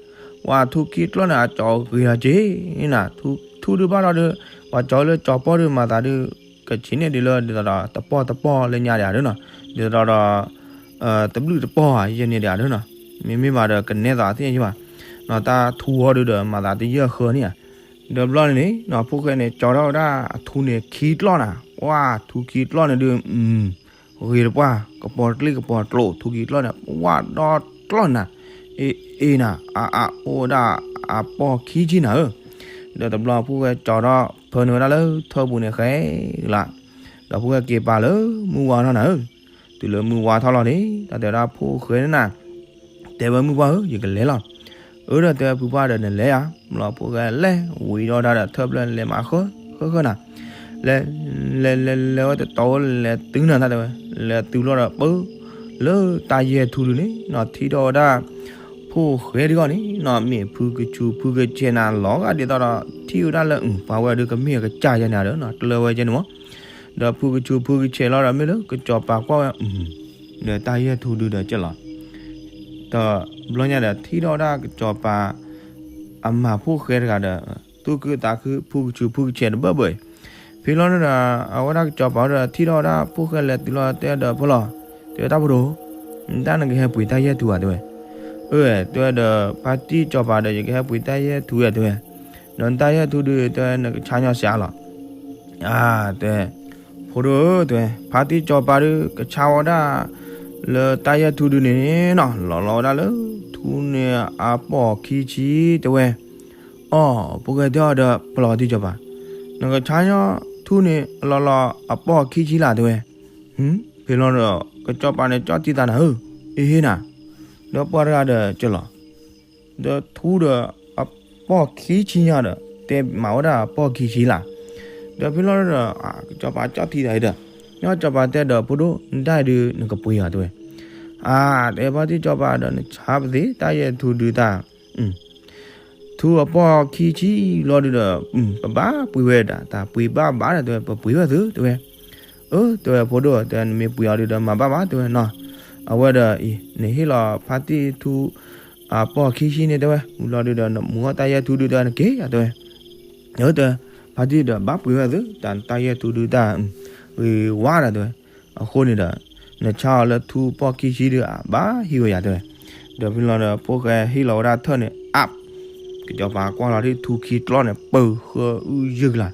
ဝဲထူခံကျီၢ်န့ၣ် အကၠီၤဂ့ၤလီၤက့နၤ, ထူဒုဘၣ်လီၤဒီး ပှၤကၠီၤလၢကၠီၤပီၢ်ဒုး မၤသးဒုး ကဆံးန့ၢ်ဒ်လၢ ဒ်သိးဒီး တပီၢ်တပီၢ်လၢညါဒံးဧါဒုနီၤ, ဒ်သိးဒီး တဘျုးတပီၢ်ဧါ ယဲန့ၣ်ဒံးဧါဒုနီၤ, မ့မ့ၢ်ဘၣ်ဒီး ကနဲသးသ့ၣ်ညါဘၣ်နီၤ, တၢ်ထူဟီဒုဒီး မၤသးတယၢၢ်ဃၢန့ၣ်ဧါ. ဒီးဘျီန့ၣ်နီၤ ဖိၣ်ဃဲန့ၣ် ကၠီၤထီၣ်ဝဲဒၣ်အထူန့ၣ် ခံကျီၢ်နၤ, ဝဲထူခံကျီၢ်န့ၣ်ဒုး ဂ့ၤတပှၢ် ကပီၤကျ့ၣ်ကပီၤကျိး ထူခံကျီၢ်န့ၣ် ဝဲဒီကျီၢ်နၤ, အ့ၣ်အ့ၣ်နၤ အါအါအိၣ်ဝဲဒၣ် အပီၢ်ခံဆံနၤဧၢ. ဒီးတဘျီဖိၣ်ဃဲကၠီၤထီၣ်ဖၢန့ၢ်ဝဲဒၣ်လၢထၢပူၤန့ၣ်ဃဲလၢ်, ဒီးဖိၣ်ဃဲက့ၤပာ်လၢမုၢ်ဝါထီၣ်နၤဧၢ. တုၤလၢမုၢ်ဝါထီၣ်လီၤန့ၣ် တၢ်တဲဝဲဒၣ်ဖိၣ်ဃဲန့ၣ်နၤ တဲဝဲမုၢ်ပှၢ်ဧၢ ယကလဲၤလီၤ. အၢ ဒီးတဲဝဲဖုပှၢ်ဒီးနလဲၤဧါ, ဘျီဖိၣ်ဃဲလဲၤဝံၤဒီးတၢ်ဒီးထၢဖျၢၣ်လဲၤမးဃၢဃၢဃၢနၤ, လဲၤ လဲၤလဲၤလဲၤဝဲတတီၤဝဲလဲၤတုၤနၤတၢ်တဲဝဲ, လဲၤတုၤလီၤဒီးပၢ လၢတၢ်ယဲၢ်ထူဒုန့ၣ်နီၤ ထံၣ်ထီၣ်ဝဲဒၣ် ဖိၣ်ဃဲဒုဂီၢ်န့ၣ်နီၤ မ့ၢ်ဖုကဆူးဖုကဆဲးနၤလီၤဂာ်ဒ်သိးဒီး ထံၣ်ဝဲဒၣ်လၢ ပှၤဝဲဒုကမ့ၢ်အကစၢ်ယဲန့ၣ်ဧါဒီးနီၤ ကျၢၤဝဲယဲန့ၣ်မး, ဒီးဖုကဆူးဖုကဆဲးလီၤဒီးမ့ၢ်လၢကစီၤပၤကွၢ်ဝဲ ဒီးတၢ်ယဲၢ်ထူဒုဒီးကဲလီၤ. ဒီးဘျီညါဒီးထံၣ်ထီၣ်ဝဲဒၣ်ကစီၤပၤ အမၤဖိၣ်ဃဲတဂၤဒီး သူၣ်ခုသးခုဖုကဆူးဖုကဆဲးတဘၢဘၢအံၤ, ဖဲလီၤဒီး အဝဲဒၣ်ကစီၤပၤဒီးထံၣ်ထီၣ်ဝဲဒၣ်ဖိၣ်ဃဲလဲၤတုၤလီၤတဲဒီးဖိလီၤ, တဲဝဲတၢ်ဖိဒိၣ်, နတၢ်နကဟဲပှ့ၤတၢ်ယဲၢ်ထူဧါတဲဝဲ. အၢ တဲဝဲဒီး ဖါတံၢ်စီၤပၤဒီး ယကဟဲပှ့ၤတၢ်ယဲၢ်ထူဧါတဲဝဲ, ဒီးနတၢ်ယဲၢ်ထူဒုတဲဝဲနကဆါညီစှၤလီၤ အါ တဲဝဲ, ဖိဒိၣ်ဧၢ တဲဝဲ ဖါတံၢ်စီၤပၤဒုကဆါဝဲဒၣ် လၢတၢ်ယဲၢ်ထူဒုန့ၣ်နီၤ လီၤလီၤဝဲဒၣ်လၢထူန့ၣ်အပီၢ်ခံဆံတဲဝဲ. အီ ဖိၣ်ဃဲတဲအီၤဒီး ပလီၤတံၢ်စီၤပၤ, နကဆါညီထူန့ၣ် လီၤလီၤအပီၢ်ခံဆံလၢ်တဲဝဲ. ဖဲလီၤဒီး ကစီၤပၤန့ၣ်ကၠီၣ်တံၢ်သးနၤဧၢ, အ့ဟ့နၤ, ဒီးပှၤတဂၤဒီးကလီၤ ဒီးထူဒီးအပီၢ်ခံဆံညါဒီး တဲမၤဝဲဒၣ်အပီၢ်ခံဆံလၢ်. ဒီးဖဲလီၤဒီး ကစီၤပၤကၠီၣ်ထံသးအံၤဒီး ညီကစီၤပၤတဲဒီး ဖိဒိၣ် နတၢ်အံၤဒုးနကပှ့ၤအီၤတဲဝဲ. အါ တဲဖါတံၢ်စီၤပၤဒီး နဆါပသ့တၢ်ယဲၢ်ထူဒုတၢ် ထူအပီၢ်ခံဆံလီၤဒုဒီး ပဘၣ်ပှ့ၤဝဲဒၣ် တၢ်ပှ့ၤဘၣ်ဘၣ်ဒီးတဲဝဲ ပပှ့ၤဝဲသုတဲဝဲ. အၢ တဲဝဲဖိဒိၣ် တဲနမ့ၢ်ပှ့ၤအီၤဒုဒီးမၤဘၣ်ဘၣ်တဲဝဲနီၤ. အဝဲဒီးအံၤ နဟ့ၣ်လီၤဖါတံၢ်ထူ အပီၢ်ခံဆံန့ၣ်တဲဝဲ ဝံၤလီၤဒုဒီး နမူၤတၢ်ယဲၢ်ထူဒုတဲဝဲ နက့ၤယၤတဲဝဲ. အၢ တဲ ဖါတံၢ်ဒီးဘၣ်ပှ့ၤဝဲသု တၢ်တၢ်ယဲၢ်ထူဒုတၢ် ဂ့ၤဝါဒီးတဲဝဲ. အဃိန့ၣ်ဒီး နဆါအီၤလၢထူပီၢ်ခံဆံဒု အဘၣ်ဟံးဝဲယၤတဲဝဲ. ဒီးဖဲလီၤဒီး ဖိၣ်ဃဲဟ့ၣ်လီၤဝဲဒၣ်ထၢၣ်န့ၣ် အါ ကစီၤပၤကွၢ်လီၤဒ်ထူခံကျီၢ်န့ၣ် ပၢၤဃၢအုယုၢ်ကလာ်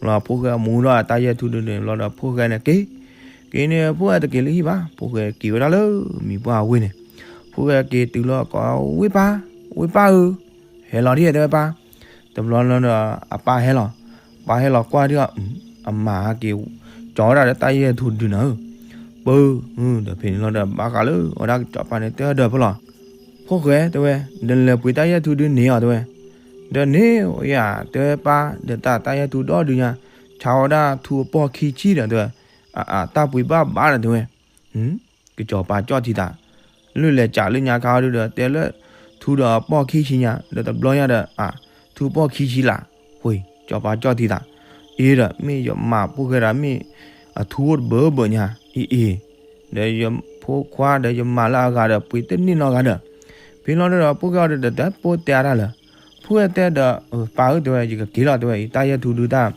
လီၤဖိၣ်ဃဲမူထီၣ်တၢ်ယဲၢ်ထူဒုန့ၣ်ဘျီဒီး ဖိၣ်ဃဲန့ၣ်က့ၤ, က့ၤန့ၣ် ဖိၣ်ဃဲတက့ၤလၢဟံၣ်ဘၣ်, ဖိၣ်ဃဲက့ၤဝဲဒၣ်လၢမံၤပှၢ်ဝ့ၢ်န့ၣ်, ဖိၣ်ဃဲက့ၤတုၤလီၤကိးဝ့ၢ်ပၢ်, ဝ့ၢ်ပၢ်ဧၢ, ဟဲလီၤဒ်တဲဝဲပၢ်, တဘျီလီၤဒီးအပၢ်ဟဲလီၤ, ပၢ်ဟဲလီၤကွၢ်ဒ်အီၤ, အမါက့ၤ, ကၠီဝဲဒၣ်ဒီးတၢ်ယဲၢ်ထူဒုနၤဧၢ, ပၢ, ဒီးဖဲန့ၣ်လီၤဒီးဘၣ်ဃးလၢအဝဲဒၣ်ကစီၤပၤန့ၣ်တဲအီၤဒီးဖဲလီၤ, ဖိၣ်ဃဲတဲဝဲ, ဒီးလဲၤပှ့ၤတၢ်ယဲၢ်ထူဒုန့ၣ်အီၤတဲဝဲ, ဒီးန့ၣ်ယၤတဲဝဲပၢ်, ဒီးတၢ်တၢ်ယဲၢ်ထူဒီဒုညါ, ဆါဝဲဒၣ်ထူအပီၢ်ခံဆံဒီးတဲဝဲ, အတၢ်ပှ့ၤဘၣ်ဘၣ်ဒီးတဲဝဲ, ကစီၤပၤကၠီၣ်ထံသး, လၢလဲၤကးလၢညါခါအီၤဒုဒီး တဲလၢထူဒီးအပီၢ်ခံဆံညါ, ဒီးတဘျီညါဒီး, ထူအပီၢ်ခံဆံလၢ်, ဃိ, ကစီၤပၤကၠီၣ်ထံသး, အ့ဒီး မ့ၢ်ယမၤဖိၣ်ဃဲဒီးမ့ၢ်အထူအိၣ်တဘၢဘၢညါ, အ့အ့, ဒီးယဖိခွါဒီးယမၤလၢအဂၤဒီးပှ့ၤတန့ၢ်နီတဂၤဒီး, ဖဲလီၤဒီးဖိၣ်ဃဲအီၤဒုဒီးတပိၢ်တဲအါတၢ်လၢၤ, ဖိၣ်ဃဲတဲဒီး, ပၢ်ဧၢတဲဝဲ ယကက့ၤလီၤတဲဝဲ ယတၢ်ယဲၢ်ထူဒုတၢ်,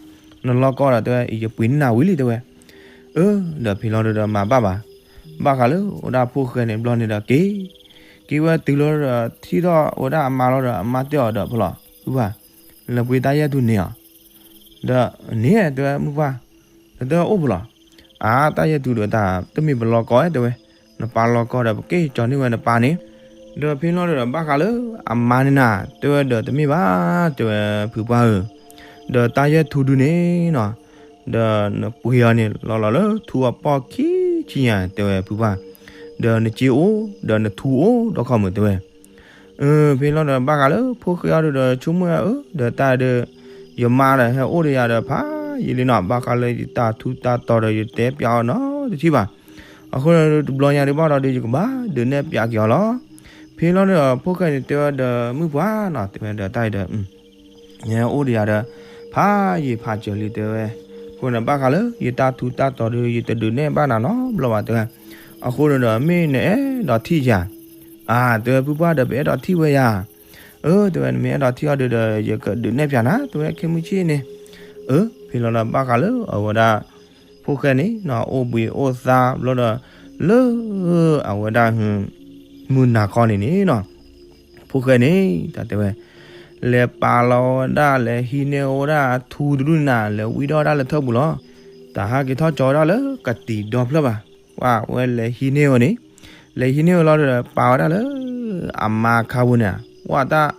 နလီၢ်ကီၢ်ဒီးတဲဝဲ ယပှ့ၤန့ၢ်နၤဝံၤလံတဲဝဲ, အၢ, ဒီးဖဲလီၤဒီးမၤဘၣ်ဘၣ်, ဘၣ်ဃးလၢအဝဲဒၣ်ဖိၣ်ဃဲန့ၣ်ဘျီန့ၣ်ဒီးက့ၤ, က့ၤဝဲတုၤလီၤဒီးထံၣ်ထီၣ်အဝဲဒၣ်အမါလီၤဒီးအမါတဲအီၤဒီးဖဲလီၤ, ဖုပှၢ်, လဲၤပှ့ၤတၢ်ယဲၢ်ထူန့ၣ်အီၤ, ဒီးန့ၣ်တဲဝဲမုၢ်ပှၢ်, ဒီးတဲအိၣ်ဖဲလီၤ, အါ တၢ်ယဲၢ်ထူဒီးတၢ်တမ့ၢ်ပလီၢ်ကီၢ်တဲဝဲ, နပၢ်လီၢ်ကီၢ်ဒီးပက့ၤကၠီၤန့ၢ်ဝဲနပၢ်န့ၣ်, ဒီးဖဲလီၤဒီးဘၣ်ဃးလၢအမါန့ၣ်နၤ, တဲဝဲဒီးတမ့ၢ်ဘၣ်, တဲဝဲဖုပှၢ်ဧၢ, ဒီးတၢ်ယဲၢ်ထူဒုန့ၣ်နီၤ, ဒီးနပှ့ၤအီၤန့ၣ် လီၤလီၤလၢထူအပီၢ်ခံဆံညါ တဲဝဲဖုပှၢ်, ဒီးနစ့အိၣ်, ဒီးနထူအိၣ်ဒီးခီမုၣ်တဲဝဲ, ဖဲလီၤဒီးဘၣ်ဃးလၢဖိၣ်ဃဲအီၤဒုဒီးဆိကမိၣ်ဝဲဧၢ, ဒီးတၢ်ဒုး, ယမါဒီးဟဲအိၣ်ဒီးယၤဒီးဖးယံာ်လံနီၤ, ဘၣ်ဃးလၢယတၢ်ထူတၢ်တီၤဒီးယတဲပၠးအီၤနီတထံၣ်ဘၣ်, အဃိဒီးတဘျီညါဒုဘၣ်ဒီးဒုးယကဘၣ်ဒုးနဲၣ်ပၠးက့ၤအီၤလီၤ, ဖဲလီၤဒီးဖိၣ်ဃဲန့ၣ်တဲဝဲဒီးမုၢ်ပှၢ်နီၤ, တဲဝဲဒီးတၢ်အံၤဒီး ယဟဲအိၣ်ဒီးယၤဒီး, ဖးယံာ်ဖးစၢၤလံတဲဝဲ, အဃိန့ၣ်ဘၣ်ဃးလၢယတၢ်ထူတၢ်တီၤဒီး ယတဒုးနဲၣ်ဘၣ်နၤနီတဘျီဘၣ်တဲဝဲ, အဃိန့ၣ်ဒီးမ့ၢ်နအဲၣ်ဒိးထံၣ်ယၤ, အါ တဲဝဲဖုပှၢ်ဒီးပအဲၣ်ဒိးထံၣ်ဝဲယၤ, အၢ တဲဝဲနမ့ၢ်အဲၣ်ဒိးထံၣ်အီၤဒုဒီး ယကဒုးနဲၣ်ပၠးနၤ တဲဝဲခဲမုၢ်ဆ့ၣ်န့ၣ်, အၢ ဖဲလီၤဒီးဘၣ်ဃးလၢအဝဲဒၣ် ဖိၣ်ဃဲန့ၣ်နီၤ အိၣ်ဘှံးအိၣ်သါဘျီဒီး လၢ အဝဲဒၣ် မုၢ်နၤခီန့ၣ်န့ၣ်နီၤ, ဖိၣ်ဃဲန့ၣ် တၢ်တဲဝဲ လဲၤပာ်လီၤဝဲဒၣ် လဲၤဟံးန့ၢ်ဝဲဒၣ်အထူတဒူၣ်န့ၣ် လဲၤဝံထီၣ်ဝဲဒၣ်လၢထၢၣ်ပူၤလီၤ. တၢ်ဟးက့ၤထီၣ်ကၠီဝဲဒၣ်လၢကတံၤဒီဖျၢၣ်ဘၣ်. ပှၤဝဲလဲၤဟံးန့ၢ်ဝဲန့ၣ်, လဲၤဟံးန့ၢ်ဝဲလီၤဒီး ပာ်ဝဲဒၣ်လၢ အမါခါပူၤန့ၣ်, ပှၤတၢ်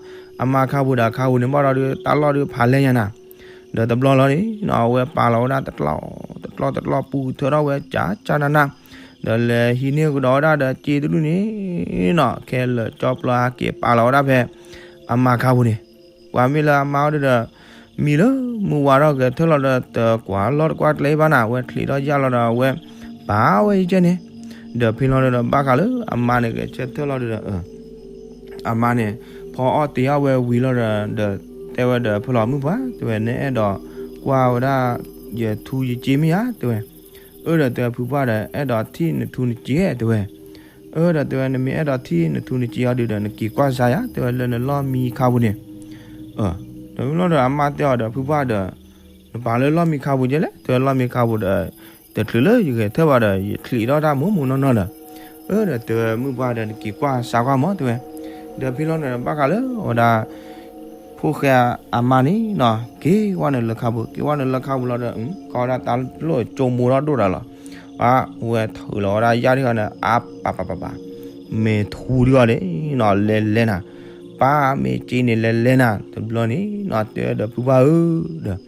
အမါခါပူၤဒီးခါပူၤန့ၣ် ဘၣ်ဒီးဒုး တၢ်လီၢ်ဒုးဖးလဲၢ်ညါနၤ, ဒီးတဘျီလီၤန့ၣ်နီၤ အဝဲပာ်လီၤဝဲဒၣ်တကျီၢ်တကျီၢ်တကျီၢ်ပူၤထၢထီၣ်ဝဲကၠးကၠးနးနး, ဒီးလဲၤဟံးန့ၢ်ကဒီးဝဲဒၣ်ဒီးစ့တဒူၣ်န့ၣ်နီၤ ခဲလၢာ်ကၠီပျီဟးက့ၤပာ်လီၤဝဲဒၣ်ဖဲအမါခါပူၤန့ၣ်, ပှၤမ့ၢ်လၢအမါအီၤဒုဒီး မံလၢမုၢ်ဝါထီၣ်ဂဲၤထၢၣ်လီၤဒီး တကွၢ်လီၢ်တကွၢ်ကျဲဘၣ်နၤ အဝဲချံးထီၣ်ယၣ်လီၤဒီး အဝဲပာ်ဝဲယကဲန့ၣ်, ဒီးဖဲလီၤဒီး ဘၣ်ဃးလၢအမါန့ၣ်ဂဲၤဆၢထၢၣ်လီၤဒုဒီး အမါန့ၣ် ဖီအီၣ်တ့ၤအီၣ်ဝဲဝံၤလီၤဒီး ဒီးတဲဝဲဒီးဖဲလီၤမုၢ်ပှၢ် တဲဝဲ နအဲၣ်ဒိးကွၢ်ဝဲဒၣ် ယထူယစ့မ့ၢ်ဧါ တဲဝဲ, အၢ ဒီးတဲဝဲဖုပှၢ်ဒီး အဲၣ်ဒိးထံၣ်နထူနစ့ တဲဝဲ, အၢ ဒီးတဲဝဲ နမ့ၢ်အဲၣ်ဒိးထံၣ်နထူနစ့အီၤဒုဒီး နက့ၤကွၢ်စါယၤ တဲဝဲ လၢနလီၢ်မံခါပူၤန့ၣ်, ဒီးဖဲလီၤဒီးအမါတဲအီၤဒီးဖုပှၢ်ဒီး နပာ်လၢလီၢ်မံခါပူၤကဲလဲၣ် တဲဝဲ လီၢ်မံခါပူၤဒီး တချုးလၢယဂဲၤထၢၣ်ဘၣ်ဒီး ယချံးထီၣ်တၢ်မိၢ်မိၢ်နီၢ်နီၢ်ဒီး, အၢ ဒီးတဲဝဲမုၢ်ပှၢ်ဒီး နက့ၤကွၢ်စါကွၢ်မး တဲဝဲ, ဒီးဖဲလီၤဒီး ဘၣ်ဃးလၢအဝဲဒၣ် ဖိၣ်ဃဲအမါန့ၣ်နီၤ က့ၤဝဲနုာ်လၢခါပူၤ က့ၤဝဲနုာ်လၢခါပူၤလီၤဒီး ခီဝဲဒၣ်တၢ်လိၣ်ကၠိမိၢ်ထီၣ်ဒိၣ်တၢ်လီၤ, အဝဲထုးလီၤဝဲဒၣ်ယၣ်ဒံးဃီန့ၣ် အါပပပပ, မ့ၢ်ထူဒံးဃီန့ၣ်နီၤ လဲၤလဲၤနၤ, ပၢ်မ့ၢ်စ့န့ၣ်လဲၤလဲၤနၤ တဘျီန့ၣ်နီၤ တဲဝဲဒီးဖုပှၢ်ဧၢ, ဒီး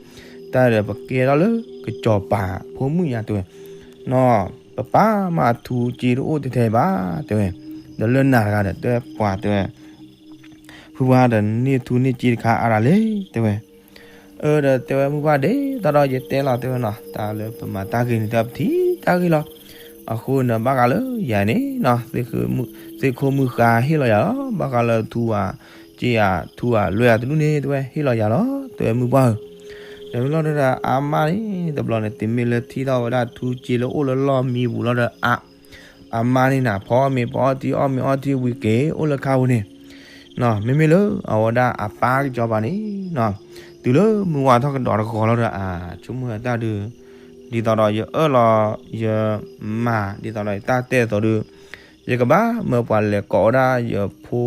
တၢ်ဒီးပကဲထီၣ်လၢကစီၤပၤဖိမုၣ်ညါတဲဝဲ, နီၤ ပပၢ်မ့ၢ်အထူစ့တအိၣ်ထဲထဲဘၣ် တဲဝဲ, ဒီးလၢနၤတဂၤဒီး တဲဝဲပှၤတဲဝဲ ဖုပှၢ်ဒီးန့ၢ်ထူန့ၢ်စ့တခါအါဒၣ်လဲၣ် တဲဝဲ, အၢ ဒီးတဲဝဲမုၢ်ပှၢ်ဒ်သိးဒီးယတဲလီၤ တဲဝဲနီၤ တၢ်လၢပမၤတၢ်ဂ့ၤန့ၣ် တၢ်ပထံၣ်တၢ်ဂ့ၤလီၤ, အဃိန့ၣ်ဘၣ်ဃးလၢယၤန့ၣ်နီၤ သ့ၣ်ခိၣ်မုၣ်ဃါဟ့ၣ်လီၤယၤလီၤ ဘၣ်ဃးလၢထူဧါ စ့ဧါ ထူဧါ လွဲၢ်ဧါတဒူၣ်န့ၣ် တဲဝဲဟ့ၣ်လီၤယၤလီၤ တဲဝဲမုၢ်ပှၢ်ဧၢ, ဒီးဖဲလီၤဒီးအမါန့ၣ် တဘျီန့ၣ် တုၤမ့ၢ်လၢထံၣ်ထီၣ်ဝဲဒၣ်ထူစ့လၢအိၣ်လၢလီၢ်မံပူၤလီၤဒီး အ အမါန့ၣ်နၤ ဖီမ့ၤဖီအီထံအီၣ်မ့ၤအီထံဝံၤက့ၤအိၣ်လၢခါပူၤန့ၣ်, မ့မ့ၢ်လၢအဝဲဒၣ်အပၢ်ကစီၤပၤန့ၣ်နီၤ တုၤလၢမုၢ်ဝါထီၣ်ကဒီးတဂီၤလီၤဒီး အဆိကမိၣ်တၢ်ဒုး ဒ်သိးဒီးယအၢၣ်လီၤ ယမၤ ဒ်သိးဒီးယတၢ်တဲအသိးဒုး ယကဘၣ်မၢပှၤလဲၤကိးဝဲဒၣ်ယဖိ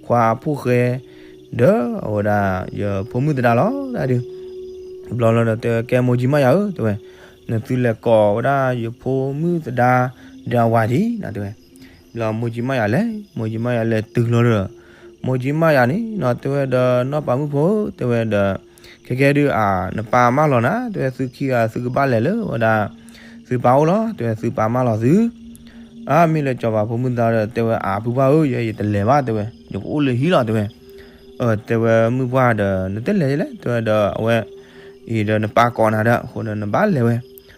ခွါဖိၣ်ဃဲ ဒီးအဝဲဒၣ်ယဖိမုၣ်သဒါလီၤ တၢ်ဒုး တဘျီလီၤဒီးတဲဝဲ ကဲ မိၢ်ကၠံမးယၤဧၢ တဲဝဲ, နသုလဲၤကိးဝဲဒၣ်ယဖိမုၣ်သဒါဒီးအဝၤဒံးနီၤ တဲဝဲ. ဘျီမိၢ်ကၠံမးယၤလဲၤ, မိၢ်ကၠံမးယၤလဲၤတုၤလီၤဒီး မိၢ်ကၠံမးယၤန့ၣ်နီၤ တဲဝဲဒီး နီၢ်ပၤမုၣ်ဖိ တဲဝဲဒီး ခဲကဲဒုးအ နပၢ်မၢလီၤနၤ တဲဝဲ, သုခံဂၤသုကဘၣ်လဲၤလၢဝဲဒၣ် သုပၢ်အိၣ်လီၤ တဲဝဲ, သုပၢ်မၢလီၤသု. အါ မ့ၢ်လၢစီၤပၤဖိမုၣ်သဒါဒီး တဲဝဲ အါ ဖုပှၢ်ဧၢ, ယဲယတလဲၤဘၣ် တဲဝဲ, ယကအိၣ်လၢဟံၣ်လီၤ တဲဝဲ. အၢ တဲဝဲ မုၣ်ပှၢ်ဒီး နတလဲၤလဲၣ် တဲဝဲဒီး အဝဲ အံၤဒီးနပၢ်ကိးနၤဒီး အဃိဒီးနဘၣ်လဲၤဝဲ.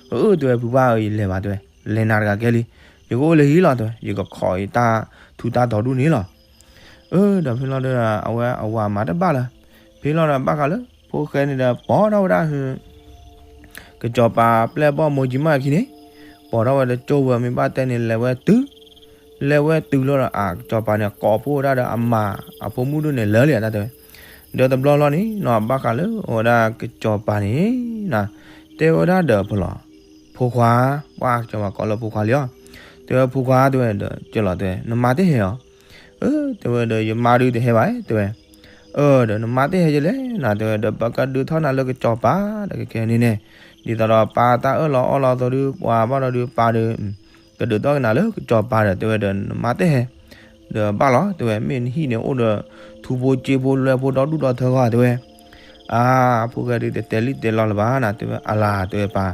အၢ တဲဝဲ ဖုပှၢ်ဧၢ ယလဲၤဘၣ် တဲဝဲ, လဲၤနၤတဂၤကဲလံ, ယကအိၣ်လၢဟံၣ်လီၤ တဲဝဲ, ယကခိးအံၤတၢ်ထူတၢ်တီၤဒူၣ်န့ၣ်လီၤ. အၢ ဒီးဖဲလီၤဒီး အဝဲအဝၤမၤတဘၣ်လၢၤ, ဖဲလီၤဒီးဘၣ်ဃးလၢ ဖိၣ်ဃဲန့ၣ်ဒီး ပိာ်ထီၣ်ဝဲဒၣ် ကစီၤပၤပျဲၢ်ဘီၣ်မိၢ်ကၠံမးယၤခံန့ၣ်, ပိာ်ထီၣ်ဝဲဒီးကၠိဝဲမ့ၢ်ဘၣ်တဲန့ၣ် လဲၤဝဲတုၤ, လဲၤဝဲတုၤလီၤဒီး အကစီၤပၤန့ၣ် ကိးဖှိၣ်ဝဲဒၣ်ဒီးအမၤအဖိမုၣ်ဒိၣ်န့ၣ်လၢာ်လံ တၢ်တဲဝဲ. ဒီးတဘျီလီၤန့ၣ်နီၤ ဘၣ်ဃးလၢအဝဲဒၣ်ကစီၤပၤန့ၣ် တဲဝဲဒၣ်ဒီးဖဲလီၤ ဖိခွါ, ပှၤကစီၤပၤကိးလၢဖိခွါလံဧါ, တဲဝဲ ဖိခွါ တဲဝဲဒီး ကလီၤ တဲဝဲ နမါတဟဲဧါ. အၢ တဲဝဲဒီး ယမါဒုးတဟဲဘၣ် တဲဝဲ. အၢ ဒီးနမါတဟဲယလဲၣ်နီၤ တဲဝဲဒီး ပကဒုးထီၣ်နၤလၢကစီၤပၤဒီးကကဲန့ၣ်န့ၣ်, ဒ်သိးဒီးပၢ်တၢ်အၢၣ်လီၤအီလီၤအသိးဒုး ပှၤဘၣ်ဒီးဒုးပၢ်ဒီး ကဒုးထီၣ်က့ၤနၤလၢကစီၤပၤဒီး တဲဝဲဒီး နမါတဟဲ ဒီးဘၣ်လီၤ တဲဝဲ, မ့ၢ်နဟံၣ်န့ၣ်အိၣ်ဒီး ထူဖိစ့ဖိလွဲဖိဒီဒူၣ်ဒီထၢဂီၢ် တဲဝဲ. အါ ဖိၣ်ဃဲဒုးတတဲလံၣ်တဲလီလၢၤဘၣ်နီၤ တဲဝဲ, အလၤ တဲဝဲပၢ်,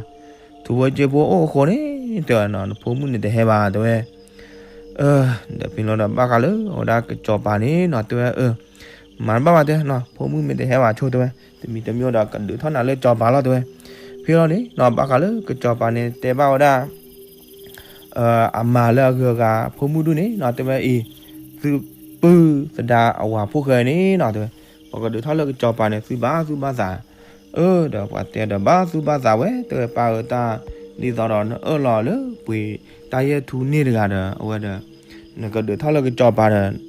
ထူဖိစ့ဖိအိၣ်အဃိန့ၣ် တဲဝဲနီၤ နဖိမုၣ်န့ၣ်တဟဲဘၣ် တဲဝဲ. အၢ ဒီးဖဲလီၤဒီးဘၣ်ဃးလၢအဝဲဒၣ်ကစီၤပၤန့ၣ်နီၤ တဲဝဲ အၢ မၤတဘၣ်ဘၣ်တဲနီၤ ဖိမုၣ်မ့ၢ်တဟဲဘၣ်ဆိ တဲဝဲ, တမံၤတမံၤဒီးကဒုးထီၣ်နၤလၢကစီၤပၤလီၤ တဲဝဲ. ဖဲလီၤန့ၣ်နီၤ ဘၣ်ဃးလၢကစီၤပၤန့ၣ် တဲဘၣ်ဝဲဒၣ် အမၤလၢအဂုၤအဂၤဖိမုၣ်ဒူၣ်န့ၣ်နီၤ တဲဝဲအံၤ, သုပုၢ်သဒါအဝၤဖိၣ်ဃဲန့ၣ်နီၤ တဲဝဲ, ပကဒုးထီၣ်လၢကစီၤပၤန့ၣ် သုဘၣ်သူၣ်ဘၣ်သး. အၢ ဒီးပှၤတဲဒီး ဘၣ်သူၣ်ဘၣ်သးဝဲ တဲဝဲ ပၢ်ဧၢ တၢ်ဒ်သိးဒီးနအၢၣ်လီၤလၢပှ့ၤတၢ်ယဲၢ်ထူန့ၢ်တဂၤဒီး အဝဲဒီး နကဒုးထီၣ်လၢကစီၤပၤဒီး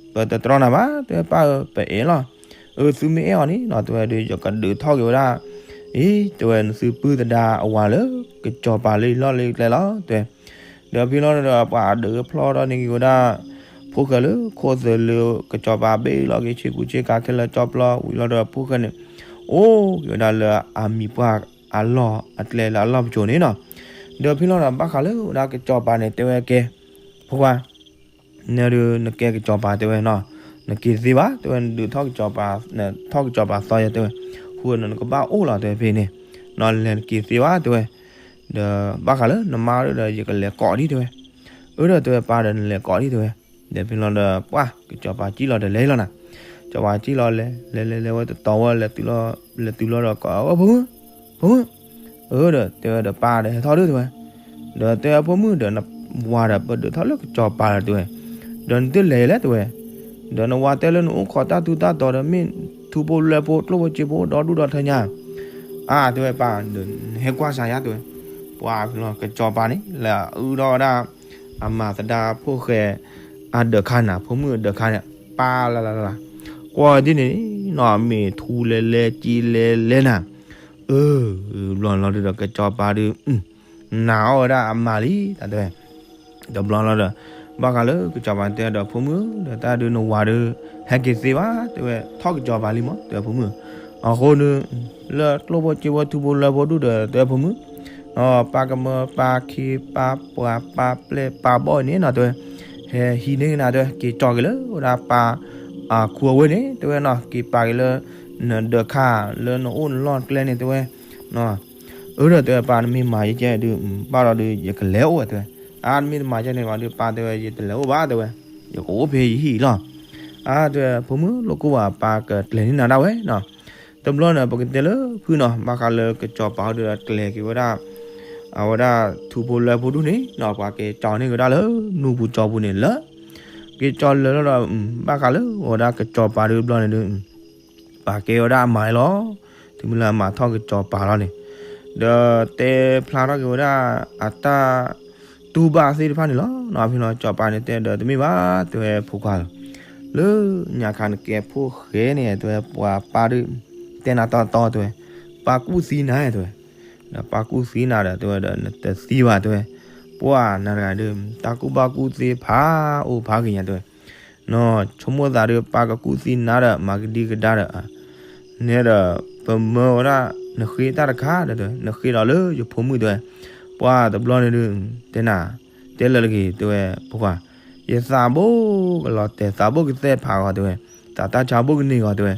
ပတတြီနၤဘၣ် တဲဝဲ ပၢ်ဧၢ ပအဲၣ်လီၤ. အၢ သုမ့ၢ်အဲၣ်အီၤန့ၣ်နီၤ တဲဝဲဒီး ယကဒုးထီၣ်က့ၤဝဲဒၣ် အံၤ တဲဝဲ နသုပုၢ်သဒါအဝၤလၢကစီၤပၤလၢလီၢ်လၢကျဲလီၤ တဲဝဲ. ဒီးဖဲလီၤဒီး ပှၤဒုးဖျီထီၣ်န့ၢ်က့ၤဝဲဒၣ် ဖိၣ်ဃဲလၢခိၣ်သၢလၢကစီၤပၤ ဘ့ၣ်လီၤက့ၤဆ့ကူဆ့ကၤခဲလၢာ် ကၠီပျီဝံၤလီၤဒီး ဖိၣ်ဃဲန့ၣ် အိၣ်က့ၤဝဲဒၣ်လၢအမံၤပှၢ်အလီၢ်အကျဲလၢအလီၢ်ပစိာ်န့ၣ်နီၤ. ဒီးဖဲလီၤဒီး ဘၣ်ဃးလၢဝဲဒၣ်ကစီၤပၤန့ၣ် တဲဝဲကဲ ဖိခွါ နဲဒုးနကဲကစီၤပၤ တဲဝဲနီၤ, နက့ၤသ့ဘၣ် တဲဝဲ, နဒုးထီၣ်ကစီၤပၤ နထီၣ်ကစီၤပၤသီယဲ တဲဝဲ, ဃိဒီးနကဘၣ်အိၣ်လီၤ တဲဝဲ ဖဲန့ၣ်, နလဲၤနက့ၤသ့ဘၣ် တဲဝဲ, ဒီးဘၣ်ဃးလၢနမါဒီး ယကလဲၤကိးဒံး တဲဝဲ. အၢ ဒီးတဲဝဲ ပၢ်ဒီး နလဲၤကိးဒံး တဲဝဲ. ဒီးဖဲလီၤဒီး ပှၢ် ကစီၤပၤကံၣ်လီၤဒီးလဲၤလီၤနၤ, ကစီၤပၤကံၣ်လီၤလဲၤ လဲၤလဲၤလဲၤဝဲတတီၤဝဲ လဲၤတုၤလီၤဒီးကိးဝဲ ဖိမုၣ် ဖိမုၣ်, အၢ ဒီးတဲဝဲဒီး ပၢ်ဒီးဟဲထီၣ်ဒု တဲဝဲ, ဒီးတဲဝဲ ဖိမုၣ်ဒီး နဝၤဒီး ပဒုးထီၣ်လၢကစီၤပၤဒီး တဲဝဲ, ဒီးနတလဲၤလဲၣ် တဲဝဲ, ဒီးနဝၤတဲလၢနအိၣ်ခိးတၢ်ထူတၢ်တီၤဒီး မ့ၢ်ထူဖိလွဲဖိကျိၣ်ဖိစ့ဖိဒီဒူၣ်ဒီထၢညါ, အါ တဲဝဲ ပၢ်ဒီး နဟဲကွၢ်စၢ်ယါ တဲဝဲ, ပှၤကစီၤပၤန့ၣ် လဲၤအုထီၣ်ဝဲဒၣ် အမၤသဒါဖိၣ်ဃဲ အဒၢးခါနၤ ဖိမုၣ်အဒၢးခါန့ၣ် ပၢ်လၢလၢလၢ, ကွၢ်ဒ်န့ၣ်နီၤ မ့ၢ်ထူလဲၤလဲၤစ့လဲၤလဲၤနၤ, အၢ ဘျီလီၤဒီး ကစီၤပၤဒီး နာ်အီၣ်ဝဲဒၣ်အမါလံ တၢ်တဲဝဲ, တဘျီလီၤဒီး ဘၣ်ဃးလၢကစီၤပၤတဲဒီး ဖိမုၣ်ဒီး တၢ်ဒုးနဝၤဒီး ဟဲက့ၤသ့ဘၣ် တဲဝဲ, ထီၣ်ကစီၤပၤလံမး တဲဝဲ ဖိမုၣ်, အဃိဒီး လၢကျိၣ်ဖိစ့ဖိထူဖိလွဲဖိဒူၣ်ဒီး တဲဝဲ ဖိမုၣ် ပၢ်ကမၢပၢ်ခ့ပၢ်ပှၤပၢ်ပျဲၢ်ပၢ်ဘီၣ်အံၤန့ၣ်နီၤ တဲဝဲ, ဟဲဟံးန့ၢ်ကနၤ တဲဝဲ, က့ၤကၠီၤက့ၤလၢဝဲဒၣ်ပၢ်အခိၣ်အဝ့ၢ်န့ၣ် တဲဝဲနီၤ, က့ၤပာ်က့ၤလၢ နဒၢးခါလၢနအိၣ်နလီၢ်ကျဲန့ၣ် တဲဝဲ, အၢ ဒီးတဲဝဲ ပၢ် နမ့ၢ်မၤယကဲဒုး ဘၣ်ဒီးဒုး ယကလဲၤအိၣ်ဝဲ တဲဝဲ, အါ နမ့ၢ်တမၤယကဲန့ၣ်ဘၣ်ဒုး ပၢ် တဲဝဲ ယတလဲၤအိၣ်ဘၣ် တဲဝဲ, ယကအိၣ်ဖဲယဟံၣ်လီၤ. အါ တဲဝဲ ဖိမုၣ် လိၣ်ကိၢ်ဘၣ် ပၢ်ကကျဲၤန့ၢ်နၤဒၣ်ဝဲနီၤ. တဘျီန့ၣ် ပကတဲလၢဖုနီၤ ဘၣ်ဃးလၢကစီၤပၤဒီးကျဲၤက့ၤဝဲဒၣ် အဝဲဒၣ်ထူဖိလွဲဖိဒူၣ်န့ၣ်နီၤ ပှၤက့ၤကၠီၤန့ၢ်က့ၤဝဲဒၣ်လၢနူပူၤကၠီပူၤန့ၣ်လၢ က့ၤကၠီၤလၢာ်လီၤဒီး ဘၣ်ဃးလၢအဝဲဒၣ်ကစီၤပၤဒီးဘျီန့ၣ်ဒုး ပာ်ကဲဝဲဒၣ်အမါလီၤ. တုၤမ့ၢ်လၢအမၤထီၣ်ကစီၤပၤလီၤန့ၣ် ဒီးတဲဖျါထီၣ်က့ၤဝဲဒၣ်အတၢ်တူၢ်ဘၣ်သ့ၣ်တဖၣ်န့ၣ်လီၤ. ဖဲလီၤ ကစီၤပၤန့ၣ်တဲဒီး တမ့ၢ်ဘၣ် တဲဝဲ ဖိခွါဧၢ, လၢညါခါနကဲဖိၣ်ဃဲန့ၣ် တဲဝဲ ပှၤပၢ်ဒုး တဲနၤတီတီ တဲဝဲ, ပၢ်ကူၣ်သံနၤ တဲဝဲ, ဒီးပၢ်ကူၣ်သံနၤဒီး တဲဝဲဒီး နတသံဘၣ် တဲဝဲ, ပှၢ်နၤတဂၤဒုး တၢ်ကူၣ်ဘၣ်ကူၣ်သ့ဖးအိၣ်ဖးဂ့ၤညါ တဲဝဲ နီၢ် ဆိကမိၣ်သးဒီး ပၢ်ကကူၣ်သံနၤဒီး မၤကဒံကဒါဒီး နဲဒီး ပမၢဝဲဒၣ်နဃ့တၢ်တခါဒီး နဃ့ဒီးလၢယဖိမုၣ်တဲဝဲ, ပှၤတဘျီန့ၣ်ဒုး တဲနၤ, တဲလၢာ်တဂ့ၤ တဲဝဲ ဖိခွါ, ယသးဘိကလီၤတဲာ် သးဘိကသဲဖးဂီၤတဲဝဲ, သးတၢ်ဆါဘိကန့ၢ်ဂီၤတဲဝဲ,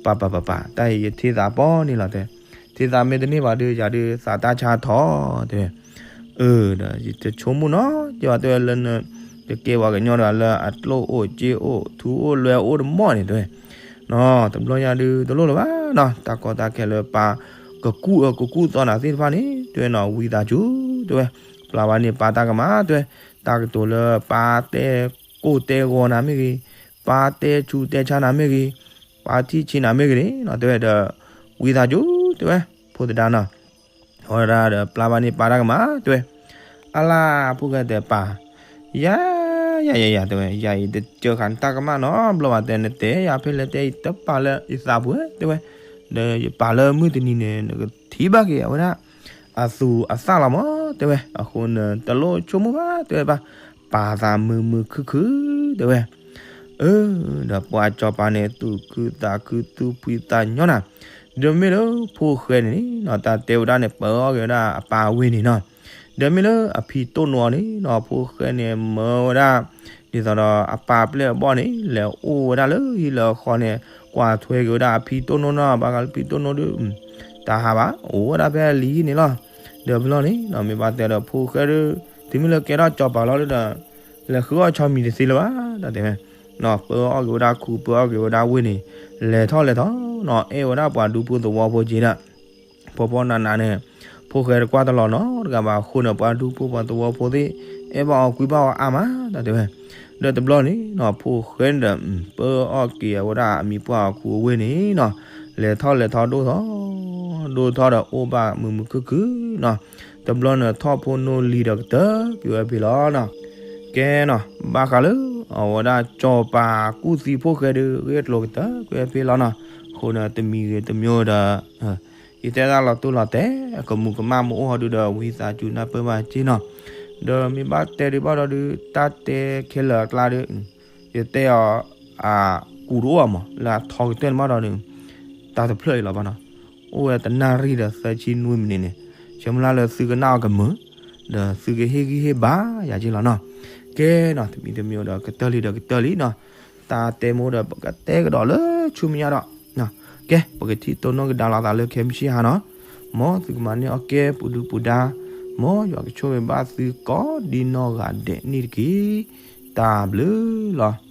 ပၢ်ပၢ်ပၢ်ပၢ် တၢ်အံၤယထံသးပီန့ၣ်လီၤတဲဝဲ, ထံသးမ့ၢ်တန့ၢ်ဘၣ်ဒီး ယၤဒုးသးတၢ်ဆါထီၣ်တဲဝဲ, အၢ ဒီးယတဆိကမိၣ်နီတဘျီတဲဝဲလၢန တကဲပှၤကညီဒီးလၢအကျိၣ်အိၣ်စ့အိၣ်ထူအိၣ်လွဲအိၣ်တမီၢ်န့ၣ်တဲဝဲ, နီတဘျီညါဒုးတလိၣ်လၢၤဘၣ်နီၤ တၢ်ကီတၢ်ခဲလၢပၢ်ကကူၣ်အၢကကူၣ်သီနၤသ့ၣ်တဖၣ်န့ၣ် တဲဝဲနီၤ ဝံသးစူၤတဲဝဲ, ပျၢ်ဘၣ်န့ၣ်ပၢ်တၢ်ကမၣ်တဲဝဲ, တၢ်ကတိၤလၢပၢ်တဲကိၢ်တဲဂီၤနၤမ့ၢ်ဂ့ၤ, ပၢ်တဲဆူးတဲဆါနၤမ့ၢ်ဂ့ၤ, ပၢ်ထံၣ်ဆံးနၤမ့ၢ်ဂ့ၤန့ၣ်နီၤ တဲဝဲဒီး ဝံသးစူၤတဲဝဲ, ဖိသဒါနီၤ အဝဲဒၣ်ဒီးပျၢ်ဘၣ်န့ၣ်ပၢ်တၢ်ကမၣ်တဲဝဲ, အလၢ် ဖိၣ်ဃဲတဲပၢ်, ယၤ ယၤ ယၤ ယၤ တဲဝဲ ယၤအံၤတစၢဃာ်နတၢ်ကမၣ်နီတဘျီဘၣ်တဲ နတဲယၤဖဲလဲၣ်တဲအံၤတပာ်လၢယသးပူၤတဲဝဲ, ဒီးယပာ်လၢမုၢ်တနံၤန့ၣ် နကထံၣ်ဘၣ်က့ၤအဝဲဒၣ် အသူးအသၣ်လီၤမးတဲဝဲ, အဃိနတလိၣ်ဆိကမိၣ်ဘၣ်တဲဝဲဘၣ်, ပာ်သးမုာ်မုာ်ခုၣ်ခုၣ်တဲဝဲ အၢ ဒီးပှၤစီၤပၤန့ၣ် သူၣ်ခုသးခုသူၣ်ဖှံသးညီနၤ, ဒီးမ့ၢ်လၢဖိၣ်ဃဲန့ၣ်နီၤ တၢ်တဲဝဲဒၣ်န့ၣ် ပၢအီၣ်က့ၤဝဲဒၣ်အပၢ်အဝ့ၢ်န့ၣ်နီၤ, ဒီးမ့ၢ်လၢအဖံတိၢ်နိအီၤန့ၣ်နီၤ ဖိၣ်ဃဲန့ၣ်မၢဝဲဒၣ် ဒ်သိးဒီးအပၢ်ပျဲၢ်အဘီၣ်န့ၣ် လဲၤအိၣ်ဝဲဒၣ်လၢဟံၣ်လၢဃီန့ၣ် ကွၢ်ထွဲက့ၤဝဲဒၣ်အဖံတိၢ်နိနီၤ ဘၣ်ဃးလၢဖံတိၢ်နိဒီး တၢ်ဟးဘၣ် အိၣ်ဝဲဒၣ်ဖဲအလံၤန့ၣ်လီၤ, ဒီးဘျီန့ၣ်နီၤ မ့ၢ်ဘၣ်တဲဒီးဖိၣ်ဃဲဒီး တုၤမ့ၢ်လၢကဲထီၣ်စီၤပၤလီၤဒီး လဲၤဃုအီၣ်ဆီမံၤတသ့လၢၤဘၣ် တၢ်တဲဝဲ ပၢအီၣ်က့ၤဝဲဒၣ်ခူ ပၢအီၣ်က့ၤဝဲဒၣ်ဝ့ၢ်န့ၣ် လဲၤထီၣ်လဲၤထီၣ်နီၤ အဲၣ်ဝဲဒၣ်ပှၤဒူဖိသဝီဖိက့ၤဒီး ဖီဖီနးနးန့ၣ် ဖိၣ်ဃဲတကွၢ်တလီၤနီတဂၤဘၣ်အဃိန့ၣ် ပှၤဒူဖိပှၤသဝီဖိသ့ၣ် အဲၣ်ဘၣ်အီၤကွံဘၣ်အီၤအါမး တၢ်တဲဝဲ, ဒီးတဘျီန့ၣ်နီၤ ဖိၣ်ဃဲန့ၣ်ဒီး ပၢအီၣ်က့ၤဝဲဒၣ်အမံၤပှၢ်အီၤခူအဝ့ၢ်န့ၣ်နီၤ လဲၤထီၣ်လဲၤထီၣ်ဒိၣ်ထီၣ် ဒိၣ်ထီၣ်ဒီးအိၣ်ဘၣ်မုာ်မုာ်ခုၣ်ခုၣ်နီၤ, တဘျီန့ၣ်ထီၣ်ဖိနီၣ်လံၤဒီးကတၢၢ်ကွံာ်ဝဲဖဲလီၤနီၤ, ကဲနီၤ ဘၣ်ဃးလၢအဝဲဒၣ်စီၤပၤကူၣ်သံဖိၣ်ဃဲဒီး ဂ့ၢ်အကျိၤကတၢၢ်ကွံာ်ဝဲဖဲလီၤနီၤ, အဃိန့ၣ်တမံၤဂ့ၤတမံၤဒီး ယတဲဒၣ်လီၤတိၢ်လီၤတဲာ် ကမူးကမၣ်မ့ၢ်အိၣ်ဟီဒုဒီး ဝံသးစူၤနၢ်ပၢၢ်ဘၣ်က့နီၤ, ဒီးမ့ၢ်ဘၣ်တဲဒုးဘၣ်ဒီးဒုး တၢ်တဲခဲလၢာ်အကျါဒီး ယတဲအီၤ အကူးတအိၣ်ဘၣ်မး လၢအထီကတၢၢ်န့ၣ်ဘၣ်ဒီးန့ၣ် တၢ်တဖျၢၣ်အံၤလီၤဘၣ်နီၤ, အိၣ်ဝဲတနၣ်ရံၣ်ဒီးသၢဆံနွံမံးနံးန့ၣ်, ဆၢမုၢ်လၢ်လၢသုကနၣ်အီၤကမုာ်, ဒီးသုကဟ့ၣ်ဂံၢ်ဟ့ၣ်ဘါယၤက့လီၤနီၤ, ကဲနီၤ တမံၤတမံၤဒီးကတၢၢ်လံဒီးကတၢၢ်လံနီၤ, တၢ်တဲမ့ၢ်ဒီးပကတဲကဒီးလၢဆူမဲာ်ညါဒီး ကဲ ပကထံၣ်တိၢ်နီၣ်ကဒါလိာ်သးလၢခဲမုၢ်ဆ့ၣ်ဟါနီၤ, မ်သုကမၤန့ၢ်အီၣ်ကဲပူၤဒုပူၤဒါ, မ်ယွၤကဆိၣ်ဂ့ၤဘၣ်သုကိးဒ်နီၢ်ဂၤဒဲးန့ၣ်တက့ၢ်, တၢ်ဘျုးလီၤ.